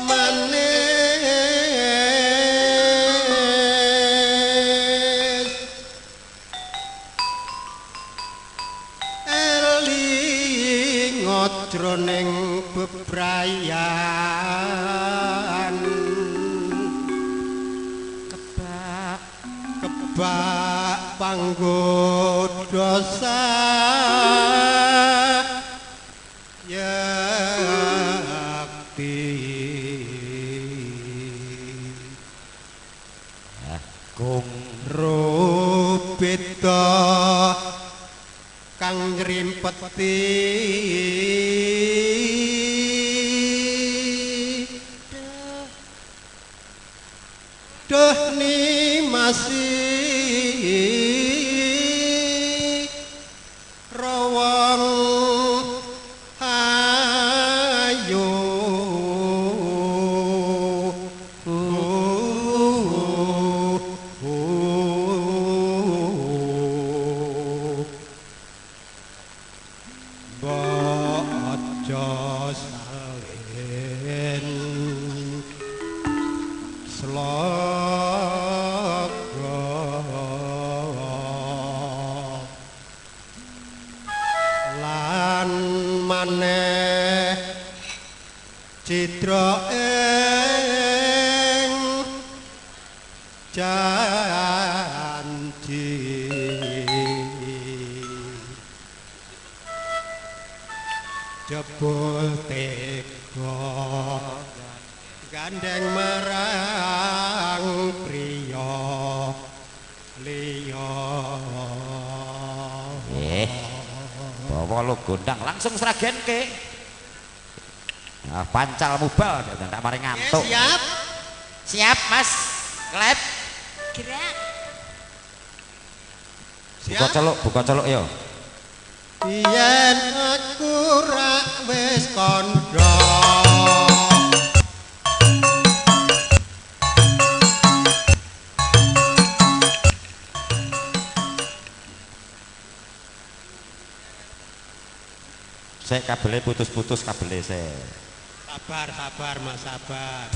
manis eling jroning bebrayan kebak panggoda yakti gung rupita kang nyrimpeti duh nimasi rawang ayu mbok aja salin sloga lan maneh citra ing janji. Jebul tega gandeng marang priya liya. Bawa lo gondang langsung sragenke. Nah, pancal mubal tak mari ngantuk. Siap. Siap Mas. Klep. Gerak. Buka celuk, buka celuk yo. Yen aku rak wis kandha. Sek kabele putus-putus kabele sek. Sabar, sabar Mas, sabar.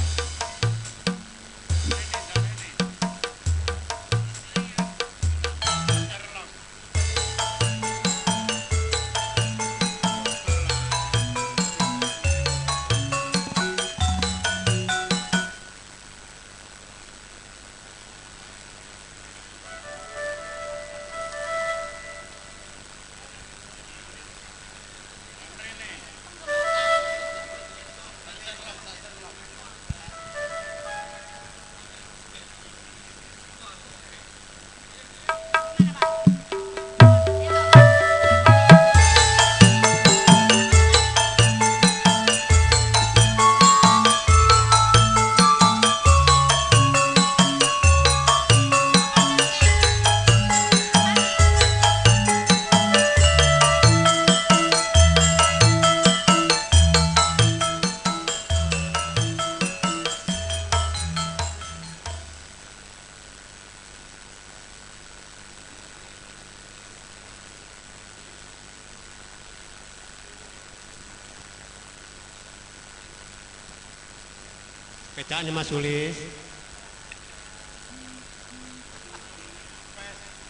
Kecaknya Mas Sulis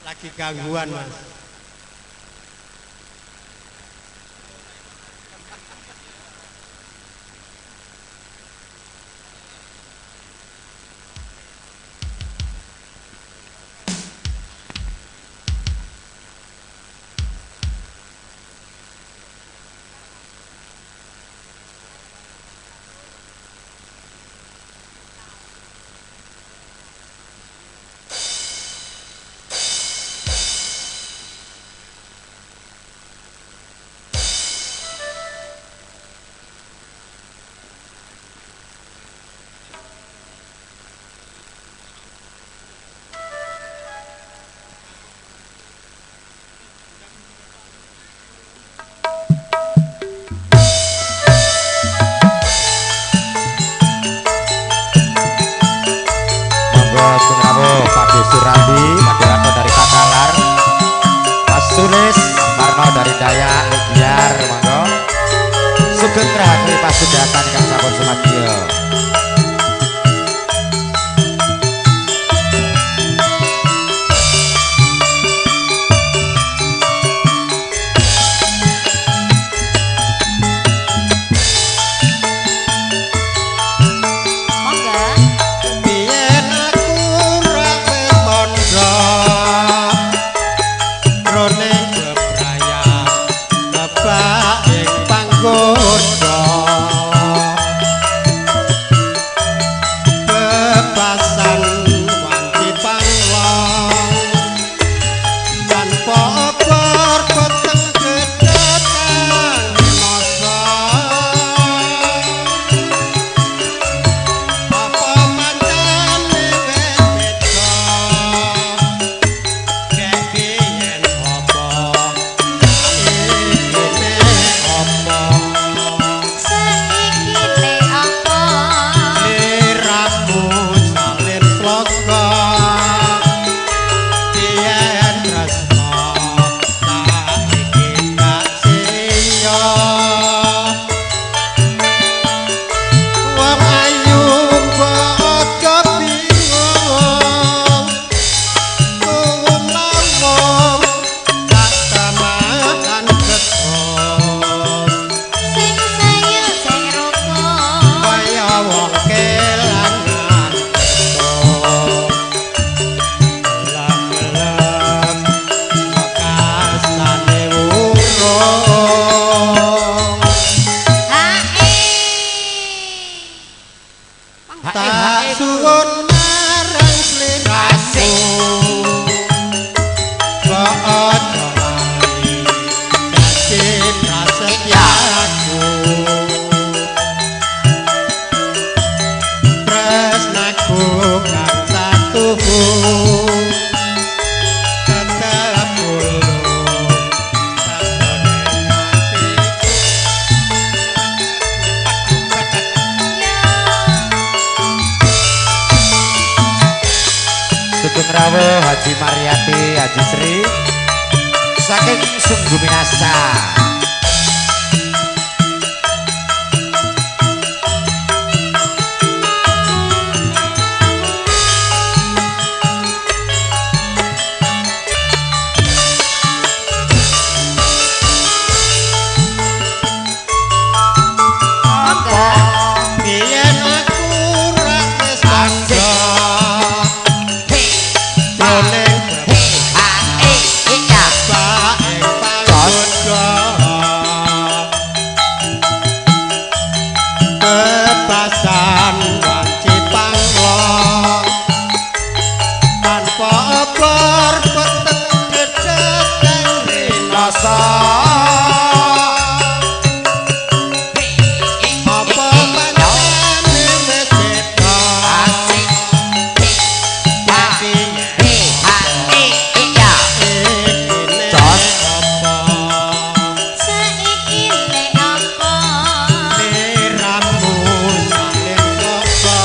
lagi gangguan Mas. Surandi, Pak Dewanto dari Takalar, Mas Sulis, Marno dari Dayak, Legiar, monggo. Sugeng Rahakri Pasundatan ingkang sampun sumadyo. Ing panggoda. Prasetyaku tresnaku kang satuhu tetep tulung sajroning atiku. Sugeng rawuh Haji Mariati, Haji Sri saking Sungguminasa. Biyen aku ra wis bangga jroning bae panggoda bebasan wanci panglong tanpa obor peteng dedeg kang rinasa. Apa pancene wis beda dadi iki Jos. Apa Saiki nek apa sliramu saling sapa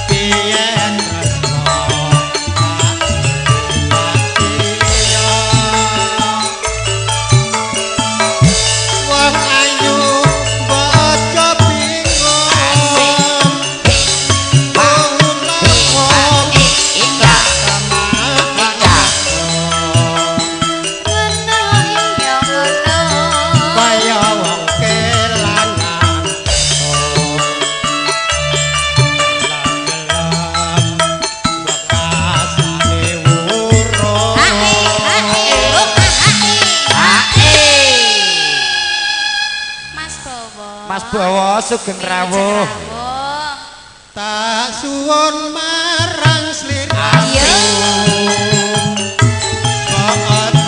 biyen tresno tak liya wong ayu mbok aja bingung ngono iya ngono. Kaya wong kelangan gelem bekasane wurung. Hae hae oh hae. Mas Bowo. Mas Bowo sugeng rawuh. Rawuh. Tak suwun marang sliramu. Iya. Kok aja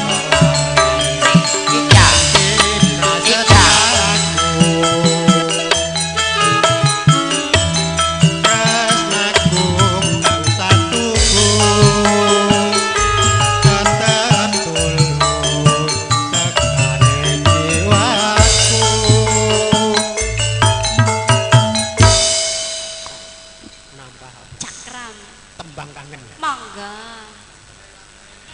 lali prasetyaku tresnaku kang satuhu tetep tulus tekane jiwaku. Nambah Cakram. tembang kangen. Monggo.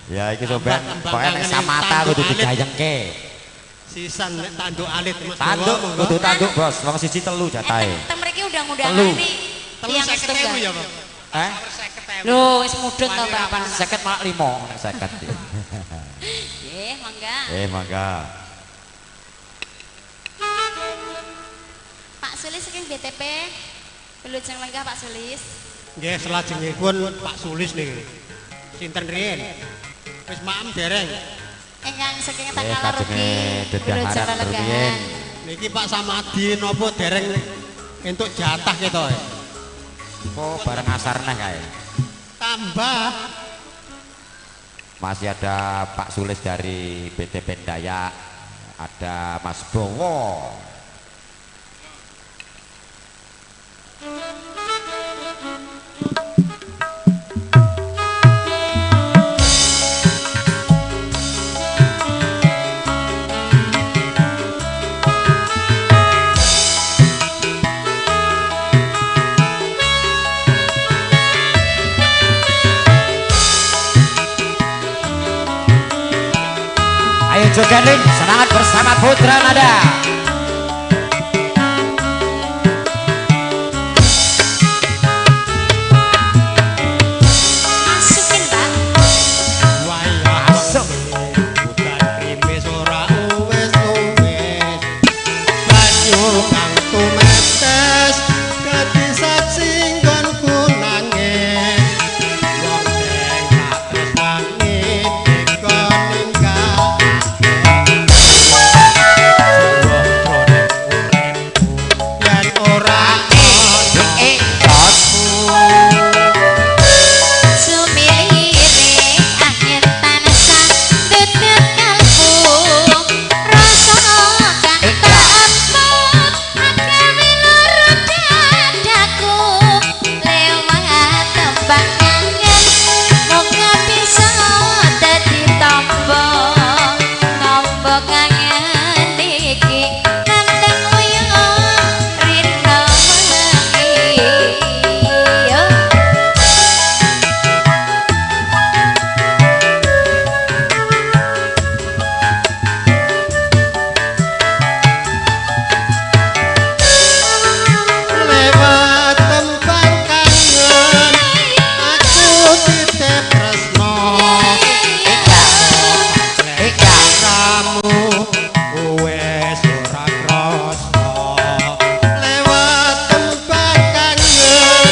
Ya iki sampean Tembang pokoke nek kangen Samata tanduk kudu alit. digayengke. Sisan nek tanduk alit Mas Tanduk Bowo, monggo. kudu tanduk, Bos. Wong siji telu jatahe. Teng mriki undang-undangan Telu. nih. Telu Tiyang 50.000 ya, Pak. Eh? Lho, wis mudhun to, Pak. 50 malah 5 nek 50. Nggih, mangga. Eh, mangga. Pak Sulis saking BTP. Wilujeng lenggah Pak Sulis. Nggih, selajengipun Pak Sulis niki. Sinten riyin? Wis maem dereng. Ingkang saking Eh, Tanggal kajenge Rugi. Wilujeng dedaharan lelenggahan. rumiyin. Niki Pak Samadi napa dereng entuk jatah kita. Kok bareng asar neh kae. Tambah Masih ada Pak Sulis dari BTP Dayak, ada Mas Bowo. Ayo jogeling semangat bersama Putra Nada. Masukin, Pak. wayah Masuk. Udan krimis ora uwis-uwis. Banyu kang tumetes dadi saksi nggonku nangis. Wong sing tak tresnani tega ninggal. Jiwa Kangen iki nandang uyuh rina wengi. Yo. Lewat tembang kangen aku titip tresno. Eka. Ramu wis ora krasa. Lewat tembang kangen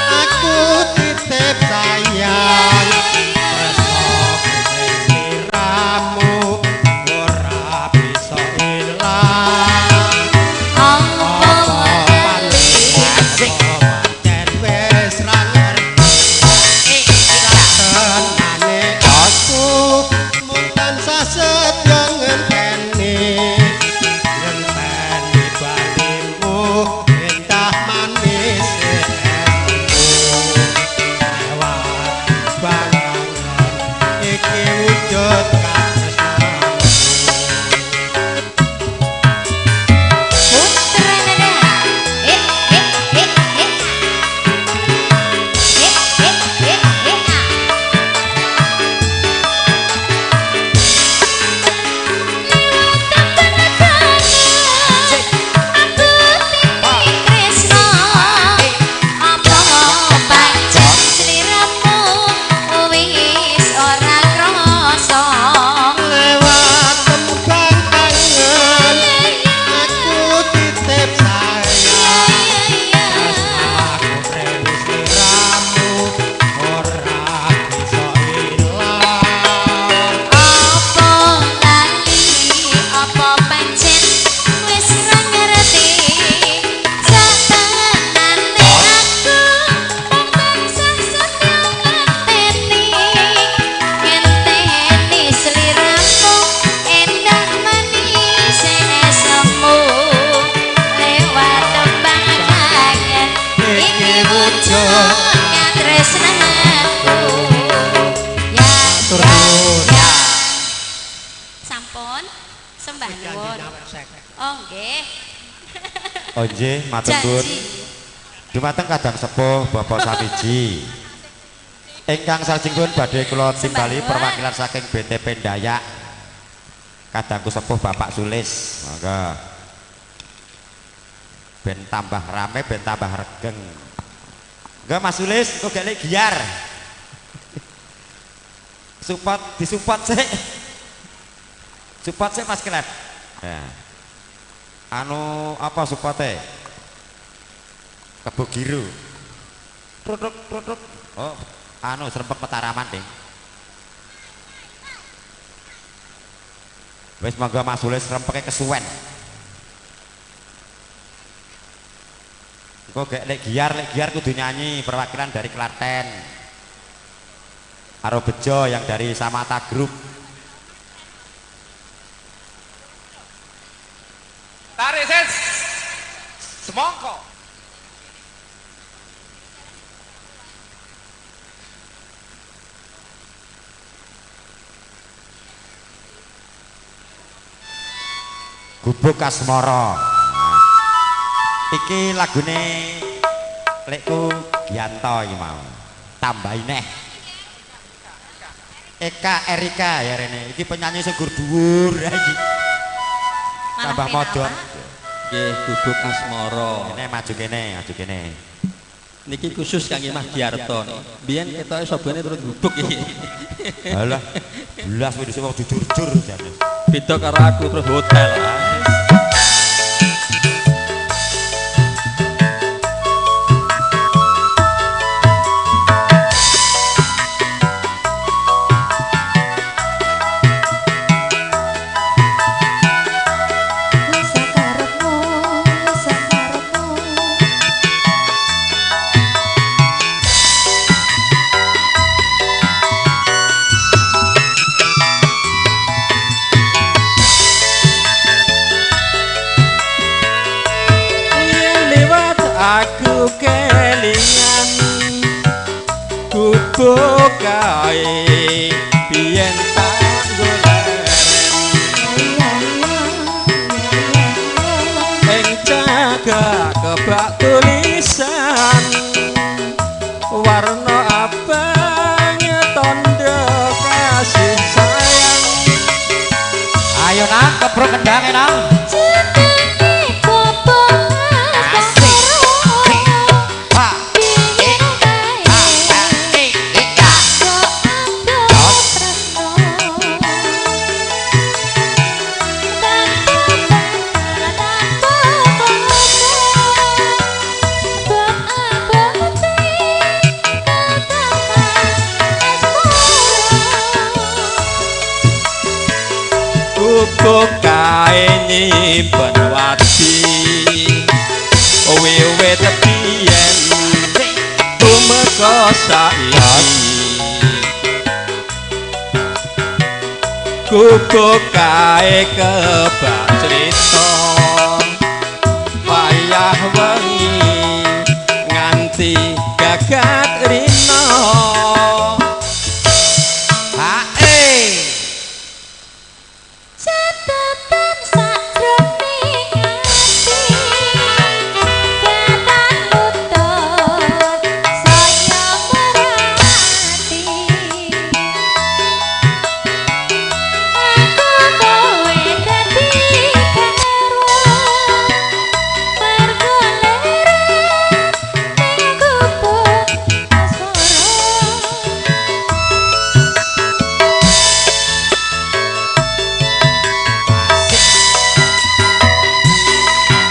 aku titip sayang. Tresno sing sliramu ora bisa ilang. Apa lali Asik. Pancen wis ra ngerti tenane aku mung tansah setya ngenteni. Ngenteni balimu endah manis esmu. Lewat bangangan iki wujud katresnanku. Putra Nada. Eh eh eh eh. Eh eh eh eh. Lewat tembang kangen aku titip tresno. Apa pancen sliramu wis ora krasa. Lewat tembang kangen aku titip sayang. Aku ring sliramu ora bisa ilang. Apa lali, apa pancen wis ra ngerti satanane aku mung tansah setya ngenteni. Ngenteni sliramu endah manis esemu. Lewat tembang kangen iki wujud katresnanku. Ya ya ya. Sampun sembah nuwun. Oh nggih. Oh nggih, matur nuwun. Janji. Dumateng kadang sepuh Bapak Samiji. Ingkang salajengipun badhe kula timbali Sembah nuwun. perwakilan saking BTP Dayak. Kadangku sepuh Bapak Sulis. Monggo. Ben tambah rame, ben tambah regeng. Enggak Mas Sulis, kok gak lek giar. Support, disupport sik. Support sik Mas Klep. Ya. Anu apa supporte? Kebo Giru. Trutruk trutruk. Oh, anu serempet Mataraman, Ding. Wis monggo Mas Sulis rempeke kesuwen. Engko gek lek giar kudu nyanyi perwakilan dari Klaten. Aro Bejo yang dari Samata Group. Tarik ses. Semongko. Gubuk Asmara. Iki lagune lekku Gianto iki mau. Tambahi neh. Eka Erika ya rene. Iki penyanyi sing gur dhuwur iki. Malah Tambah penak, modot. Pak. Nggih, Gubuk Asmara. Kene maju kene, maju kene. Niki khusus kangge Mas Giarto. Biyen ketoke sobone turut gubuk iki. Alah, belas wis wong jujur-jujur jane. Beda karo aku terus hotel. Sakarepmu, sakarepmu. Yen liwat aku kelingan gubuk kae biyen tak goleren. cagak kebak tulisan warna abang tondo kasih sayang. Ayo nang keprok kendange nang. Gubuk kae nyimpen wadi wiwit biyen tumeka saiki. Gubuk kae kebak crita wayah wengi nganti gagat rina.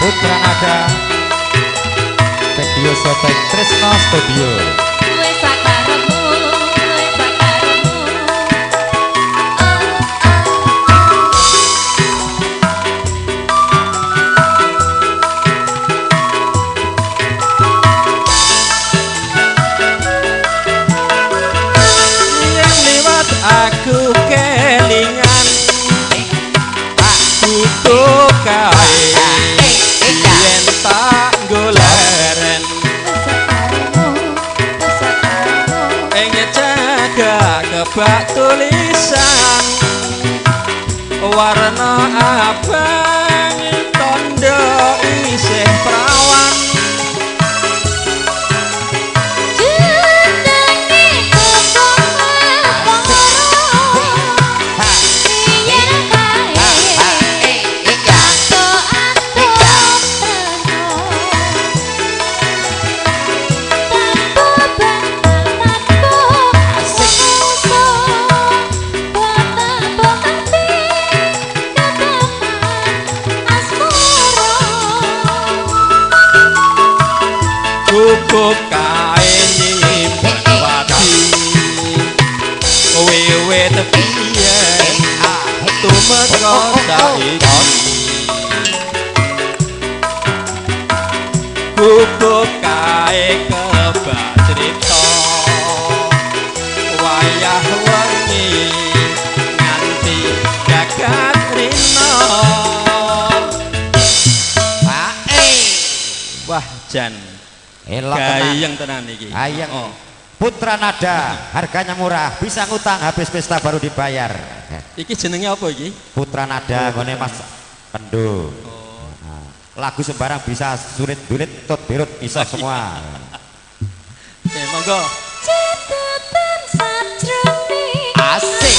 Putra Nada Video Soteng Tresno Studio. Yen liwat aku kelingan gubuk kae yen tak goleren ing cagak kebak tulisan warna abang tondo isih prawan. Gubuk kae nyimpen wadi wiwit biyen tumeka saiki. Gubuk kae kebak crita wayah wengi nganti gagat rina. Wah jan elok gayeng tenan iki. Gayeng. Oh. Putra Nada, harganya murah, bisa ngutang habis pesta baru dibayar. Iki jenenge apa iki? Putra Nada, nggone Mas Pendo. Oh. Nah, lagu sembarang bisa, sulit dulit tot birut bisa semua. Oke, monggo. Asik.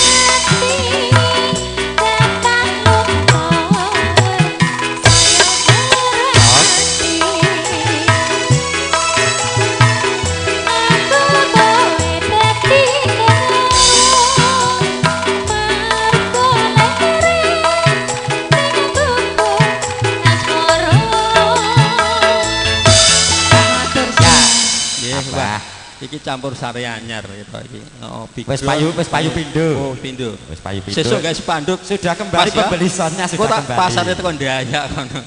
Iki campur sari anyar gitu iki. Oh, wis payu pindho. Oh, pindho. Wis payu pindho. Sesuk guys spanduk sudah kembali pembeli soundnya sudah kembali. Pasare teko Ndayak kono.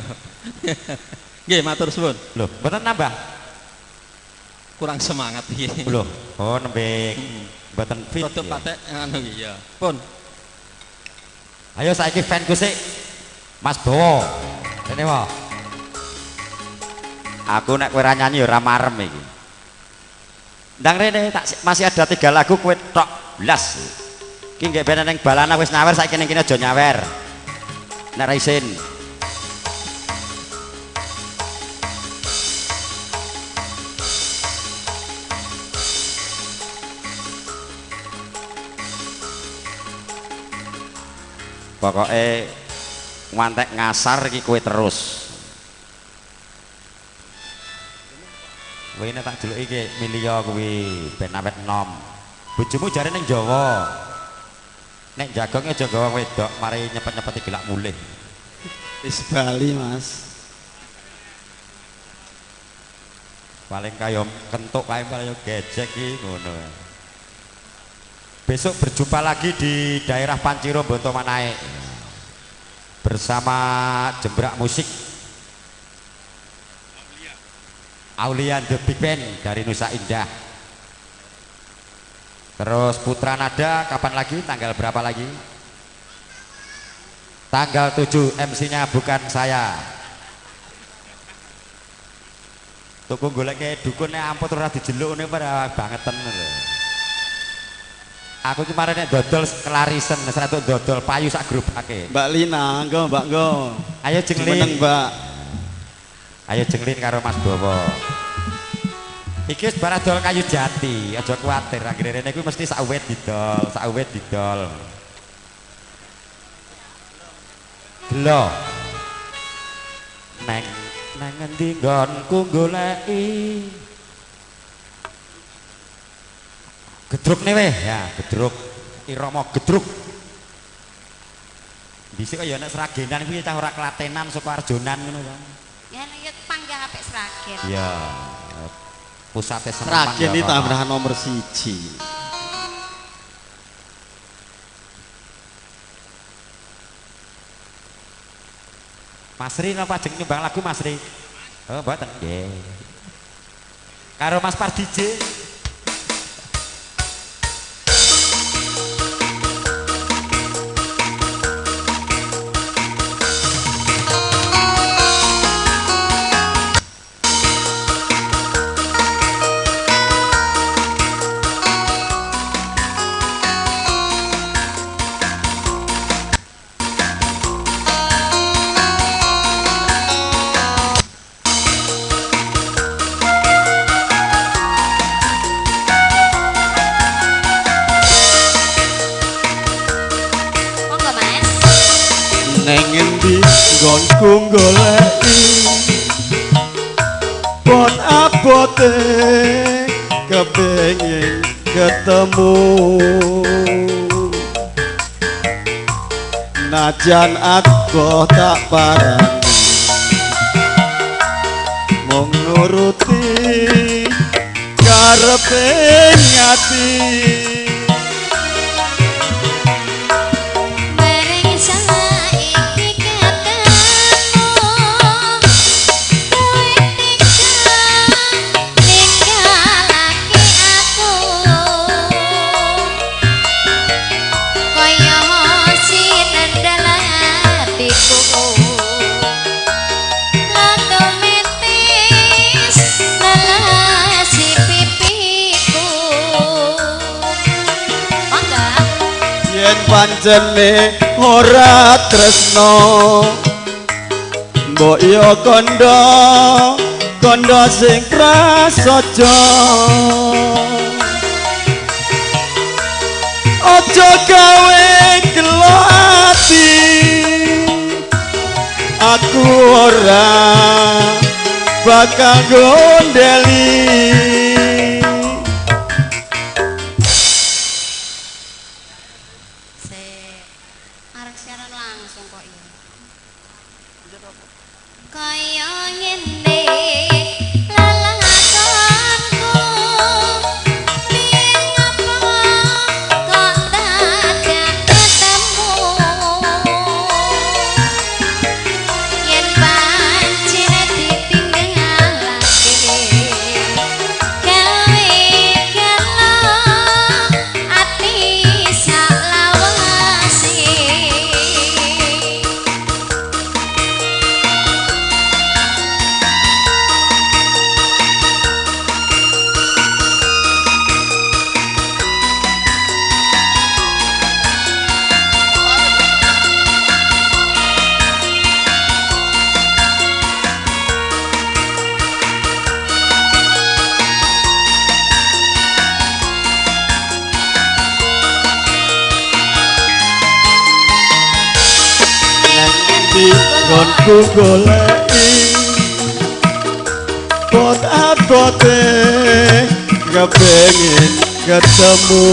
Nggih, matur suwun. Lho, mboten nambah. Kurang semangat iki. Lho, oh nembe mboten fit. Rodok patek anu iki ya. Pun. Ayo saiki fanku sik. Mas Bowo. Rene wae. Aku nek kowe ora nyanyi ya ora marem iki. Ndang rene tak masih ada 3 lagu kowe tok blas. Iki nggih ben ning balana wis nyawer saiki ning kene aja nyawer. Nek ra isin. Pokoke ngantek ngasar iki kowe terus. Kowe nek tak deloki iki milio kuwi ben awet enom. Bojomu jare ning Jawa. Nek jagong aja gawa wedok mari nyepet-nyepeti gelak mulih. Wis bali, Mas. Paling kaya kentuk kae kaya gejek iki ngono. Besok berjumpa lagi di daerah Panciro Bonto Manaek bersama Jembrak Musik Aulia The Big Band dari Nusa Indah. Terus Putra Nada kapan lagi? Tanggal berapa lagi? Tanggal 7, MC-nya bukan saya. Tuku goleke dukun nek ampun ora dijeluk ngene ora bangeten lho. Aku kemarin nek dodol kelarisen, nek dodol payu sak gerobake. Mbak Lina, nggo Mbak nggo. Ayo jenglin. Meneng, Mbak. Ayo jenglin karo Mas Bowo. Iki wis bar adol kayu jati, aja kuwatir anggere rene kuwi mesti sak wit didol, sak wit didol. Gelo. Neng nang ngendi nggonku goleki. Gedruk nih weh, ya gedruk, irama gedruk. Dhisik kaya nek Sragenan kuwi cah ora Klatenan Sukoharjonan ngono to. Ya nek panggah apik Sragen. Iya. Pusate Semarang. Sragen iki tambahan nomor 1. Mas Ri napa ajeng nyumbang lagu Mas Ri? Oh, mboten nggih. Karo Mas Pardije. Nggonku goleki pon abote kepengin ketemu najan aku tak parani mung nuruti karepe ati. Pancene ora tresno mbok yo kandha kandha sing prasaja aja gawe gelo ati aku ora bakal gondeli. Nggonku goleki bot-abote kepengin ketemu.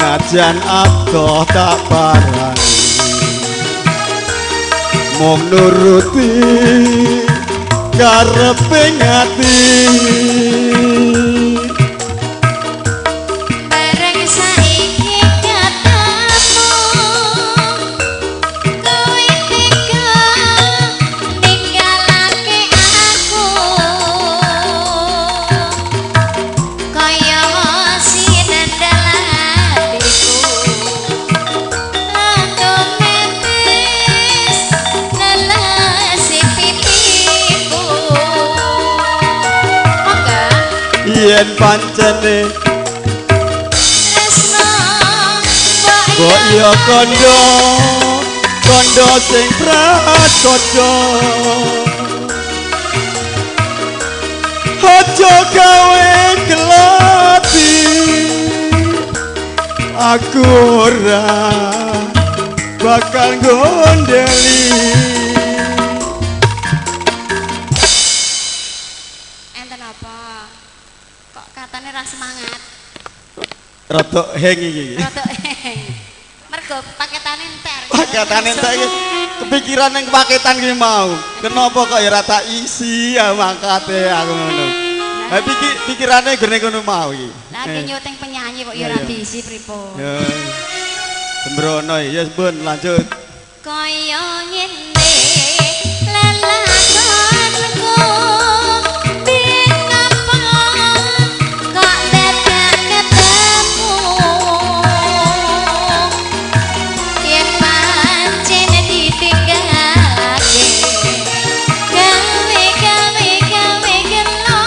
Najan adoh tak parani mung nuruti karepe ati. Bareng saiki ketemu kowe tega ninggalake aku kaya sinendel atiku lantung netes nelesi pipiku. Monggo. Yen pancene Tresno mbok yo kondo kondo sing prasaja aja gawe gelati aku ora bakal gondeli. Enten apa? Kok katane ra semangat? Rodok heng iki. Rodok heng. Mergo paketane entek. Paketane entek iki kepikiran ning paketan iki mau. Kenapa kok ya ora tak isi ya mangkate aku ngono. Lah pikirane gone ngono mau iki. Lah nyuting penyanyi kok ya ora diisi pripun. Ya. Sembrono ya Bun, lanjut. Kaya ngene lelakonku biyen ngapa kok dadak ketemu yen pancen ditinggalake gawe gawe gawe gelo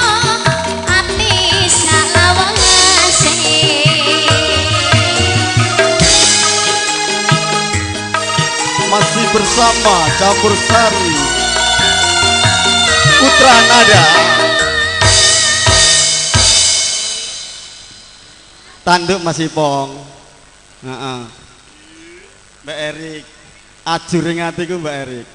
ati salawase. Masih bersama Campur Sari Putra Nada. Tanduk Mas Ipong. Heeh. Mbak Erik, ajuring atiku Mbak Erik.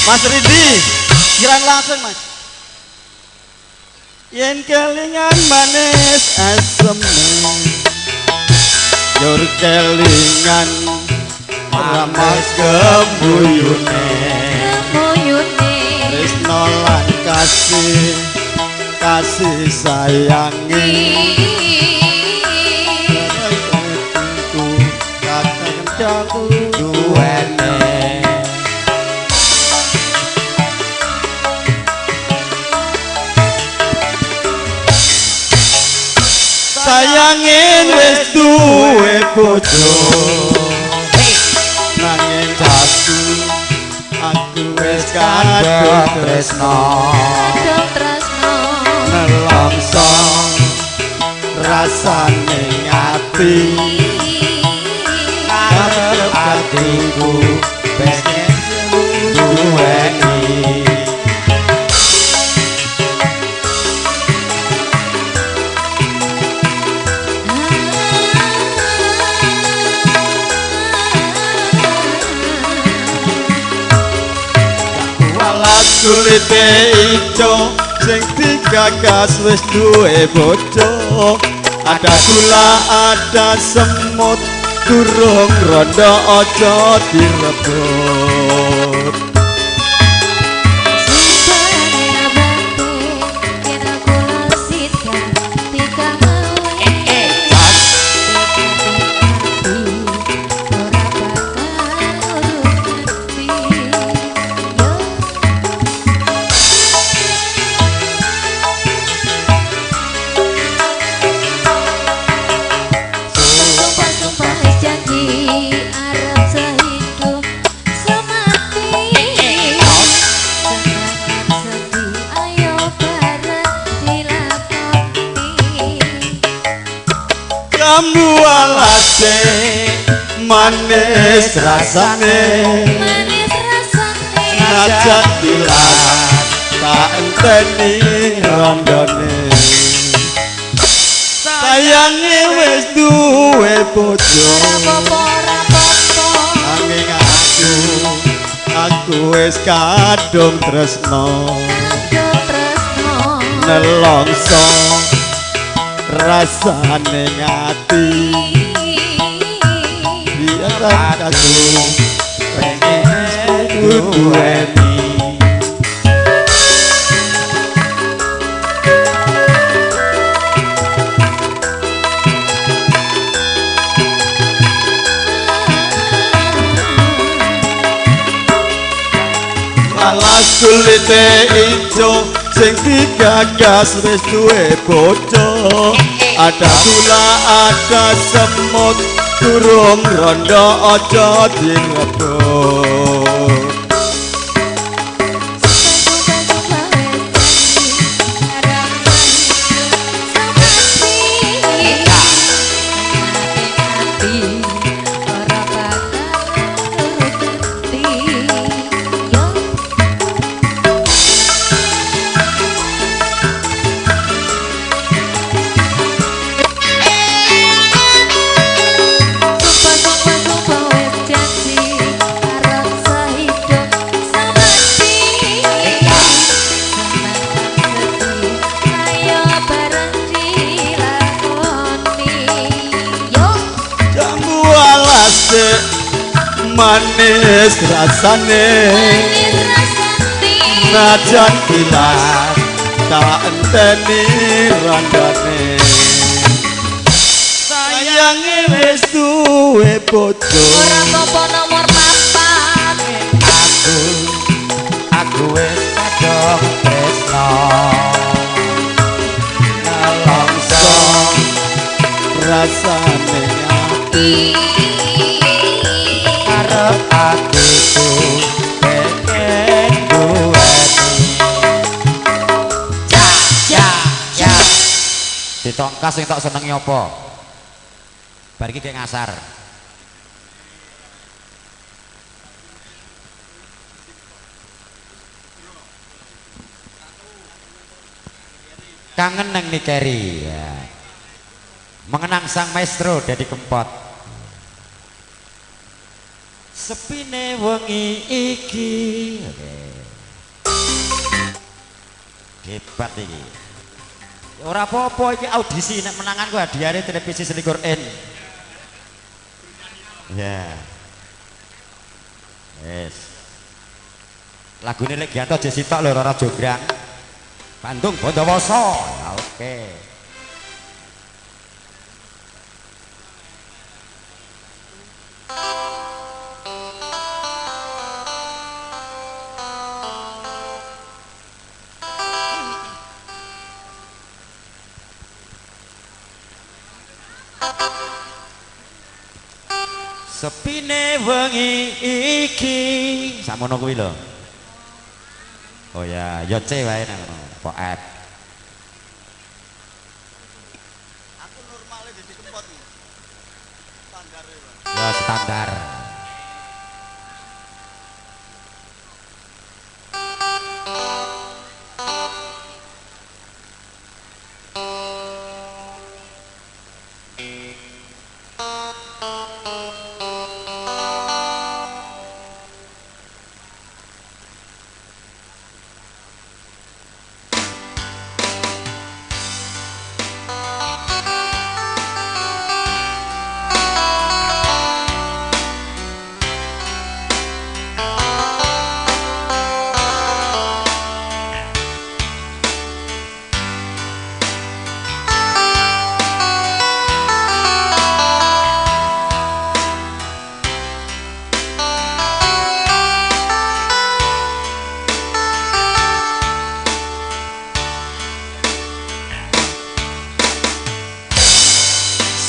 Mas Ridi, kirang langsung Mas. Yen kelingan manis asem, yur kelingan ramas gembuyune, tresno lan kasih, kasih sayange. Kata duwene. Sayangin wis duwe bojo, nanging aku wis kadung tresno, nelongso rasane ati, karep atiku pengen duwe. Alas kulite ijo sing digagas wis duwe bojo. Ada gula ada semut durung rondo aja direbut. Manis rasane, manis rasane, najan tilas tak enteni rondone. Sayange wis duwe bojo, nanging aku wis kadung tresno, nelongso rasane ngati. Biar aku pengen duweni. Alas kulite ijo sing digagas wis duwe bojo. Ada gula ada semut durung rondo aja direbut. Manis rasane, najan tilas tak enteni randane. Sayange wis duwe bojo, ora apa-apa nomor papat. Aku wis kadung tresno, nelongso rasane ati. Atiku pengen duweni. Ja ja ja. Ditongkas sing tak senengi apa? Bar iki gek ngasar. Kangen nang Nikeri ya. Mengenang sang maestro Dedi Kempot. Sepine wengi iki. Oke. Hebat iki. Ora apa-apa iki audisi nek menangan ku hadiahne televisi 21 in. Ya. Yes. Lagune lek Gianto aja sitok lho ora jograng. Bandung Bondowoso. Ya oke. Sepine wengi iki sakmono kuwi lho. Oh ya, ya C wae nang ngono, apa F. Aku normale Dedi Kempot iki. Standar e, Pak. Ya standar.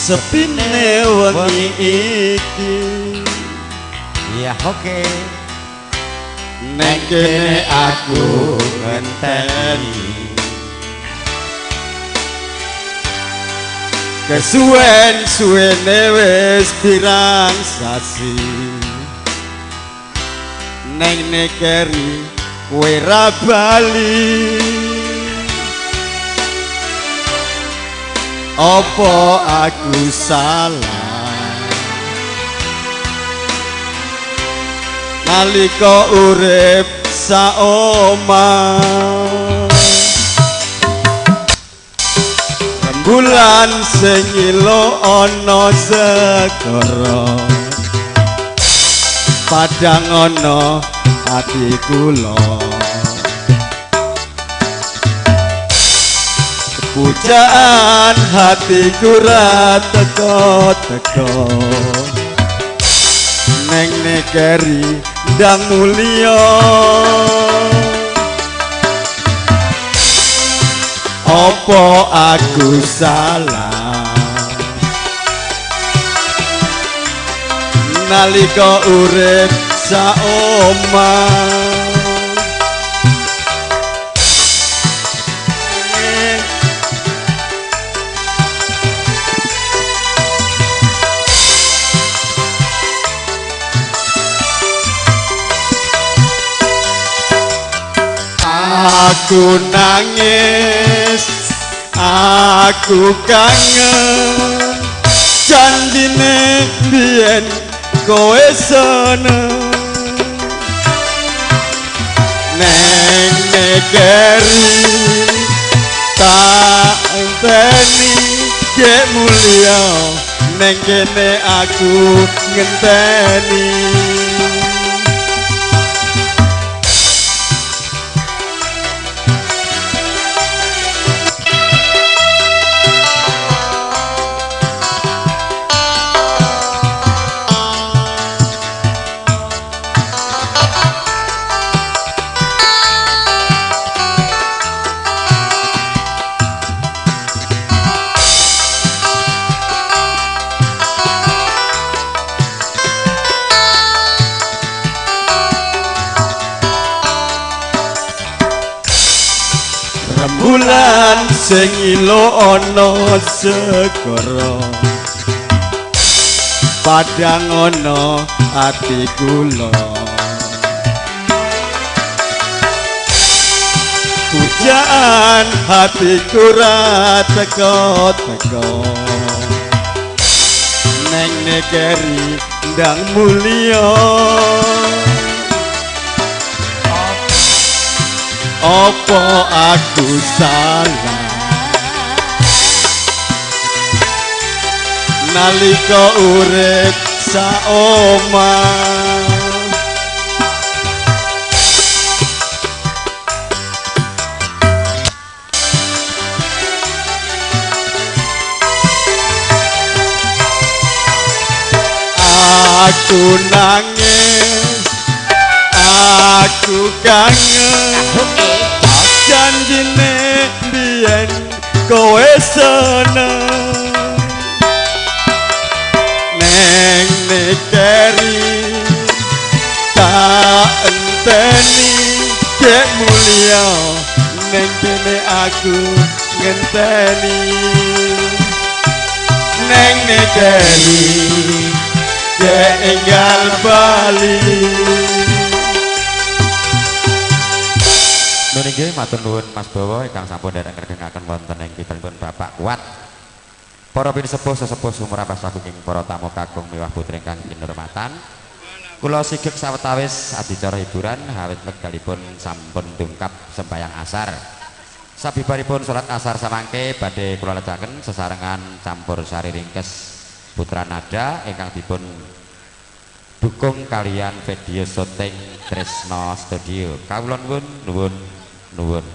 Sepine wengi iki. Ya oke. Neng kene aku ngenteni. Kesuwen suwene wis pirang sasi. Neng nekeri kowe ra bali. Apa aku salah nalika urip saomah? Rembulan sing ilo ana segara, padang ana ati kula. Pujaan hatiku ra teko-teko, neng nekeri ndang mulya. Apa aku salah nalika urip saomah? Aku nangis, aku kangen, janjine biyen kowe seneng. Neng negeri tak enteni gek mulya, neng kene aku ngenteni. Rembulan sing ilo ana segara, padang ana ati kula. Pujaan hatiku ra teko-teko, neng negeri ndang mulya. Apa aku salah nalika urip saomah? Aku nangis, aku kangen, janjine biyen kowe seneng. Neng nekeri tak enteni gek mulya, neng kene aku ngenteni. Neng nekeri gek enggal bali. Nuwun inggih matur nuwun Mas Bawa ingkang sampun dherek ngregengaken wonten ing pitalenipun Bapak Kuat. Para pinisepuh sesepuh sumrambah sagunging para tamu kakung miwah putri ingkang kinurmatan. Kula sigek sawetawis adicara hiburan awit wekdalipun sampun dungkap sembayang asar. Sabibaripun salat asar samangke badhe kula lajengaken sesarengan campur sari ringkes Putra Nada ingkang dipun dukung kalian video syuting Tresno Studio. Kawula nuwun nuwun nuwun.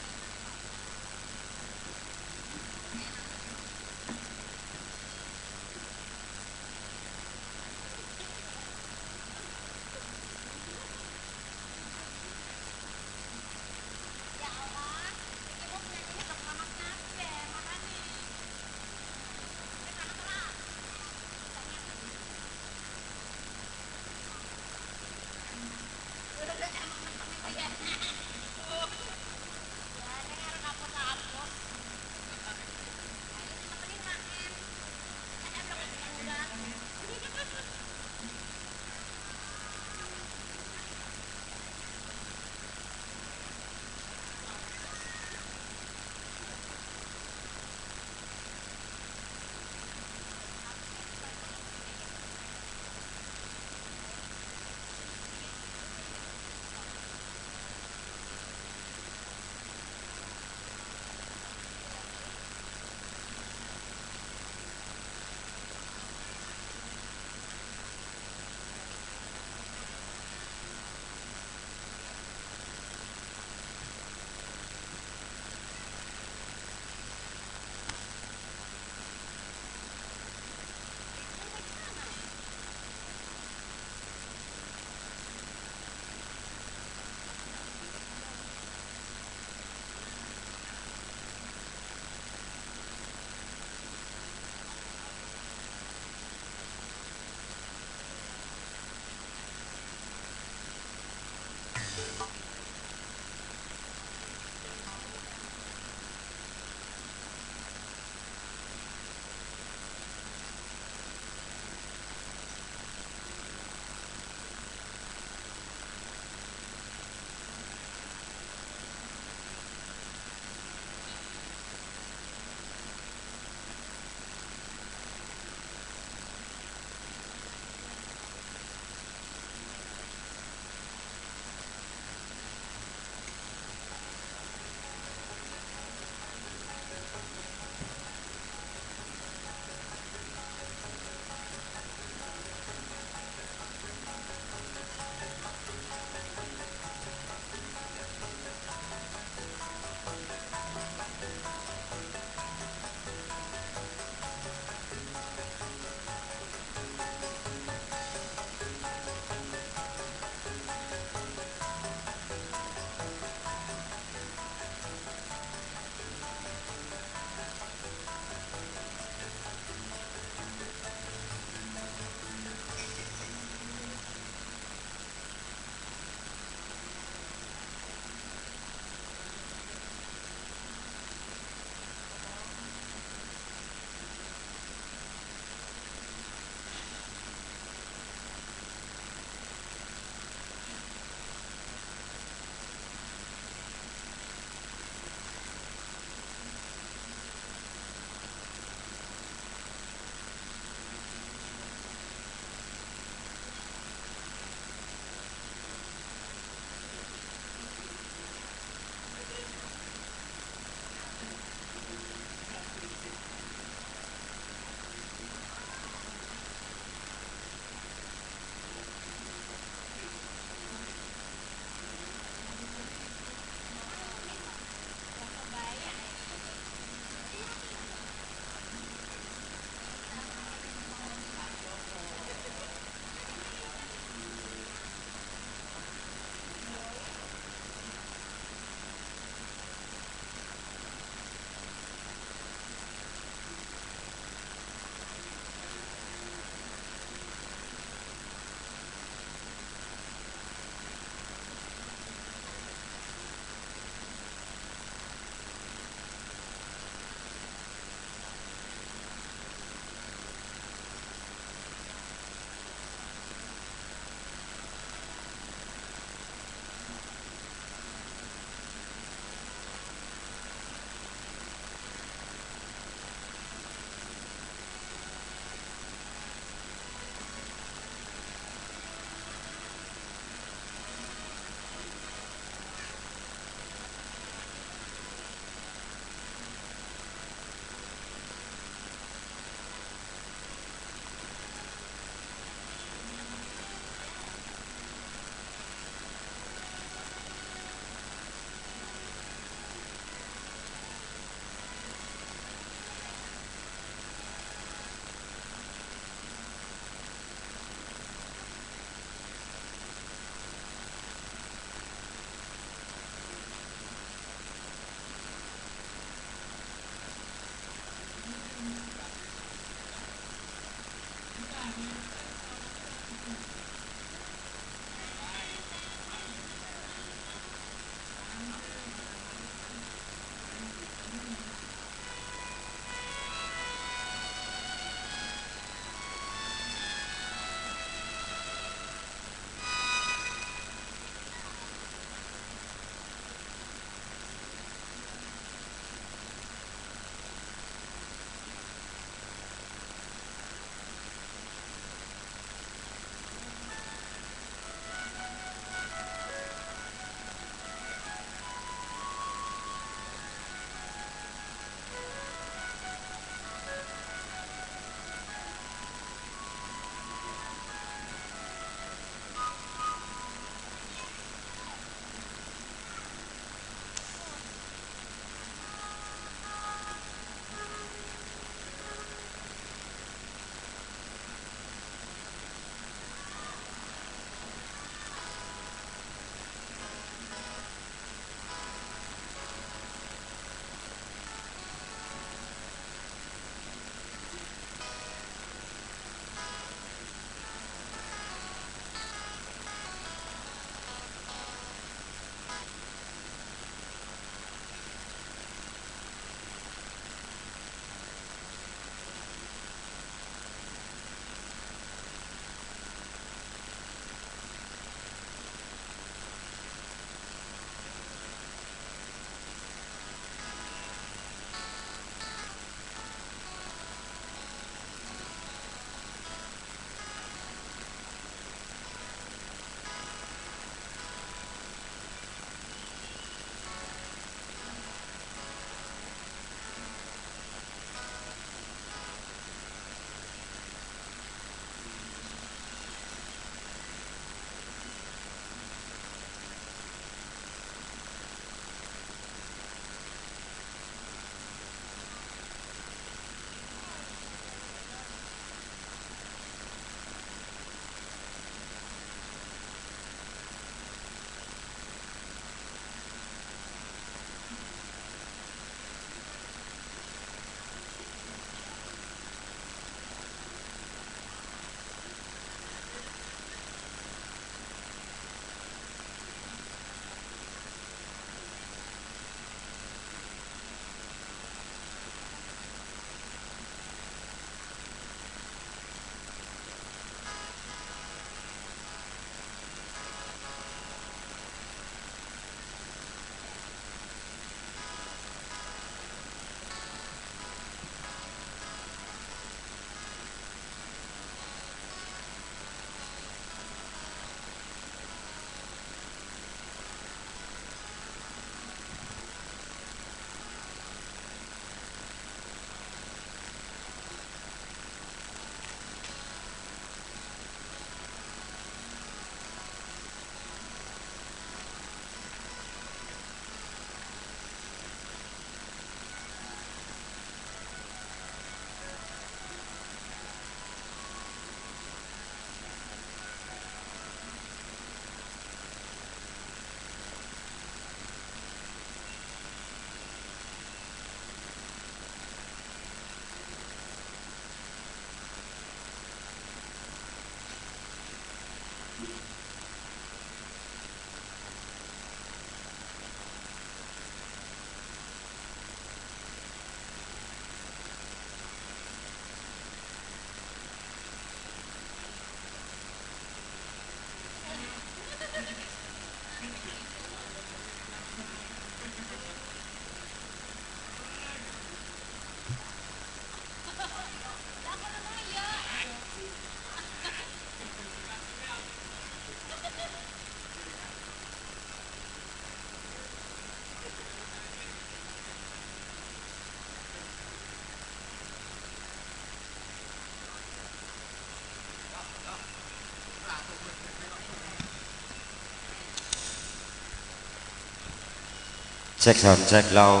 Cek sound, cek low.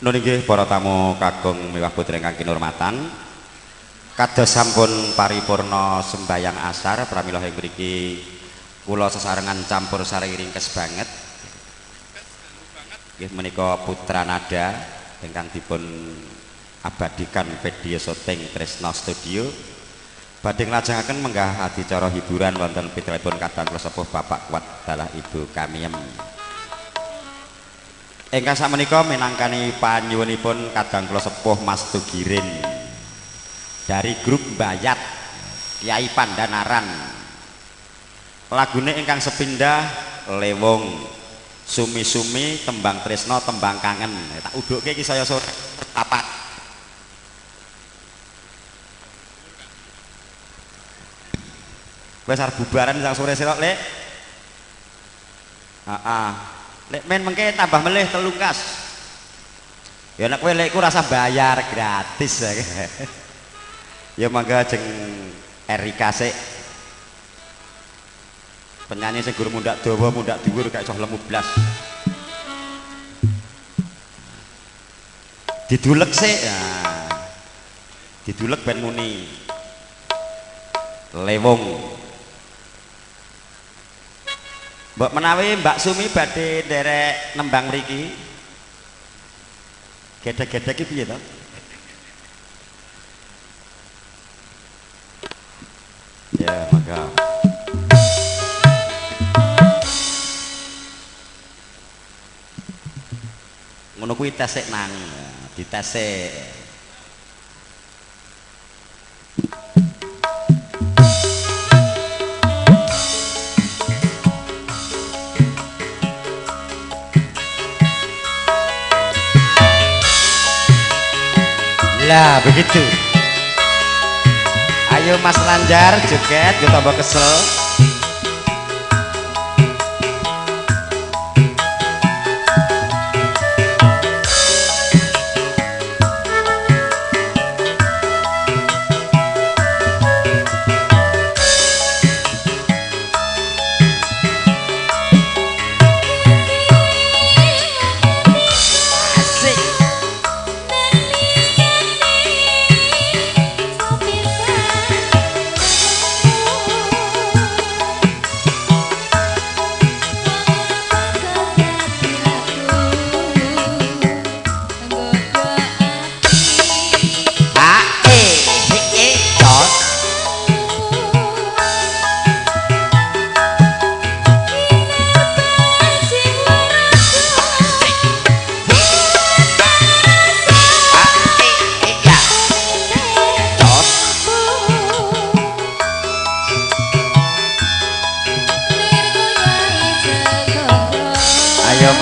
Nun inggih para tamu kakung miwah putri ingkang kinurmatan. Kados sampun paripurna sembayang asar pramila ing mriki kula sesarengan campur sari ringkes banget. Nggih menika Putra Nada ingkang dipun abadikan video syuting Tresno Studio. Badhe nglajengaken menggah adicara hiburan wonten pitranipun kadang kula sepuh Bapak Kuat dalah Ibu Kamiem. Ingkang sakmenika minangkani panyuwunipun kadang kula sepuh Mas Tugirin dari grup Bayat Kiai Pandanaran. Lagune ingkang sepindah Lewung Sumi-sumi tembang tresno tembang kangen. Tak udhukke iki saya sore papat. Wis arep bubaran sang sore sirok, Lek. Heeh. Lek men mengke tambah melih telungkas. Ya nek kowe lek iku rasa bayar gratis. Ya mangga jeng Erika sik. Penyanyi sing gur mundak dawa mundak dhuwur gak iso lemu blas. Didulek sik. Nah. Didulek ben muni. Lewung. Mbok menawi Mbak Sumi badhe nderek nembang mriki. Gedhek-gedhek iki piye to? Ya, mangga. Ngono kuwi tes sik nang, dites sik. Lah begitu. Ayo Mas Lanjar joget, yo tambah kesel.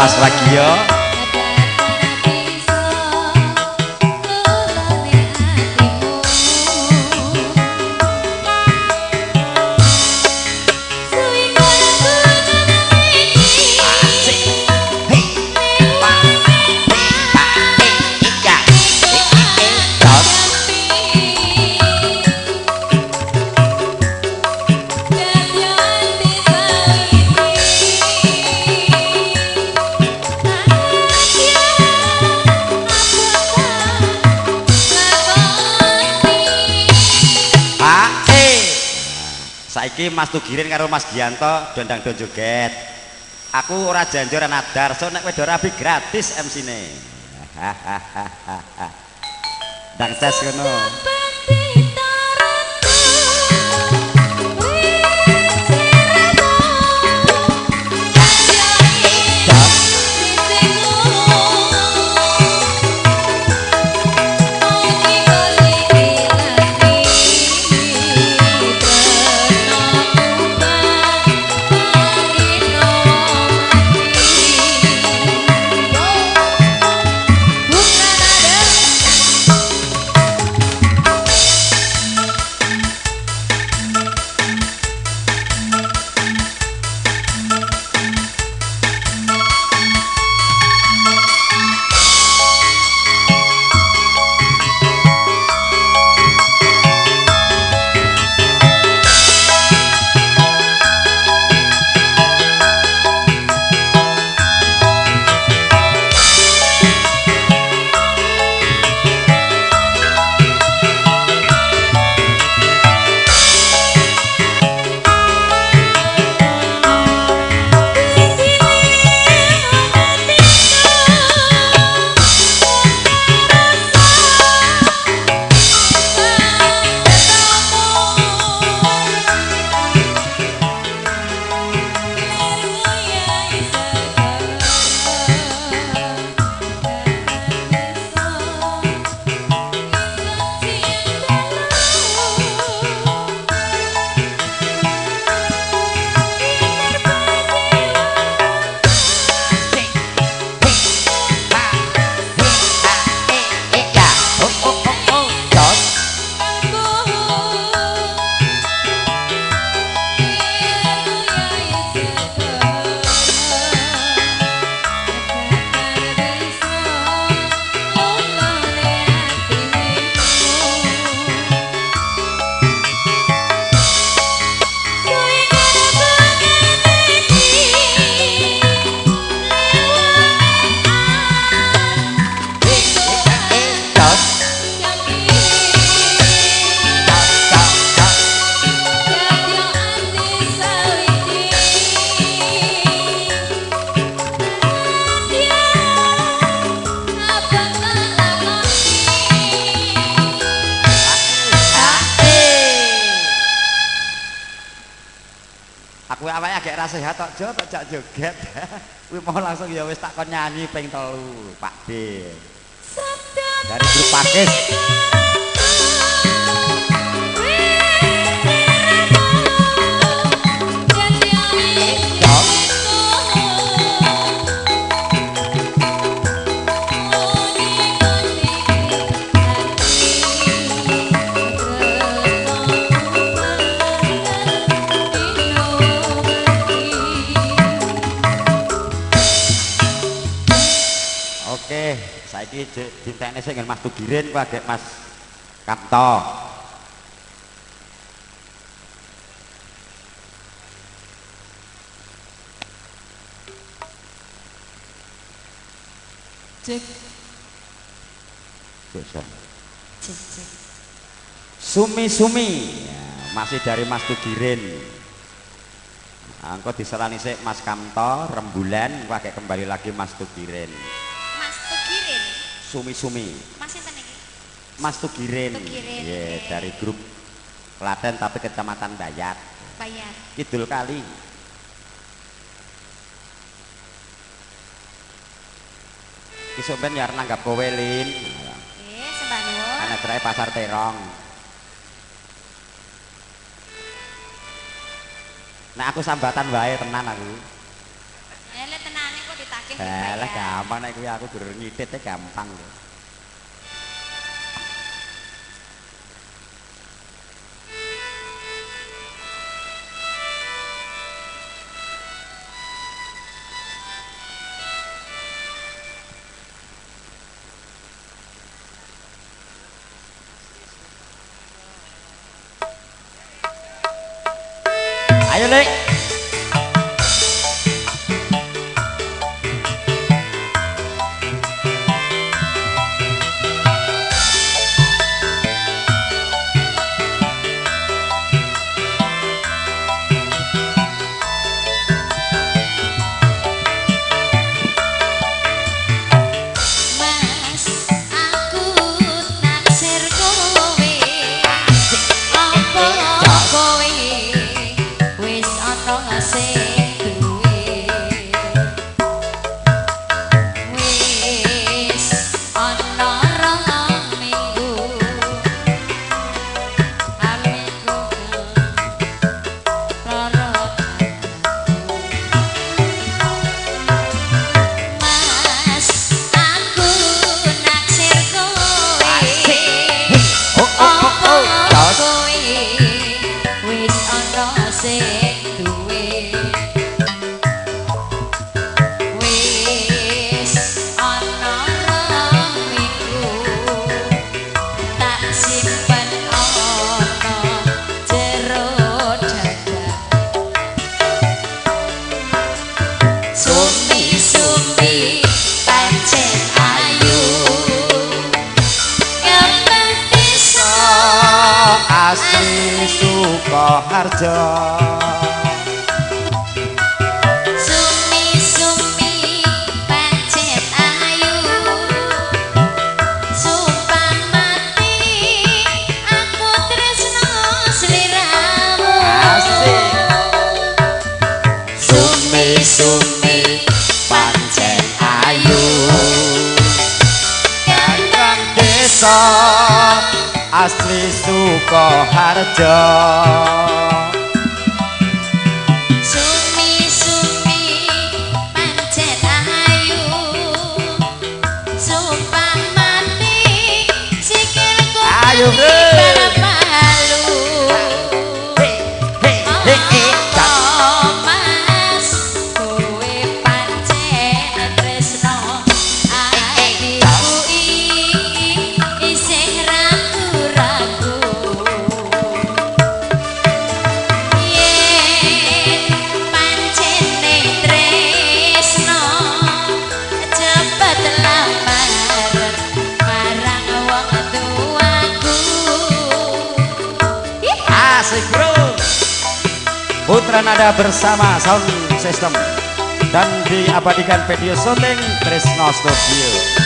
Mas Wagio. Saiki Mas Tugirin karo Mas Gianto dondang don joget. Aku ora janji ora nadar, so nek wedok rabi gratis MC-ne. Ndang tes ngono. Aku awake agek ra sehat tok jo tok jak joget. Kuwi mau langsung ya wis tak kon nyanyi ping 3, Pak D. Dari grup Pakis. Oke, saiki dintekne sik nggen Mas Tugirin ku agek Mas Kamto. Cek. Cek. Cek, cek. Sumi-sumi ya, masih dari Mas Tugirin. Engko diselani sik Mas Kamto rembulan ku agek kembali lagi Mas Tugirin. Sumi-sumi. Mas sinten iki? Mas Tugirin. Tugirin. Yeah, dari grup Klaten tapi Kecamatan Bayat. Bayat. Kidul kali. Ki sok ben ya arep nanggap kowe Lin. Nggih, sembah nuwun. Ana cerai Pasar Terong. Nah aku sambatan wae tenan aku. Lha tenane kok ditagih. Lah gampang nek kuwi aku gur nyithite gampang. Ayo Lek. Mas, aku naksir kowe. Apa kowe wis ana sing duwe? Wis ana rong minggu amiku loro. Mas, aku naksir kowe. Oh oh oh oh. Apa kowe wis ana sing duwe? Wis ana rong minggu tak simpen ana jero dada. Sumi-sumi pancen ayu kembang desa Asli Sukoharjo. Sumi-sumi pancen ayu sumpah mati aku tresno sliramu. Asik. Sumi-sumi pancen ayu Kangkang desa asli Sukoharjo. Sumi-sumi pancen ayu sumpah mati sikilku Ayo, Bro. palu. Hey hey hey hey. Oh Mas, kowe pancen tresno atiku iki isih ragu-ragu. Yen pancene tresno cepet lamar marang wong tuaku. Asik bro. Putra Nada bersama sound system dan diabadikan video syuting Tresno Studio.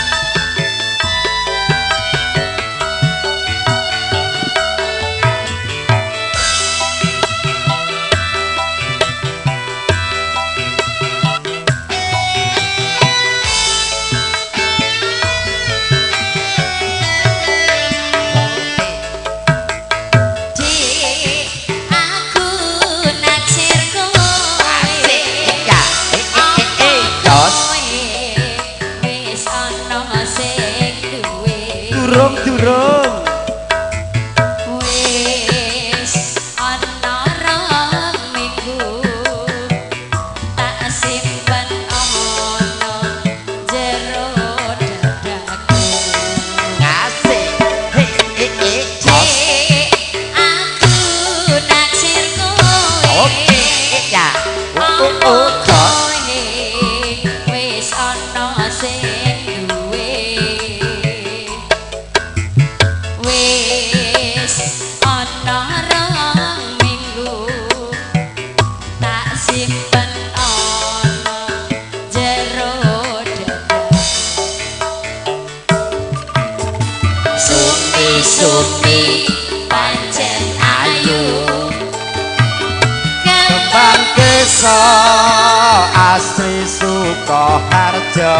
Wis ana rong minggu tak simpen ana jero dada. Sumi-sumi pancen ayu Kembang desa asli Sukoharjo.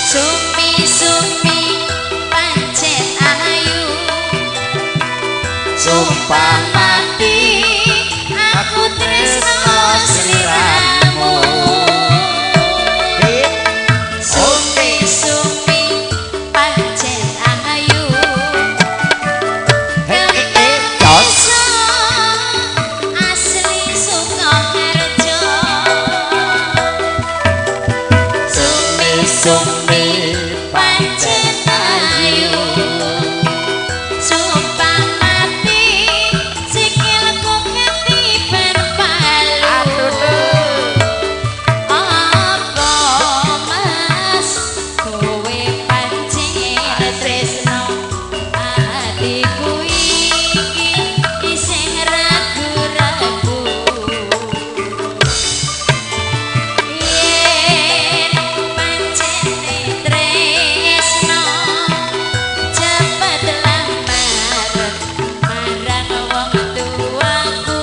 Sumi-sumi pancen ayu Sumpah mati aku tresno sliramu. Sumi-sumi pancen ayu kembang desa asli Sukoharjo. Sumi-sumi Pancen ayu sumpah mati sikilku ketiban palu. Apa mas kowe pancen tresno atiku iki isih ragu-ragu. Yen pancen tresno cepet lamar marang wong tuaku.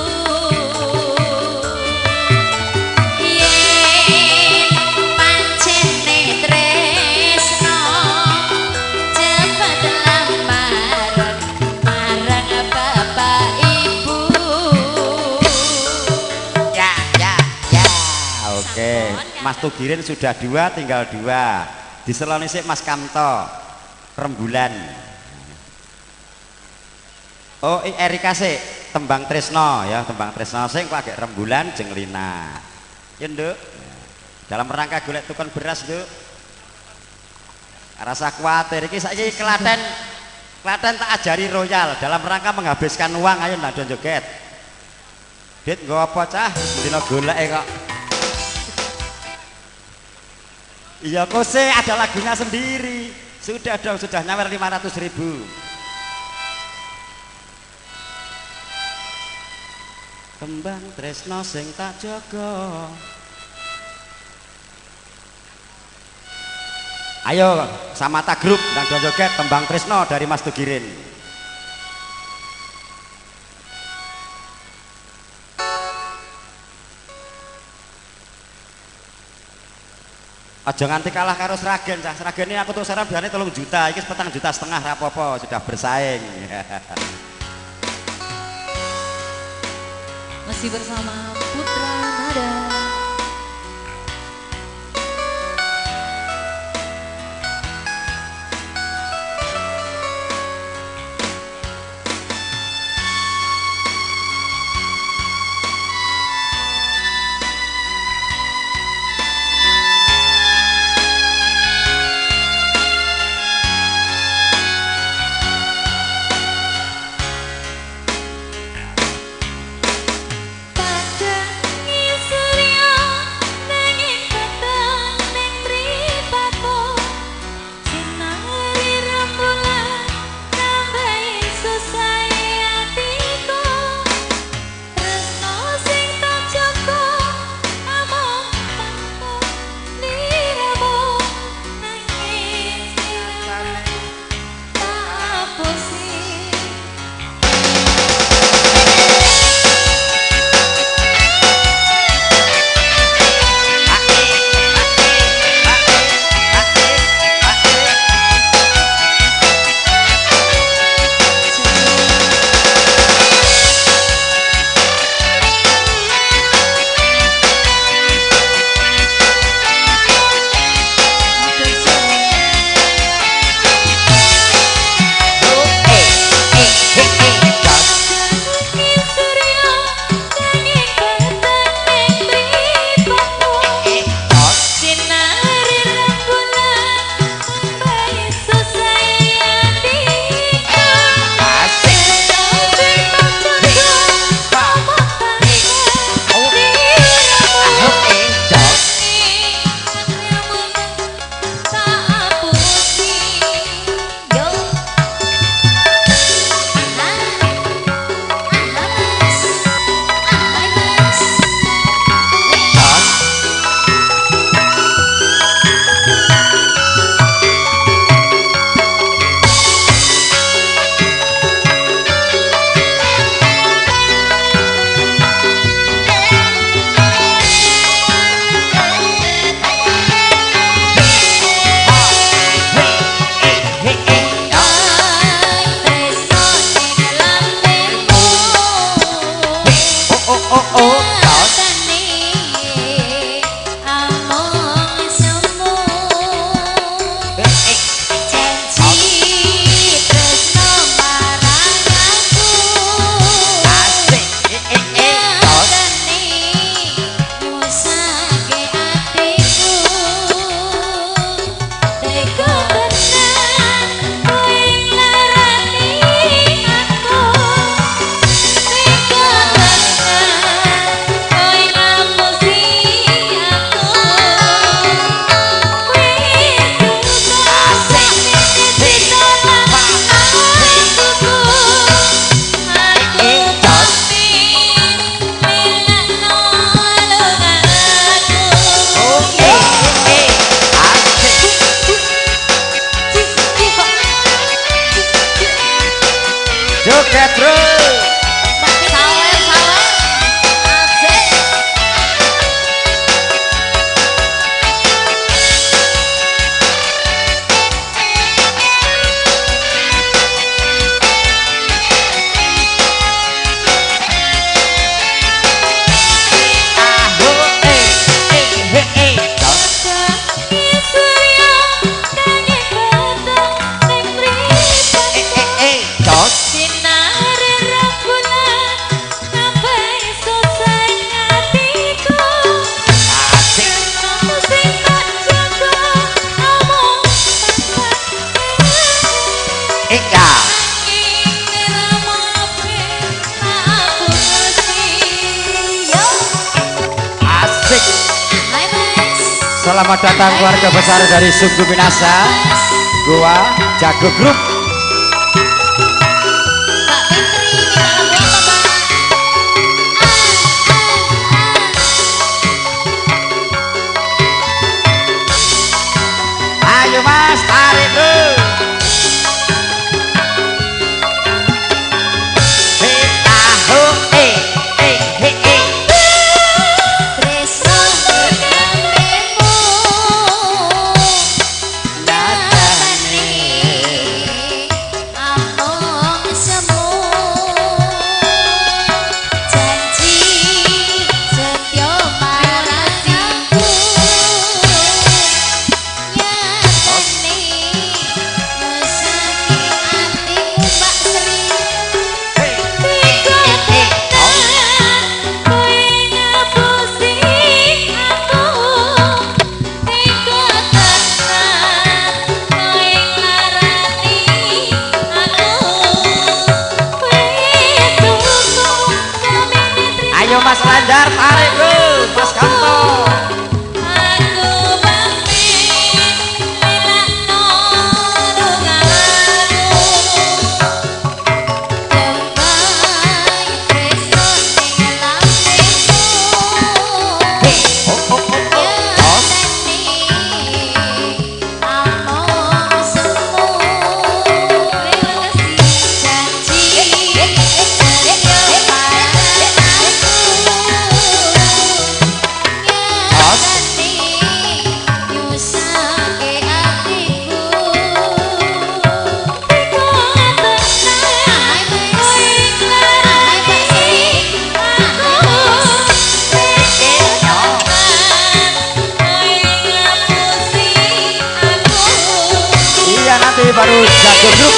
Yen pancen tresno cepet lamar marang bapak ibu. Ya ya ya. Oke, Mas Tugirin sudah dua, tinggal dua. Diseloni sik Mas Kamto. Rembulan. Oh, Erika sik, tembang Tresno ya, tembang Tresno sing kok agek rembulan jeung Lina. Ya, Nduk. Dalam rangka golek tukon beras, Nduk. Rasa kuwatir iki saiki Klaten. Klaten tak ajari royal dalam rangka menghabiskan uang, ayo ndang joget. Dit nggo apa cah? Dina goleke kok. Iya kose ada lagunya sendiri. Sudah dong, sudah nyawer 500.000. Kembang tresno sing tak jaga. Ayo Samata Group dan joget tembang tresno dari Mas Tugirin. Aja nganti kalah karo Sragen, cah. Sragen ini aku tuh saran biasanya 3 juta, iki 4,5 juta rapopo, sudah bersaing. Masih bersama Putra Nada. Pada Joget bro. Sawer sawer. Asik. Aho eh eh he eh. Eh eh eh. Tos. Asik. Eka. Asik. Selamat datang keluarga besar dari Sungguh Minasa, Goa Jago Group. Mbak Fitri minta lagu apa, Mbak? Ayo Mas, tarik bro. He aho eh eh he eh. Tresno lambemu Nyatane. amung semu janji setya marang aku nyatane nyusahke atiku Mbak Sri. He eh eh. Tos. Ayo Mas Lanjar, tarik bro, Mas Kamto. He oh oh oh oh. Tos. Tos. Iya nanti baru Jago Group.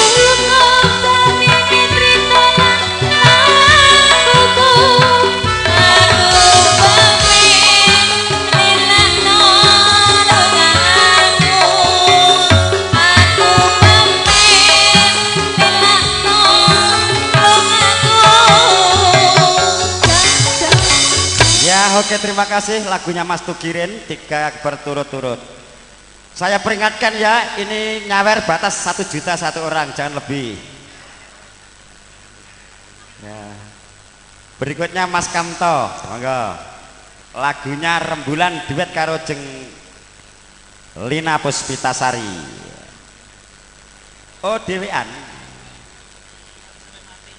Ya oke, terima kasih lagunya Mas Tugirin 3 berturut-turut. Saya peringatkan ya, ini nyawer batas 1 juta satu orang, jangan lebih. Ya. Berikutnya Mas Kamto, monggo. Lagunya Rembulan duet karo jeng Lina Puspitasari. Oh dewean.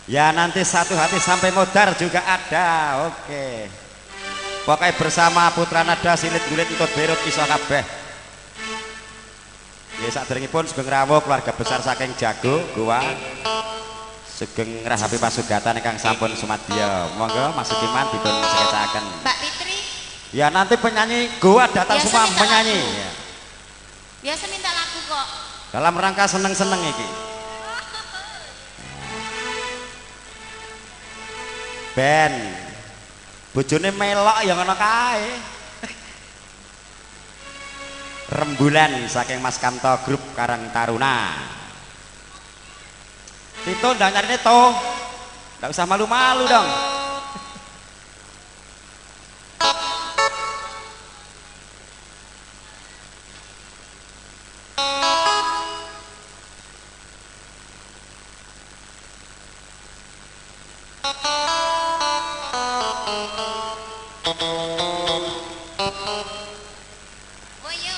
Ya nanti satu hati sampai modar juga ada. Oke. Pokoknya bersama Putra Nada silit gulit entut berut iso kabeh. Nggih saderengipun sugeng rawuh keluarga besar saking Jago Goa. Sugeng ngrahapi pasugatan ingkang sampun sumadya. Monggo Mas Sukiman dipun sekecakaken. Mbak Fitri. Ya nanti penyanyi Goa datang Biasa semua minta menyanyi. lagu. Ya. Biasa minta lagu kok. Dalam rangka seneng-seneng iki. Ben bojone melok ya ngono kae. Rembulan saking Mas Kamto Grup Karang Taruna. Tito ndang nyarine to. Nggak usah malu-malu dong. Woyo.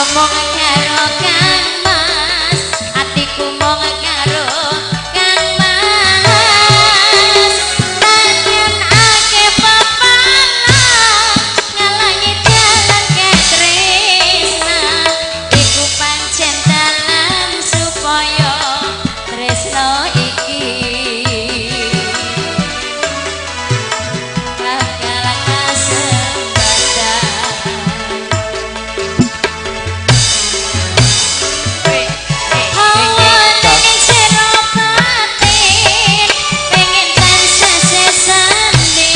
Yo mung karo Kang Mas, atiku mung karo Kang Mas. Nadyan akeh pepalang ngalangi dalan ketresna, iku pancen dalan supaya tresno iki bakal kasembatan. Hawa ning jero batin pengen tansah sesane.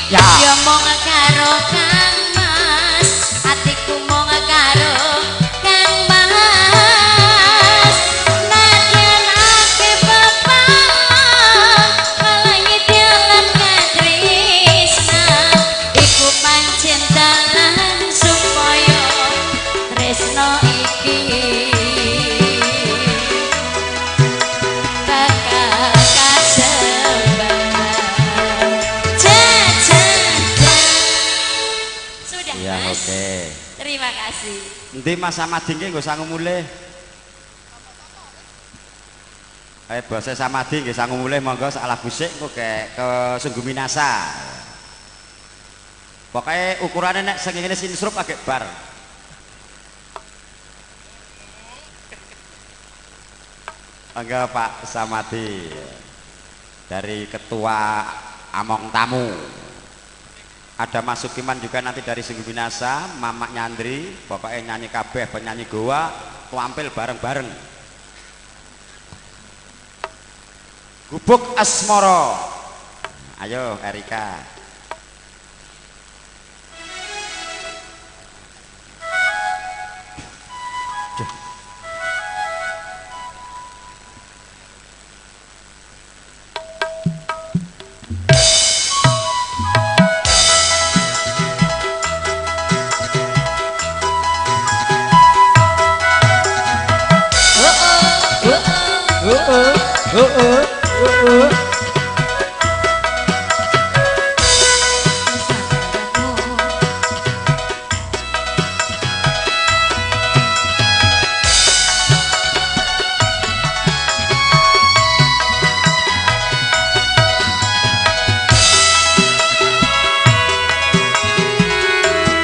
Ya mung karo Kang Mas, atiku mung karo Kang Mas. Nadyan akeh pepalang ngalangi dalan katresna, iku pancen dalan supaya tresno iki bakal kasembatan. Ja. Sudah Ya, Mas. oke. Terima kasih. Endi Mas Samadi nggih nggo sangu mulih? Ayo bose Samadi nggih sangu mulih monggo sak lagu sik engko ke Sungguminasa. Pokoke ukurane nek sing ngene sinsrup agek bar. Monggo Pak Samadi dari Ketua Among Tamu. Ada Mas Sukiman juga nanti dari Sungguminasa, Mamak Nyandri, pokoknya nyanyi kabeh penyanyi Goa, tampil bareng-bareng. Gubuk Asmoro. Ayo Erika. Duh.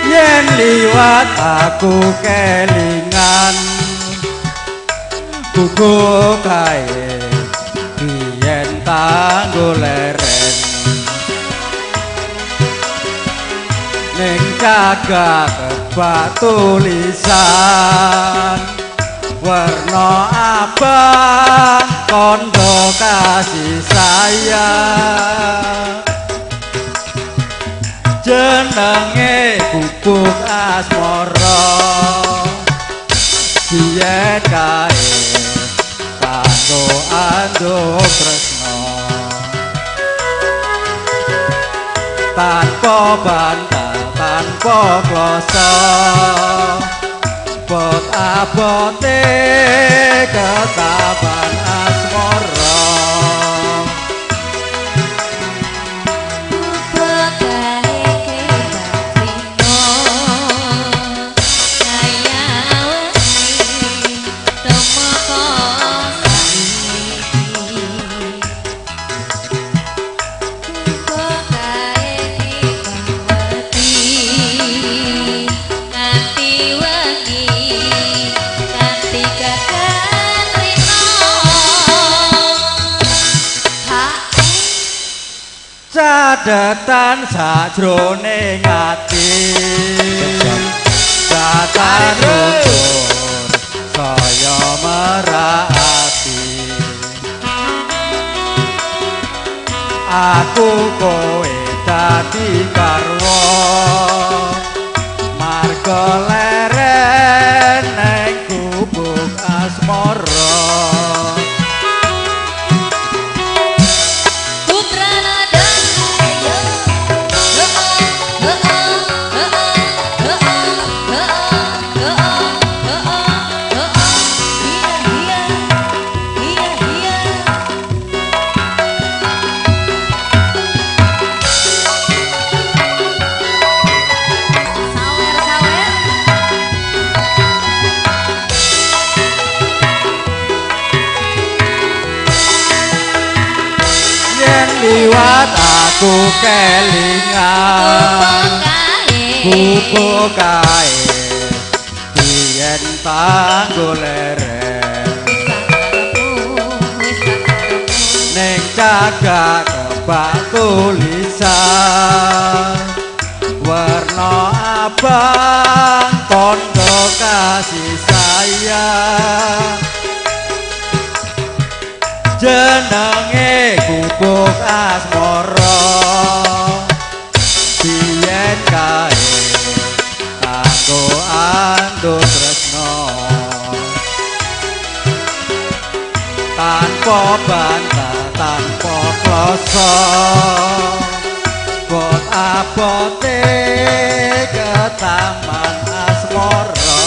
Yen liwat aku kelingan buku kae biyen tanggo leren ning cagak kebak tulisan werna abang kondo kasih sayang jenenge Gubuk Asmara biyen kae kanggo anduk tresno tanpa bantal tanpa kloso bot abote ketaban asmara. Cadetan sajroning ati datan luntur saya merak ati aku kowe dadi garwa marga leren neng Gubuk Asmara. Sawer sawer. Liwat aku kelingan gubuk kae biyen tanggo leren ning cagak kebak tulisan werna abang tondo kasih sayang jenenge gubuk asmara biyen kae kanggo ando tresno tanpa bantah tanpa kloso bot abote ketaman asmara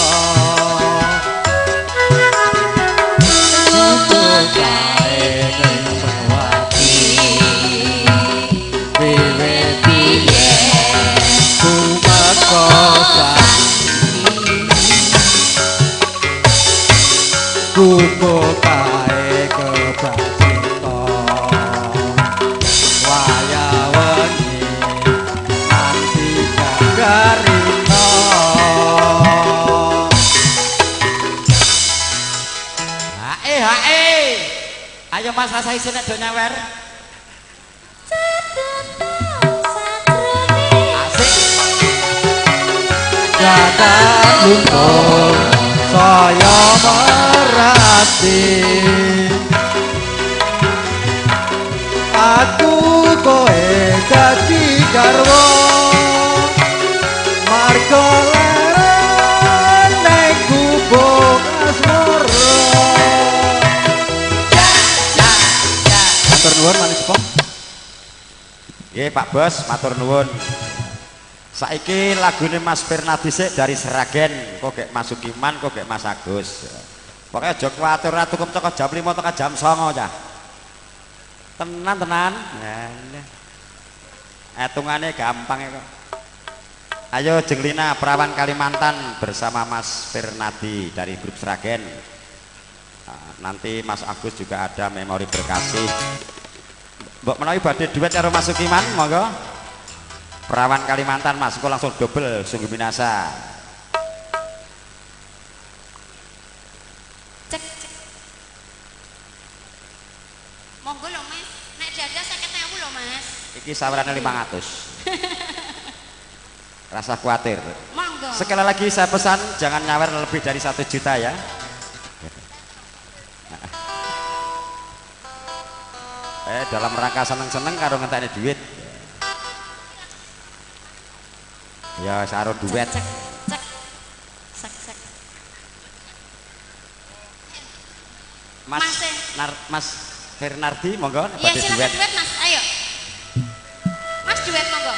gubuk kae kepawati wiwit biyen tumeka gubuk kae kebacita wayah wengi nganti gagarina. Hae hae. Ayo Mas rasa isin nek do nyawer. Asik. Jatan luntur saya merati aku kowe dadi garwa marga leren ning gubuk asmara. Matur nuwun Manis Pong. Nggih Pak Bos, matur nuwun. Saiki lagune Mas Firnadi sik dari Sragen, kok gek Mas Sukiman, kok gek Mas Agus. Pokoke aja kuwatir ora tukum teko jam 5 teko jam 09 cah. Tenan tenan. Nah. Hitungane gampang kok. Ayo Jenglina Perawan Kalimantan bersama Mas Firnadi dari grup Sragen. Nah, nanti Mas Agus juga ada memori berkasih. Mbok menawi badhe duet karo Mas Sukiman, monggo. Perawan Kalimantan Mas, kok langsung double sungguh binasa. Cek cek. Monggo lho Mas, nek dada 50.000 lho Mas. Iki sawerane 500. Rasa khawatir. Monggo. Sekali lagi saya pesan jangan nyawer lebih dari 1 juta ya. Dalam rangka seneng-seneng karo ngentekne duit. Ya saro duet. Cek cek cek cek. Mas Mas Fernardi monggo ya, badhe duet. Duet Mas, ayo. Mas duet monggo.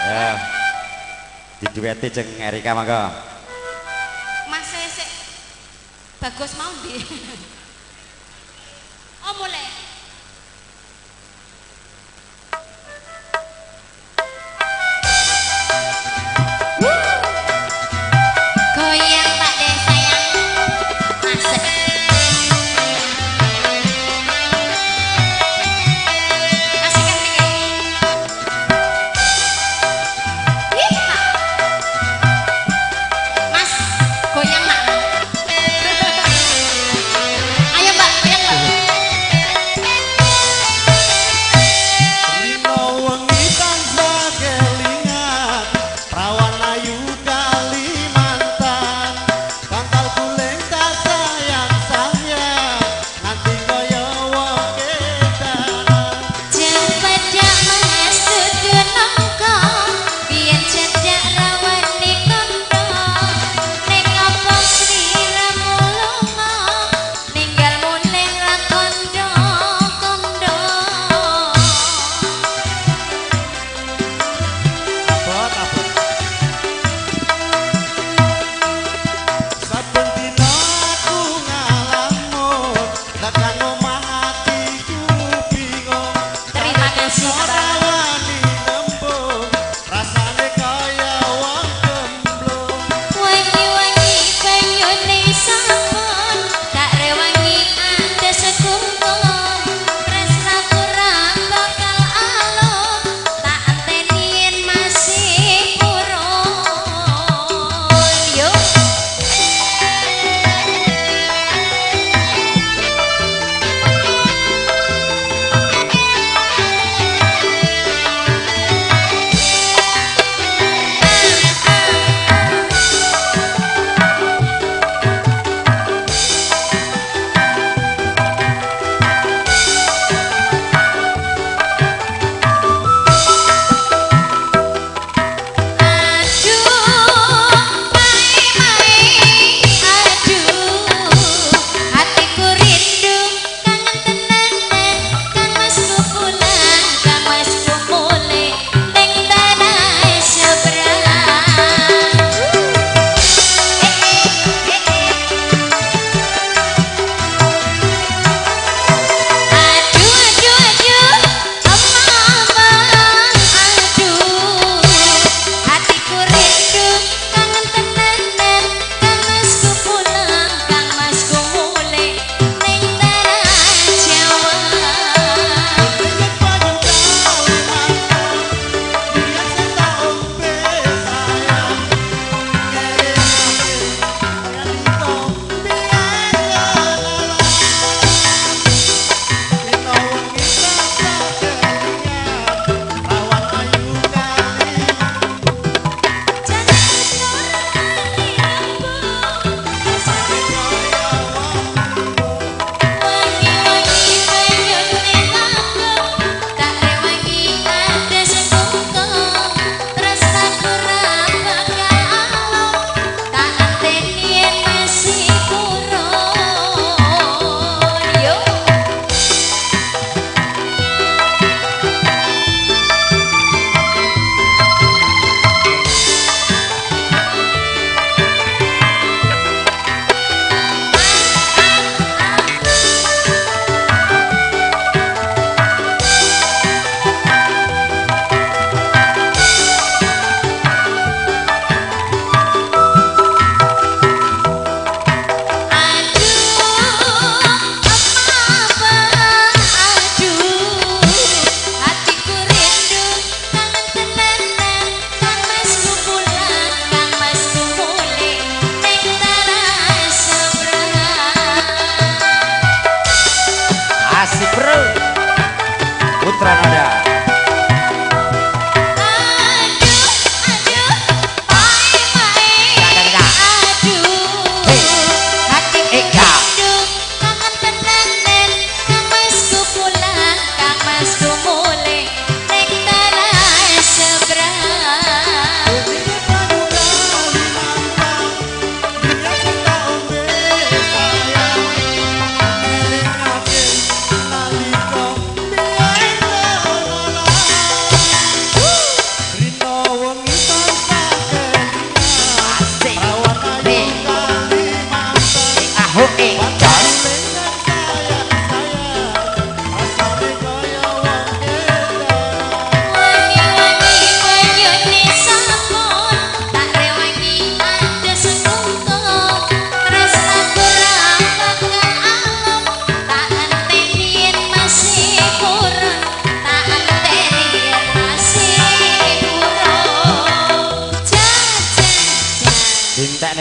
Ya. Didueti jeung Erika monggo. Mas sik bagus mau ndi? Oh mulai. Goyang Pak De sayang. Asik. Asik kan iki. Ih, Mas, goyang nak. Ayo Mbak, goyang Mbak.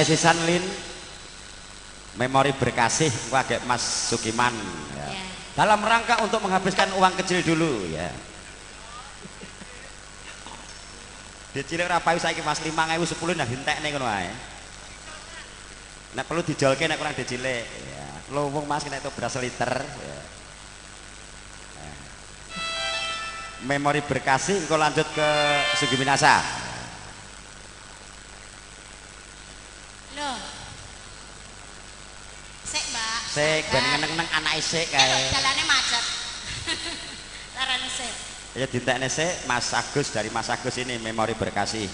Dintekne sisan Lin. Memori berkasih engko agek Mas Sukiman ya. Ya. Dalam rangka untuk menghabiskan uang kecil dulu ya. Dia cilik ora payu saiki Mas 5.000 10 nah dintekne ngono ae. Nek perlu dijolke nek kurang dicilik ya. Luwung Mas nek itu beras liter ya. Nah. Memori berkasih engko lanjut ke Sugiminasa. Loh. Sik, Mbak. Sik ben ngeneng-neng anake sik kae. Dalane macet. Larane sik. Ya dintekne sik Mas Agus, dari Mas Agus ini memori berkasih.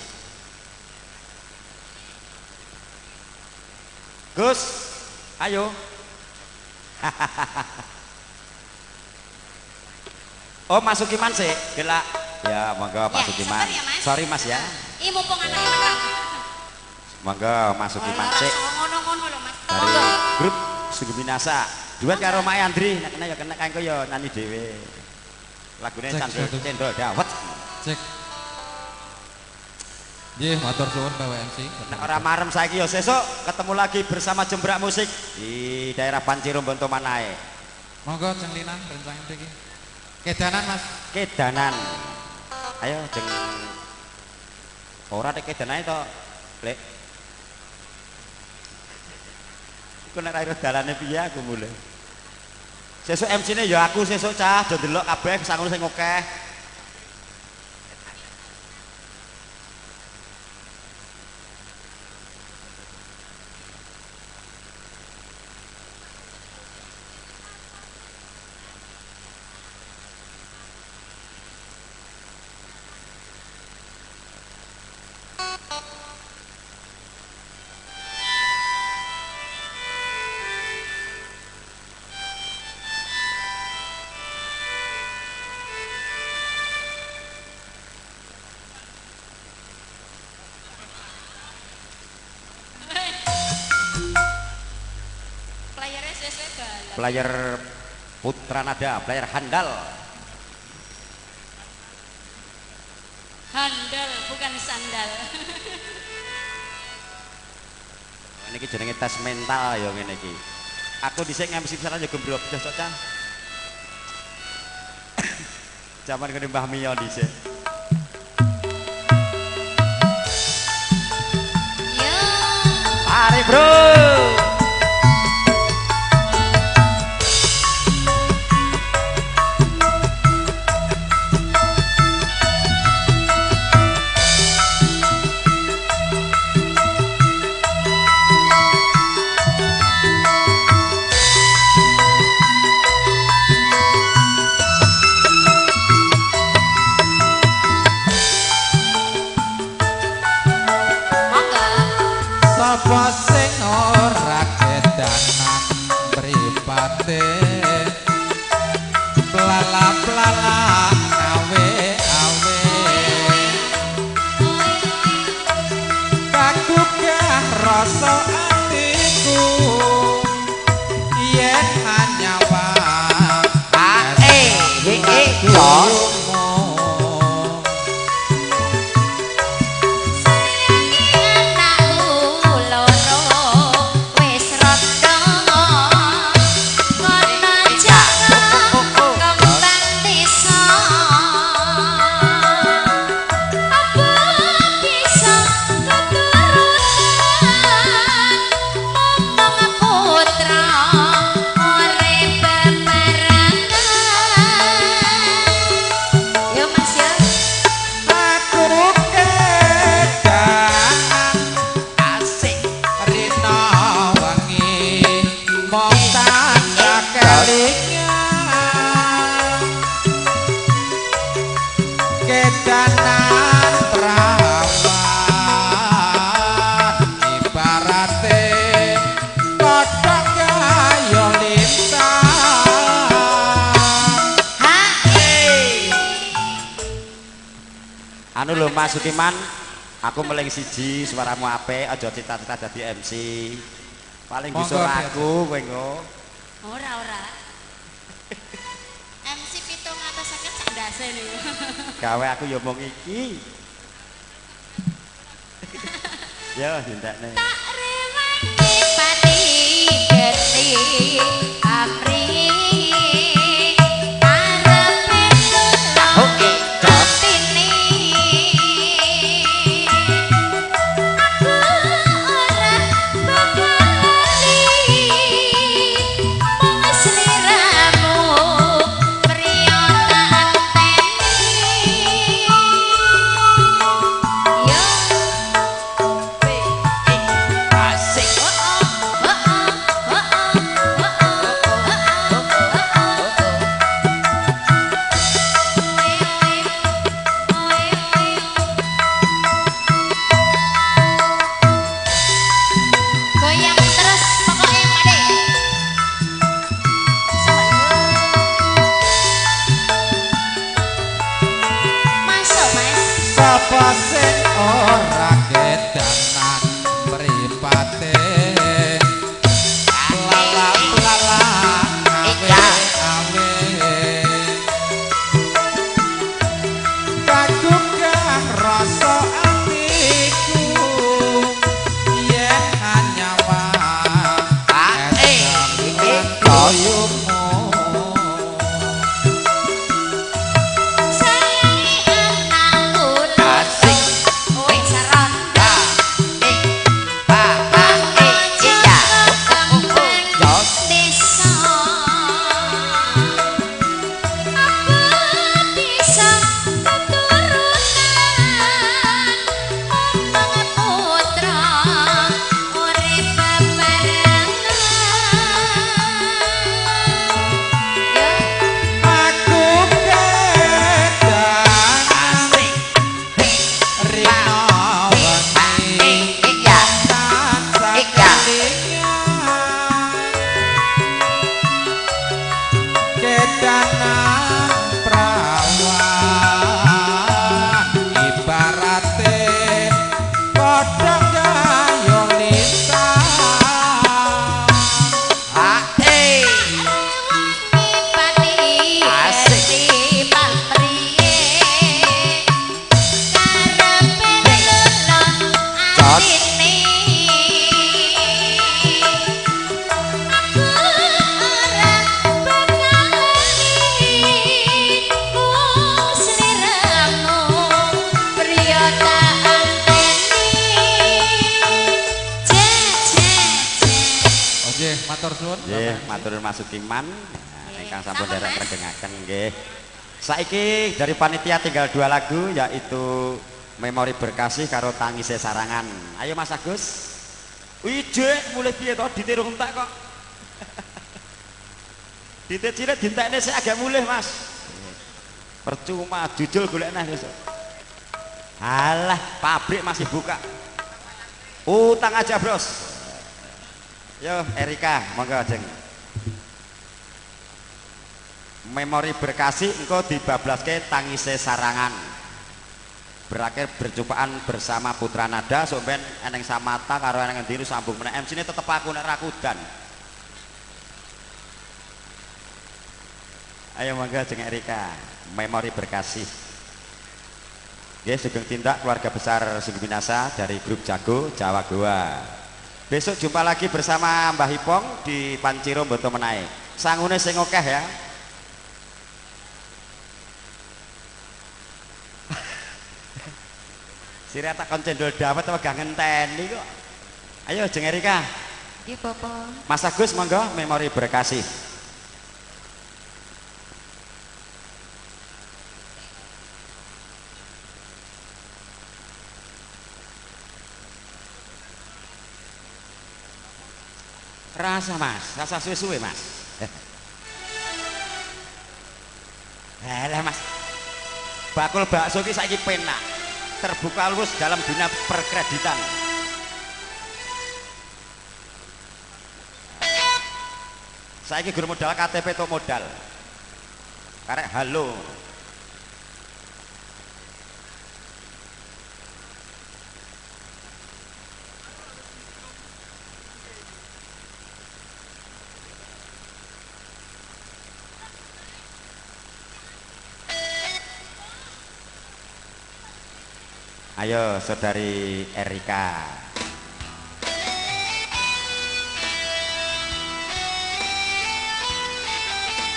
Gus, ayo. Oh, Mas Sukiman sik, gelak. Ya, monggo Pak ya, Sukiman. Ya, Mas. Sorry Mas ya. Ih, mumpung anake menang. Monggo Mas Sukiman sik. Ngono-ngono lho, Mas. Dari grup Sugiminasa. Duet karo Mae Andri, nek kena ya kena kanggo ya nyanyi dhewe. Lagune Cendol Dawet. Cek. Nggih, matur suwun Pak MC. Nek ora marem saiki ya sesuk ketemu lagi bersama Jembrak Musik di daerah Panciro Bonto Manae. Monggo Jeng Lina rencang mriki. Kedanan Mas. Kedanan. Ayo Jeng. Ora nek kedanane to, Lek. Iku nek ra dalane piye aku mulih. Sesuk MC-ne ya aku sesuk cah, aja ndelok kabeh sangono sing akeh. Player Putra Nada, player handal. Handal bukan sandal. Ini ki jenenge tes mental ya ngene iki. Aku dhisik nge-MC pisanan ya gembrok bocah cah. Zaman kene Mbah Mio dhisik. Yo. Mari, Bro. Sapa sing ora kedanan mripate plala-plala awe-awe kagugah rasa atiku yen anyawang ae he e jos. Kedanan prawan ibarate kodhok kaya lintang. Anu lho Mas Sukiman, aku meling siji suaramu apik, aja cita-cita dadi MC. Paling bisa aku kowe engko. Ora ora. MC 750 sak ndase niku. Gawe aku ya mung iki. Ya dintekne. Tak Sapa sing ora kedanan mripate lala-lala awe awe kagugah rasa atiku yen anyawang toyumu. Nggih, matur Mas Sukiman ingkang sampun derek regengaken nggih. Saiki dari panitia tinggal 2 lagu yaitu Memori Berkasih karo Tangise Sarangan. Ayo Mas Agus. Ijek mulih piye to dite rung entek kok. Dite cilik dintekne sik agak mulih Mas. Percuma jujul golek neh besok. Alah, pabrik masih buka. Utang aja, Bros. Yo Erika, monggo jeng. Memori Berkasih engko dibablaske Tangise Sarangan. Berakhir berjumpaan bersama Putra Nada sok ben eneng Samata karo eneng endi sambung meneh. MC-ne tetep aku nek ra kudan. Ayo monggo jeng Erika, Memori Berkasih. Nggih, sugeng tindak keluarga besar Sungguminasa dari grup Jago Jawa Goa. Besok jumpa lagi bersama Mbah Ipong di Panciro Mboto Menae. Sangune sing akeh ya. Sira tak kon cendol dawet apa gak ngenteni kok. Ayo jeng Erika. Nggih, Bapak. Mas Agus monggo Memori Berkasih. Rasa Mas, rasa suwe-suwe Mas. Alah Mas. Bakul bakso iki saiki penak. Terbuka luas dalam dunia perkreditan. Saiki gur modal KTP to modal. Karek halo. Ayo saudari Erika.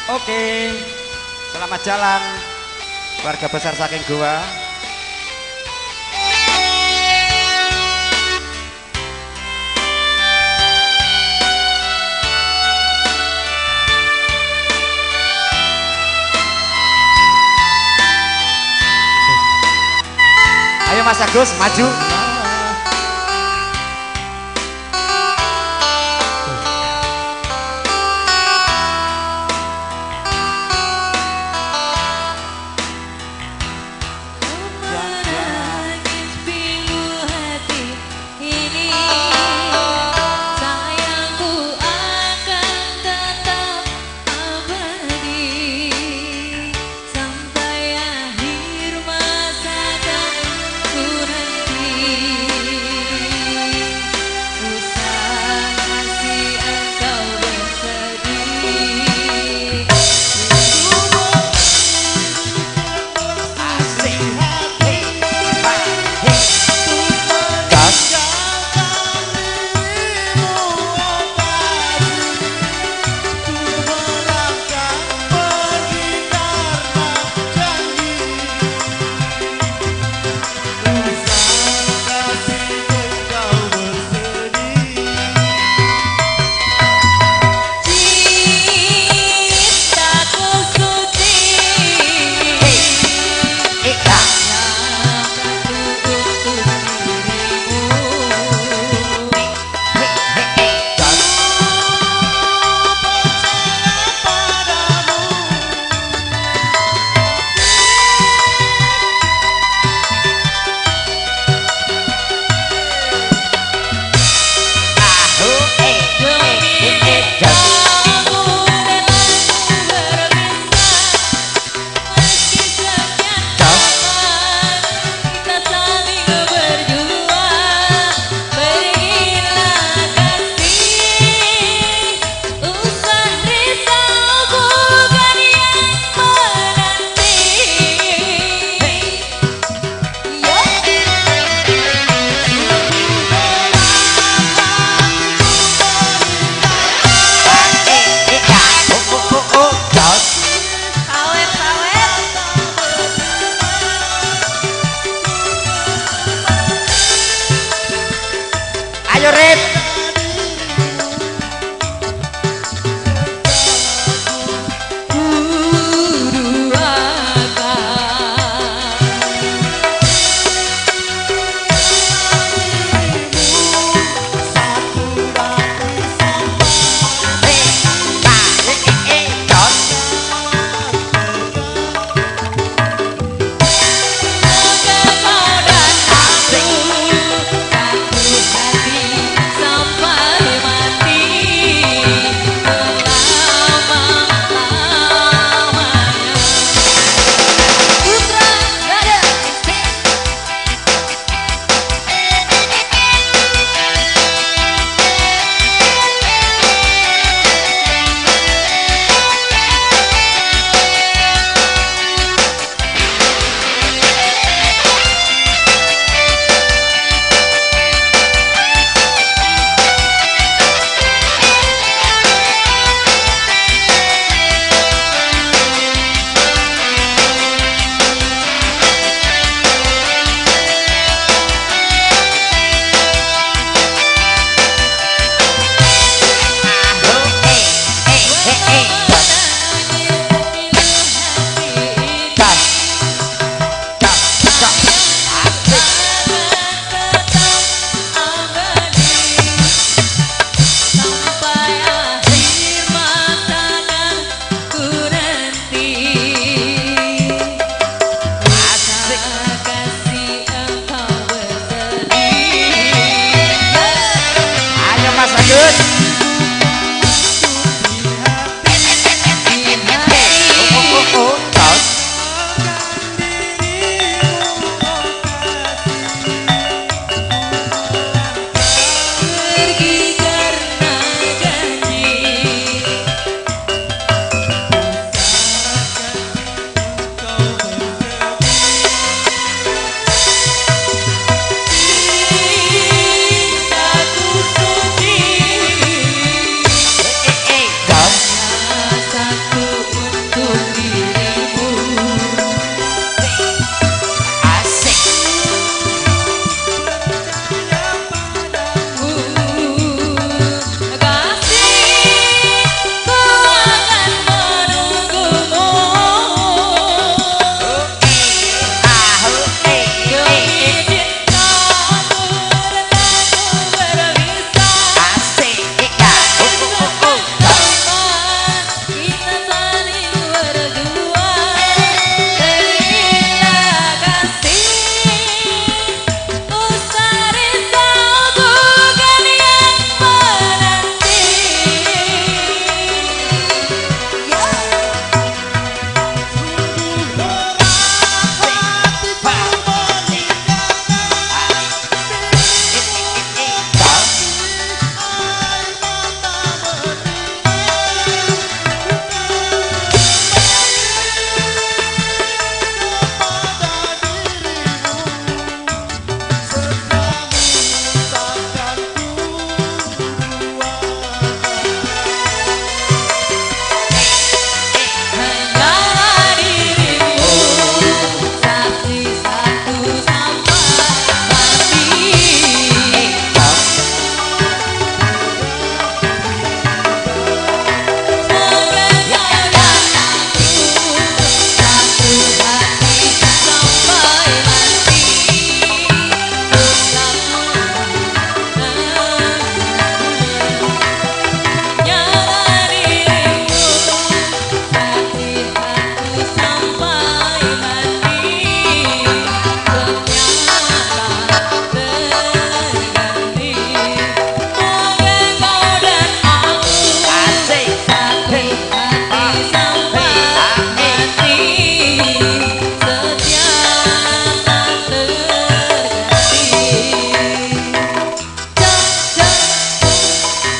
Oke, selamat jalan keluarga besar saking Goa. Ayo Mas Agus maju. Menangis pilu hati ini, sayangku akan tetap abadi sampai akhir masa dan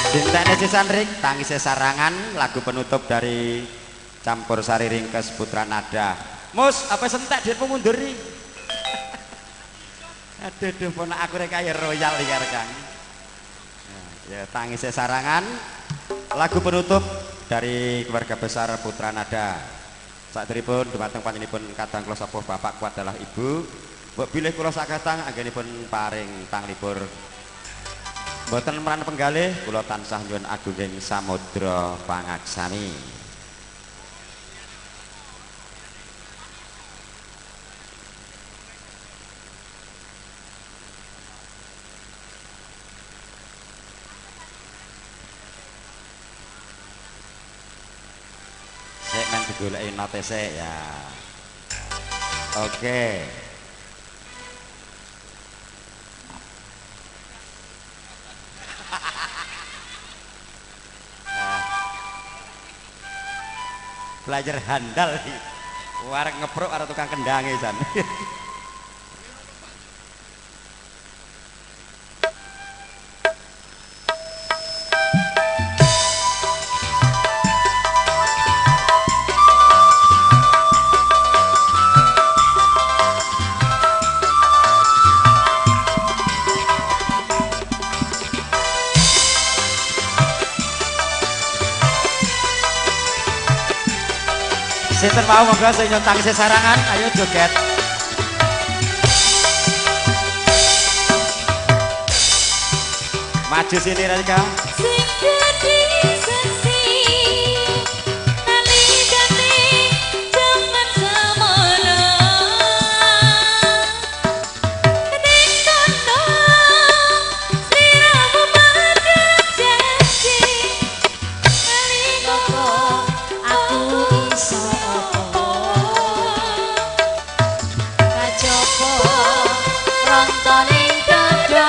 Dintekne sisan Rik, tangise sarangan lagu penutup dari Campur Sari Ringkes Putra Nada. Mus, apa sentek duitmu mundur ri? Aduh, duh, ponak aku rek kaya royal iki Kang. Ya, tangise sarangan lagu penutup dari keluarga besar Putra Nada. Sakderipun dumateng panjenenganipun kadang kula sepuh bapak kuat adalah ibu. Mbok bilih kula sakatang anggenipun paring tanglipur. Mboten meran penggalih kula tansah nyuwun agunging samudra pangaksami. Sik men digoleki note sik ya. Oke. Belajar handal iki. Warek ngepruk karo tukang kendange jan. Sinten mau monggo sing nyuwun tangise sarangan, ayo joget. Maju sini Rika. Sing dadi saksi nalikane jaman semono ning kono sliramu padha janji nalika aku iso kajaba ronto ning dada.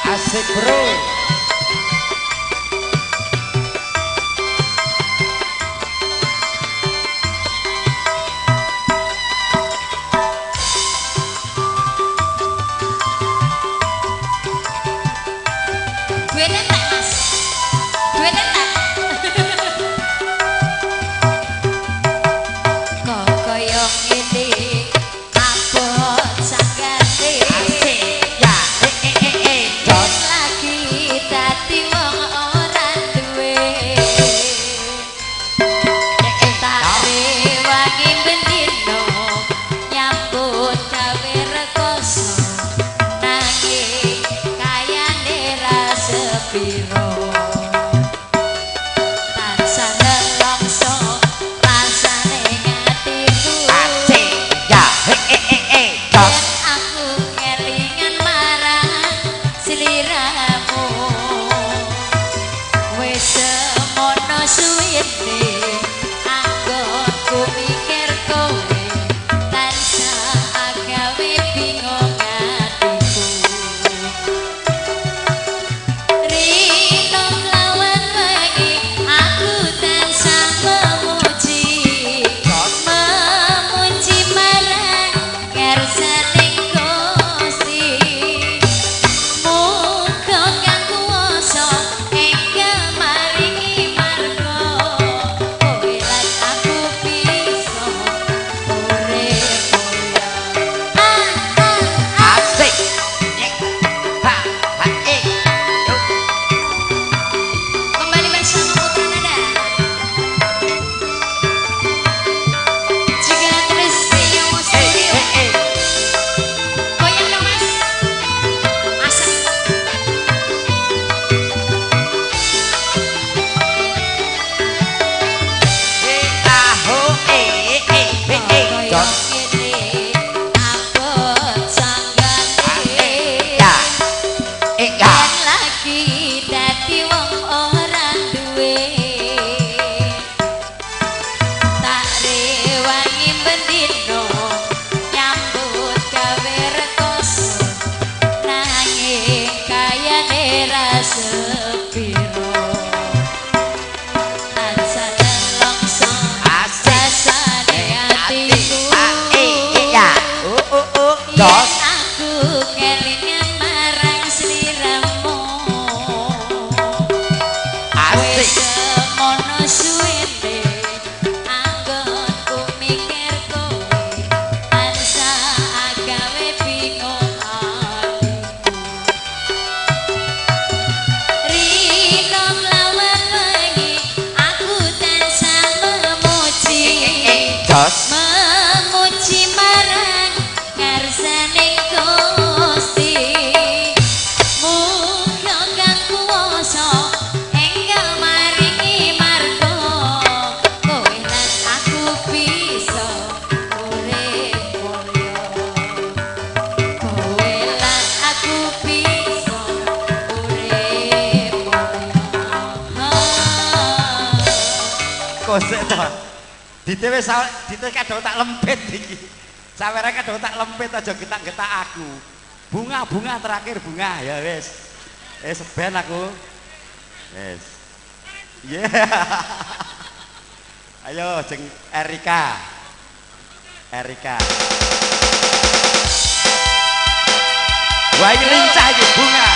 Asik bro. Duit entek mas, duit entek. Kok koyo ngene abot sanggate. Asik ya, jos. Lagi dadi wong ora duwe. Tak rewangi bendino nyambut gawe rekoso nanging kayane ra sepiro. Tansah nelongso rasane atiku. Asik ya, jos. Aku kelingan marang sliramu. Wis semono suwene anggonku mikir kowe tansah agawe bingung atiku. Rino Jos. Memuji marang ngarsane Gusti. Muga kang kuwasa enggal maringi marga kowe lan aku bisa urip mulya. Kowe lan aku bisa urip mulya. Kosek to. Dite wis dite kadung tak lempit iki. Sawere kadung tak lempit aja getak-getak aku. Bunga-bunga terakhir bunga ya wis. Wis ben aku. Wis. Yeah. Ayo jeng Erika. Erika. Wah iki lincah iki bunga.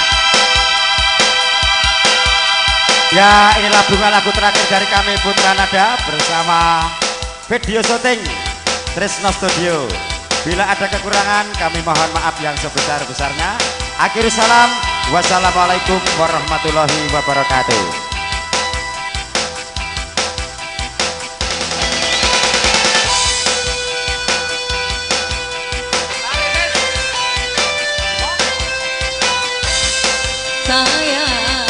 Ya inilah bunga lagu terakhir dari kami Putra Nada bersama video syuting Tresno Studio. Bila ada kekurangan kami mohon maaf yang sebesar-besarnya. Akhir salam, wassalamualaikum warahmatullahi wabarakatuh. Sayang.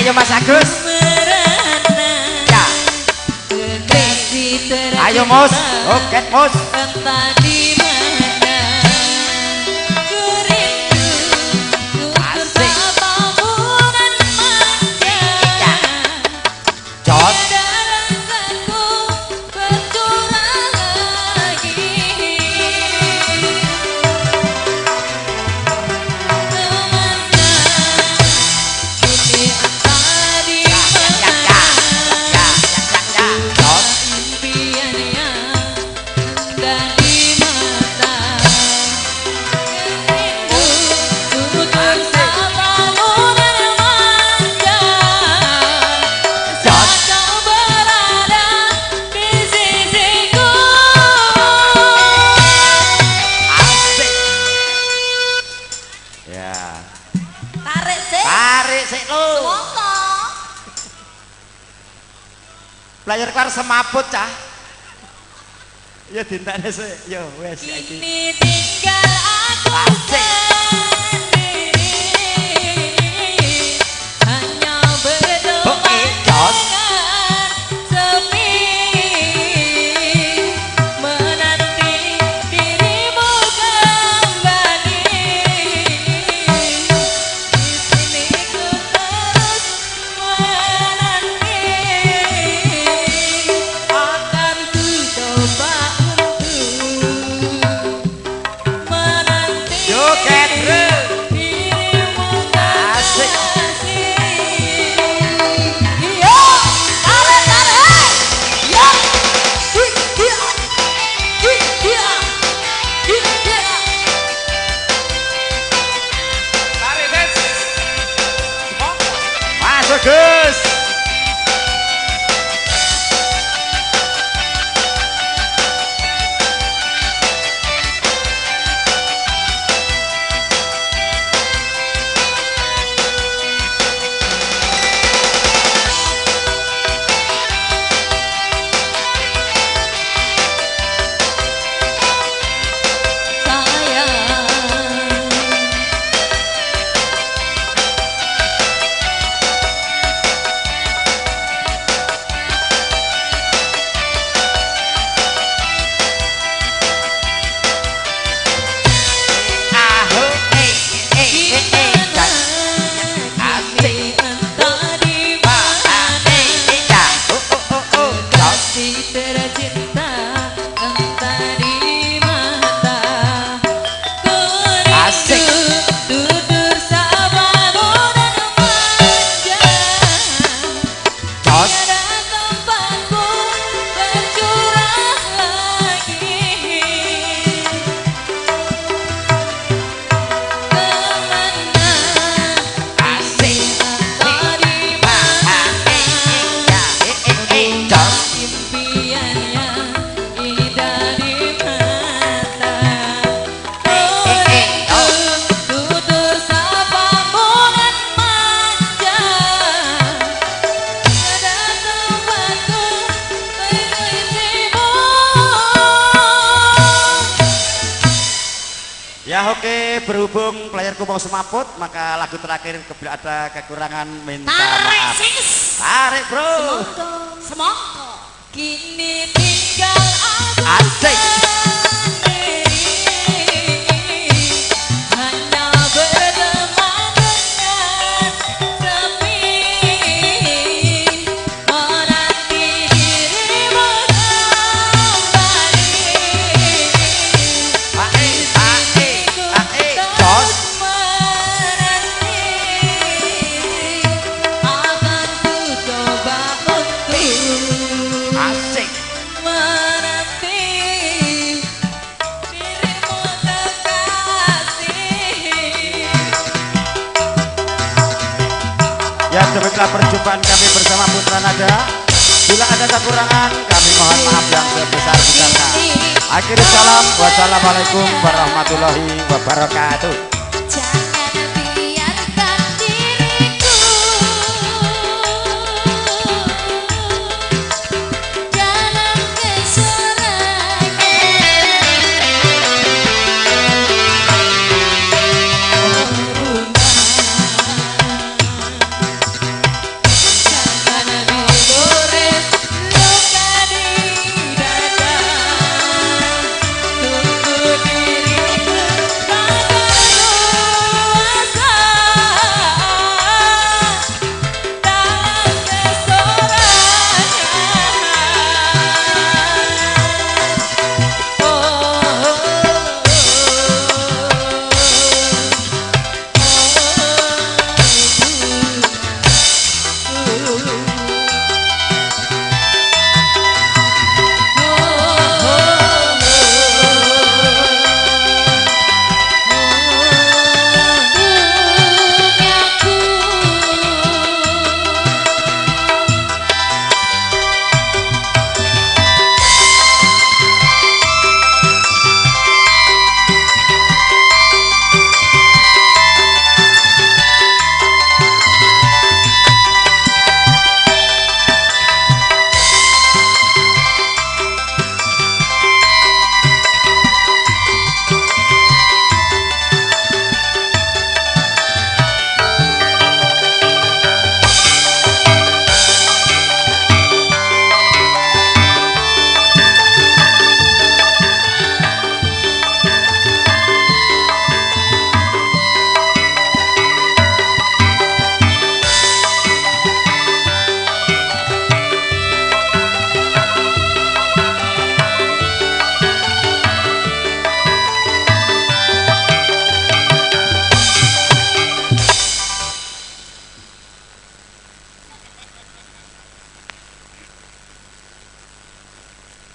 Ayo Mas Agus. Ya. Ayo Mus, oke Mus. Asik. Ya. Jos. Player kelar semaput cah. Ya dintekne sik. Ya wis saiki. Kini tinggal aku sendiri. Hanya berdua dengan sepi. Menanti dirimu kembali. Di sini ku terus menanti. Akan ku coba untuk menanti dirimu Asik. kekasih. Yo, tarik tarik, yo, hi hi hi hi hi hi. Tarik ses. Semongko. Masuk Gus. Sayang. oke, berhubung playerku mau semaput, maka lagu terakhir bila ada kekurangan minta Tarik maaf. sis. Tarik, Bro. Semongko. Kini tinggal aku Asik. sendiri, hanya berteman dengan sepi, menanti dirimu kembali. Ae, ae, ae, jos. Menanti, akan ku coba untuk Asik. menanti dirimu kekasih. Ya, demikianlah perjumpaan kami bersama Putra Nada. Bila ada kekurangan, kami mohon maaf yang sebesar-besarnya. Akhir salam, wassalamualaikum warahmatullahi wabarakatuh. Jangan